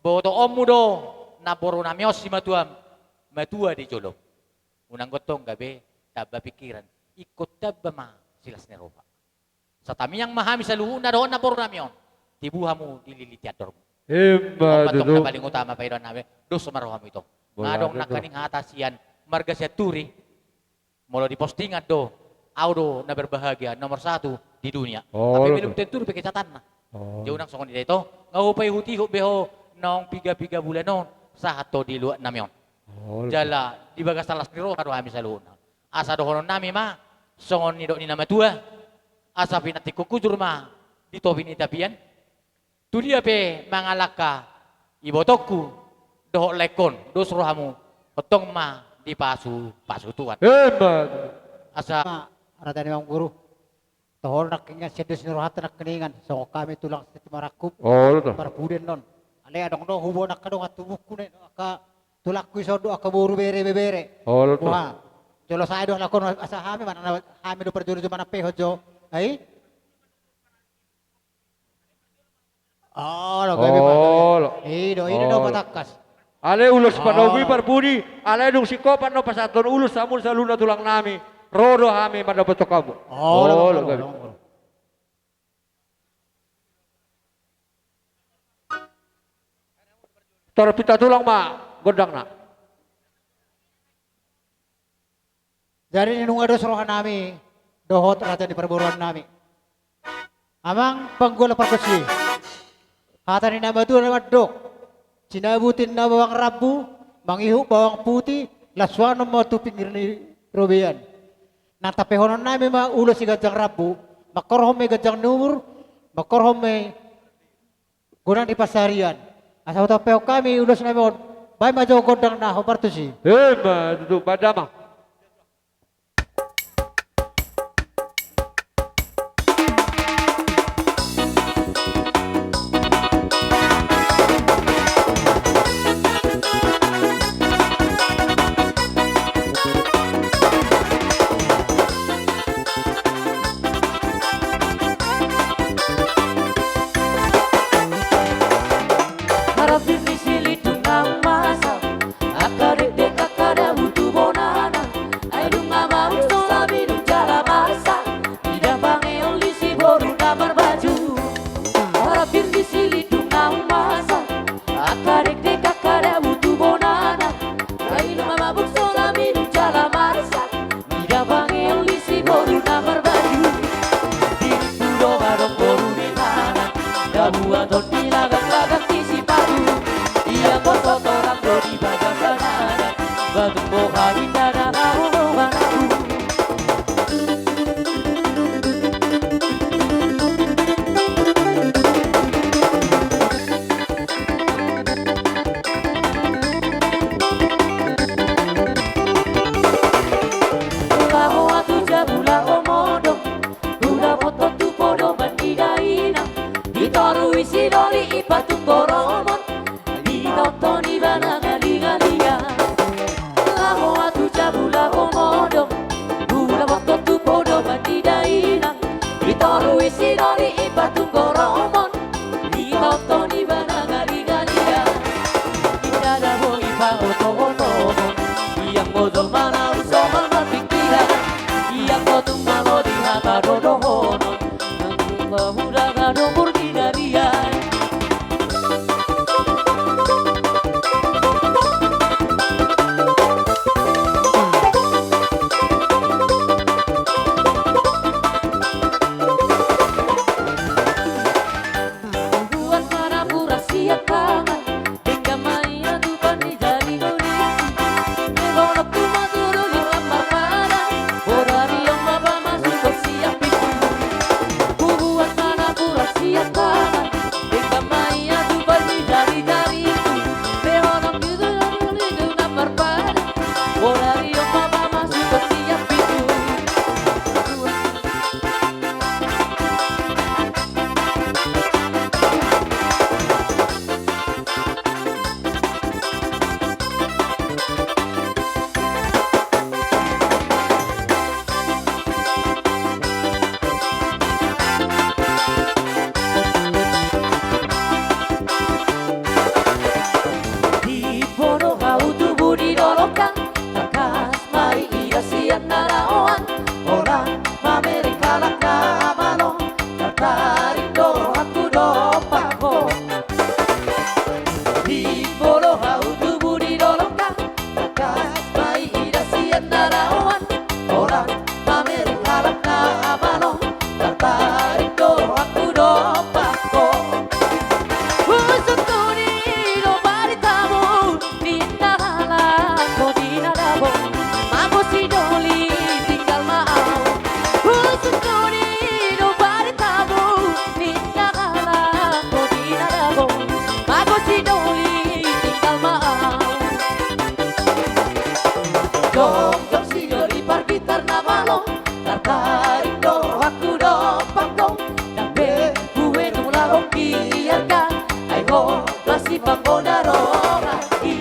Botoonmu do namboru nami on simatuam, matua di jolo. Unang gok tong gabe tamba pikiran. Ingkon tamba ma silas ni roha. Satamiang ma hami saluhutna dohot namboru nami on. Tibu hamu dililiti andormu. Emma tutu. On ma tong na paling utama pangidoan nami, dos ma rohamu ito. Nga adong nangkaning hata sian marga Sianturi. Molo di postingan do, ahu do na berbahagia nomor satu di dunia. Tapi belum tentu dipasahat hatanna. Jadi unang songon i da ito, nga hupaihut-ihut be ho naung piga-piga bulan on sahat ho di luat nami on. Jala di bagasan las ni roha do hami saluhutna. Asa dohonon nami ma songon nidok ni na matua, asa pinantikkon hujur ma di topi ni tapian. Tu dia pe mangalangka ibotongku dohot laengkon, dos rohamu, tongtong ma dipasupasu Tuhan. Emma. Asa. Rata ni amangboru. Toho nangkiningan sian dos ni rohanta nangkiningan, songon hami tulang Simarangkup. Olo tutu. Parpudi annon. Alai adong do huboan angka dongan tubungku na angka tulangku dison dohot angka boru bere ibebere. Olo tutu. Wah. Jolo sae do lakon asa hami manang na hami do parjolo jo manang pe ho jo. Ai? Olo, gabe ma. Olo. I do, i do na patangkas. Alai ulos panogu i parpudi, alai dung singkop annon pasahathon ulos hamu saluhutna tulang nami. Ro do hami mandapothon hamu. Olo, gabe. Tor pita tulang ma gondangna. Jadi nunga dos roha nami dohot raja ni parboruan nami. Amang panggual pargonsi. Hata ni na matua na mandok, sinabuti na bawang rambu, mangihut bawang putih, lasuanon ma tu pinggir ni robean. Nang tapehonon nami ma ulos si ganjang rambu, mangkorhon ma i ganjang ni umur, mangkorhon ma i godang di pansarian. Asa hutampehon hami ulos nami on. Baen ma jo gondang na hombar tusi. Emma tutu, baen damang. Baton di lagang-lagang di sipatu, ia koso torang do di bagasan adat. Baton boha inda na laho manabu. Laho atu jabu laho modom, ula boto tu podoman ni dainang. Di toru i si doli i patung goromon, di toto ni bana gali-galian. Laho atu jabu laho modom, ula boto tu podoman ni dainang. Di toru i si doli i patung goromon, di toto ni bana gali-galian. Inda dabo i paoto-oto, ianggo jolma na uli somal marpingkiran, ianggo tung malo di hata do dohonon, nang pamuda na do murginarian. Buat mana pura siap tangan, denggan ma ia tu pandi jadi doli. Megonok tu ma tu doli lamar pada, bodari on ma pamasu ko siap itu. Buat mana pura siap tangan, denggan ma ia tu pandi jadi doli. Megonok tu doli lamar pada, bodari on ma pamasu ko siap itu. Di podo hau tubu di dolok an, tangkas ma i ida sian na laoan, holan mamereng halak na malo, tartarik do rohangku dompak ho. Di podo hau tubu di dolok an, tangkas ma i ida sian na laoan, holan mamereng halak na malo, tartarik do rohangku dompak ho. Husungkun i do baritamu, ninna halak ho di na dabo, mago si doli tinggal ma au. Husungkun i do baritamu, ninna halak ho di na dabo, mago si doli tinggal ma au. Jongjong si doli pargitar na malo, tartarik do rohangku dompak ho. Ndang be huetong laho di arga, ai ho las i panggoda roha i.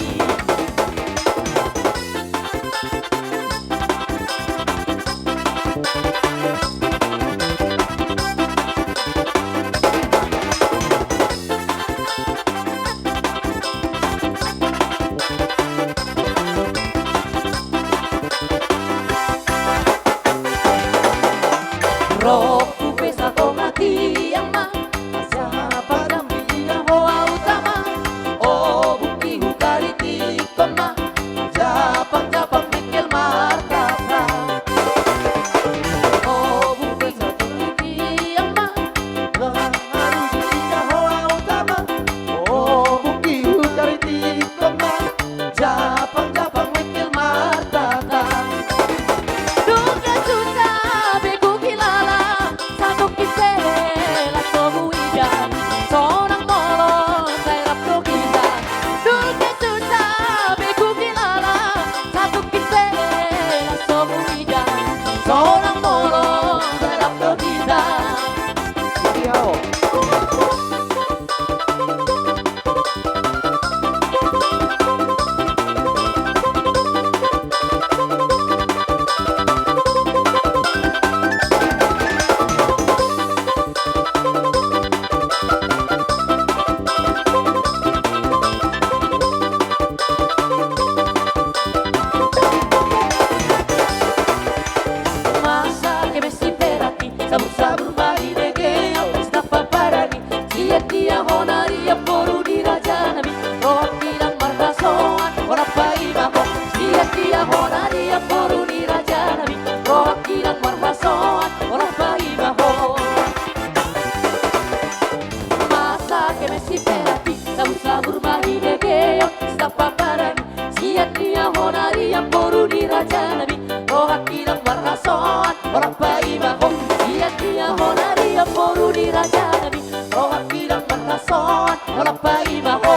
Di rajanami, rohangki ndang marhasoan, holan paima ho. Sian dia hona rian boru ni rajanami, rohangki ndang marhasoan, holan paima ho.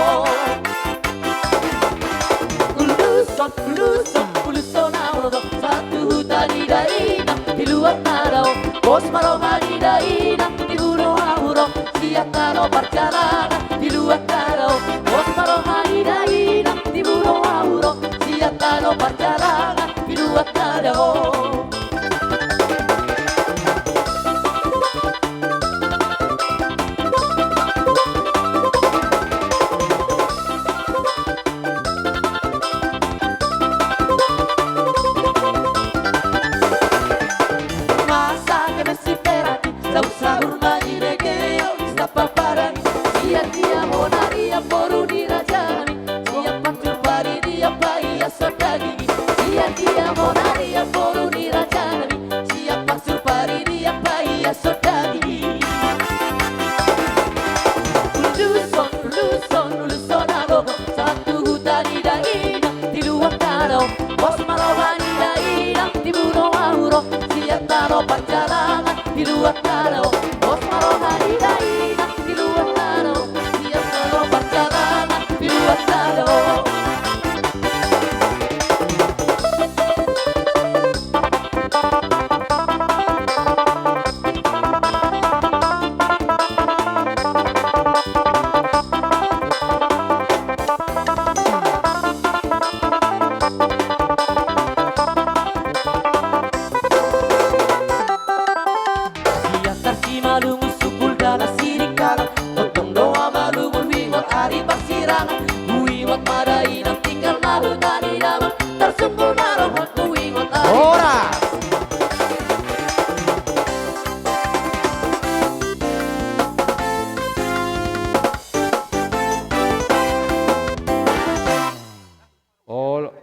Uluson, uluson, uluson au do, sahat tu huta ni dainang, di luat na dao, pos ma roha ni dainang, di huta au do, sian tano parjalangan, di luat na dao, pos ma roha ni dainang, di huta au do, sian tano parjalangan, di luat na dao. Masa ke mesi perati, saur-saur ma di bege on, sitamba padan i, sian dia hona rian boru ni rajanami, sian pansur paridian paiason daging i, sian dia hona rian boru ni rajanami, sian pansur paridian paiason daging i. Uluson, uluson, uluson au do, sahat tu huta ni dainang, di luat na dao, pos ma roha ni dainang, di huta au do, sian tano parjalangan, di luat na dao, pos ma roha ni dainang, di luat na dao, sian tano parjalangan, di luat na dao. Sian tarsimalungun sungkul dalan sirikalang, tongtong do amalungun huingot ari parsirangan, huingot ma dainang tinggal na huta ni damang, tarsungkul ma rohangku huingot ari. Horas. Olo.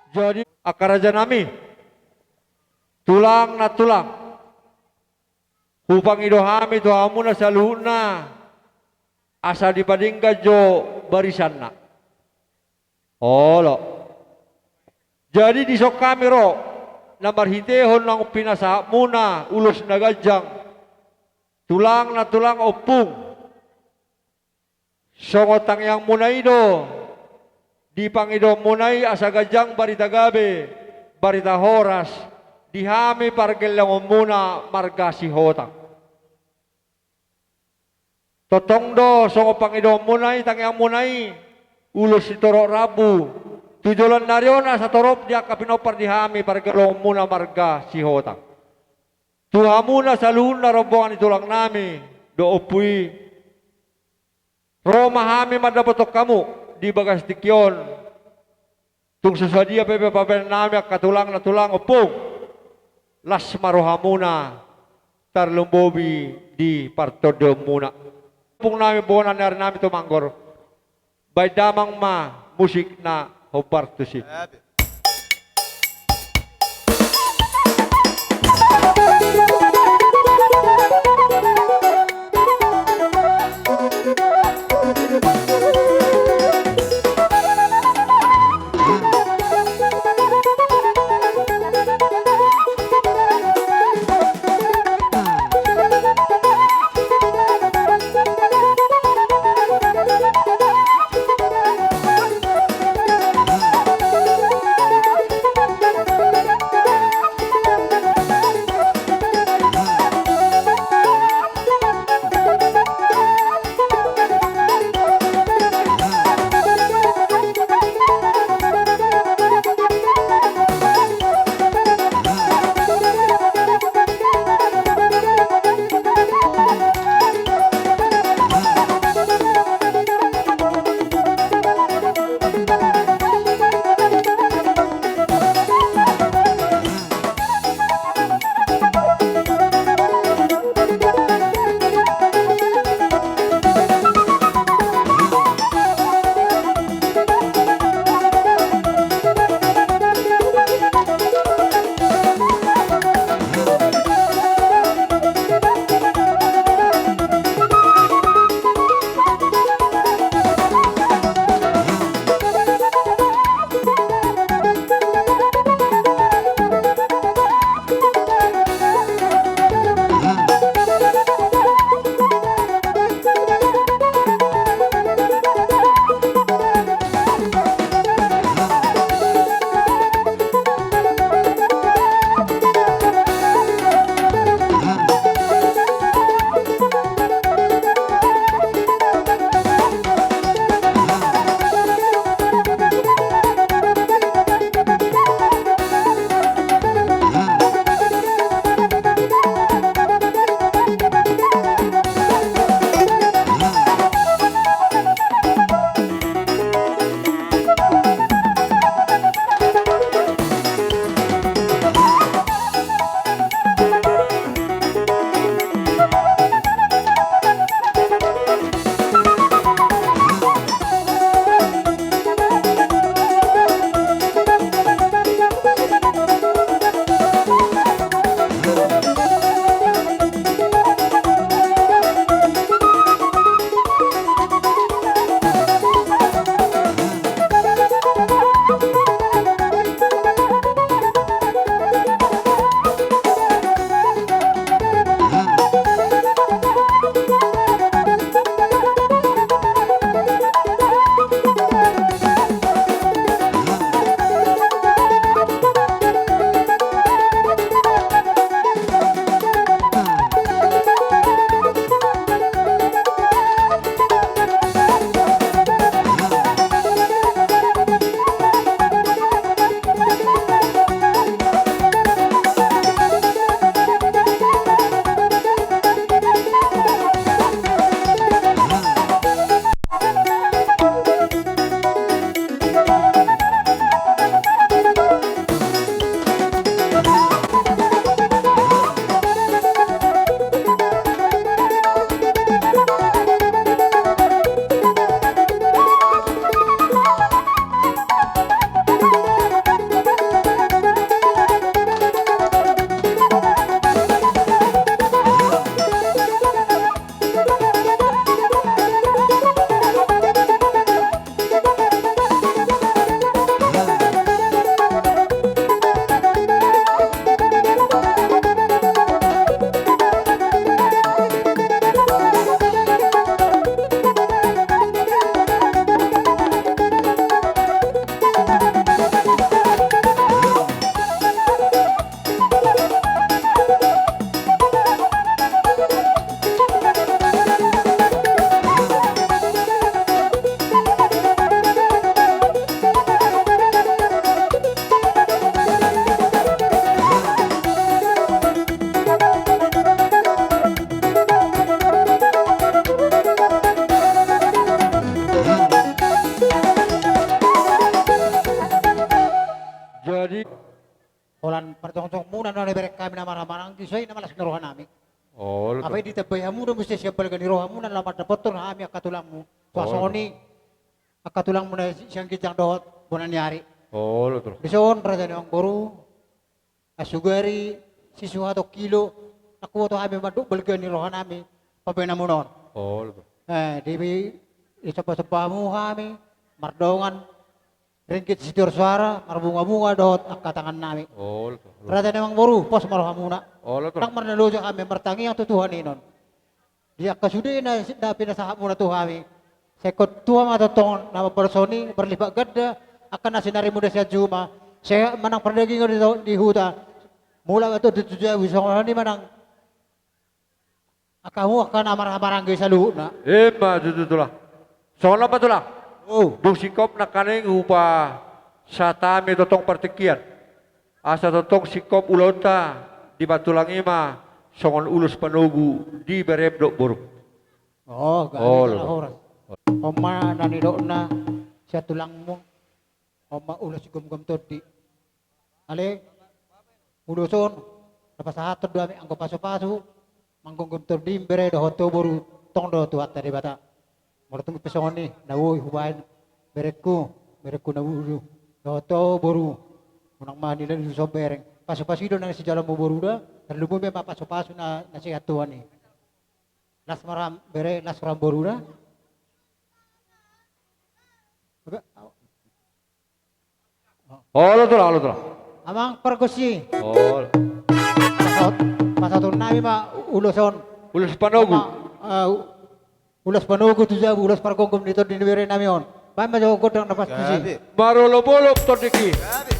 Jadi, angka raja nami, Tulang na tulang, hupangido hami tu hamuna saluhutna, asa dipadenggan jo barisanna. Olo. Jadi dison hami ro, na marhitehon naung pinasahatmuna ulos na ganjang, tulang na tulang ompung. Songon tangiangmuna i do, di pangidoanmuna i asa ganjang barita gabe, barita horas, di hami pargellongonmuna marga Sihotang. Tongtong do songon pangidoanmuna i, tangiangmuna i, ulos sitorop rambu, tu joloan ni ari on asa torop di angka pinompar di hami pargellongonmuna marga Sihotang. Tu hamuna saluhutna rombongan ni tulangnami dohot ompu i, ro ma hami mandapothon hamu di bagas tingki on. Tung so sadia pe bahenon nami angka tulang na tulang ompung, las ma rohamuna tarlumobi di partondion muna. Ompung nami, bona ni ari nami Tumanggur. Baen damang ma musik na hombar tusi. na marhahamaranggi, sai na malas ni rohanami. Olo, Tulang. Alai ditambai hamu do muse sian balga ni rohamuna laho mandapothon hami angka tulangmu. Olo, Tulang. Songon i angka tulangmuna sian ginjang dohot bona ni ari. Olo, Tulang. Dison raja ni amangboru, ai sugari sisuhaton hilo, nang huboto hami mandok balga ni rohanami pambahenanmuna on. Olo, Tulang. Eh, di, disomba-somba hamu hami mardongan ringgit sitio soara, marbunga-bunga dohot angka tangannami. Olo, Tulang. Raja ni amangboru, pos ma rohamuna. Olo, Tulang. Ndang marnaloja hami martangiang tu Tuhan i non. Di angka sude na, na pinasahatmuna tu hami, sai ingkon tua ma tongtong na mambahen songon i, marlipat ganda angka na sinarimuna sian juma, sehat ma nang pardagingon di, di huta, mulak ma tonding tu jabu, songon i ma nang angka hamu angka na marhahamaranggi saluhutna. Ima tutu, Tulang. Songon on ma, Tulang. Oh. Dung singkop nangkaning hupasahat hami tongtong partingkian, asa tongtong singkop ulaonta di Patulang i ma songon ulos panogu di berem dohot borum. Oh, gabe. Olo. Horas. On ma na nidokna sian tulangmu. On ma ulos gomgom tondi. Ale, ulos on na pasahathon do hami anggo pasupasu manggomgom tondi, bere dohot ho boru, tong do Tuhanta Debata. Molo tung pe songon i na boi hubahen berengku, berengku na bulu, dohot ho boru, unang ma niula ni ulos on bereng. Pasupasu i do na sijaloonmu boru da, tarlumobi ma pasupasu na, na sian Tuhan i. Las ma roham bere, las roham boru da. Olo, Tulang, olo, Tulang. Amang pargonsi. Olo. Pasahat, pasahatonnami ma ulos on. Ulos panogu. Ama, eh, ulos panogu tu jabu, ulos pargomgom ni tondi ni berenami on. Baen ma jo gondang na pas tusi. Gabe. Marolopolop tondingki. Gabe.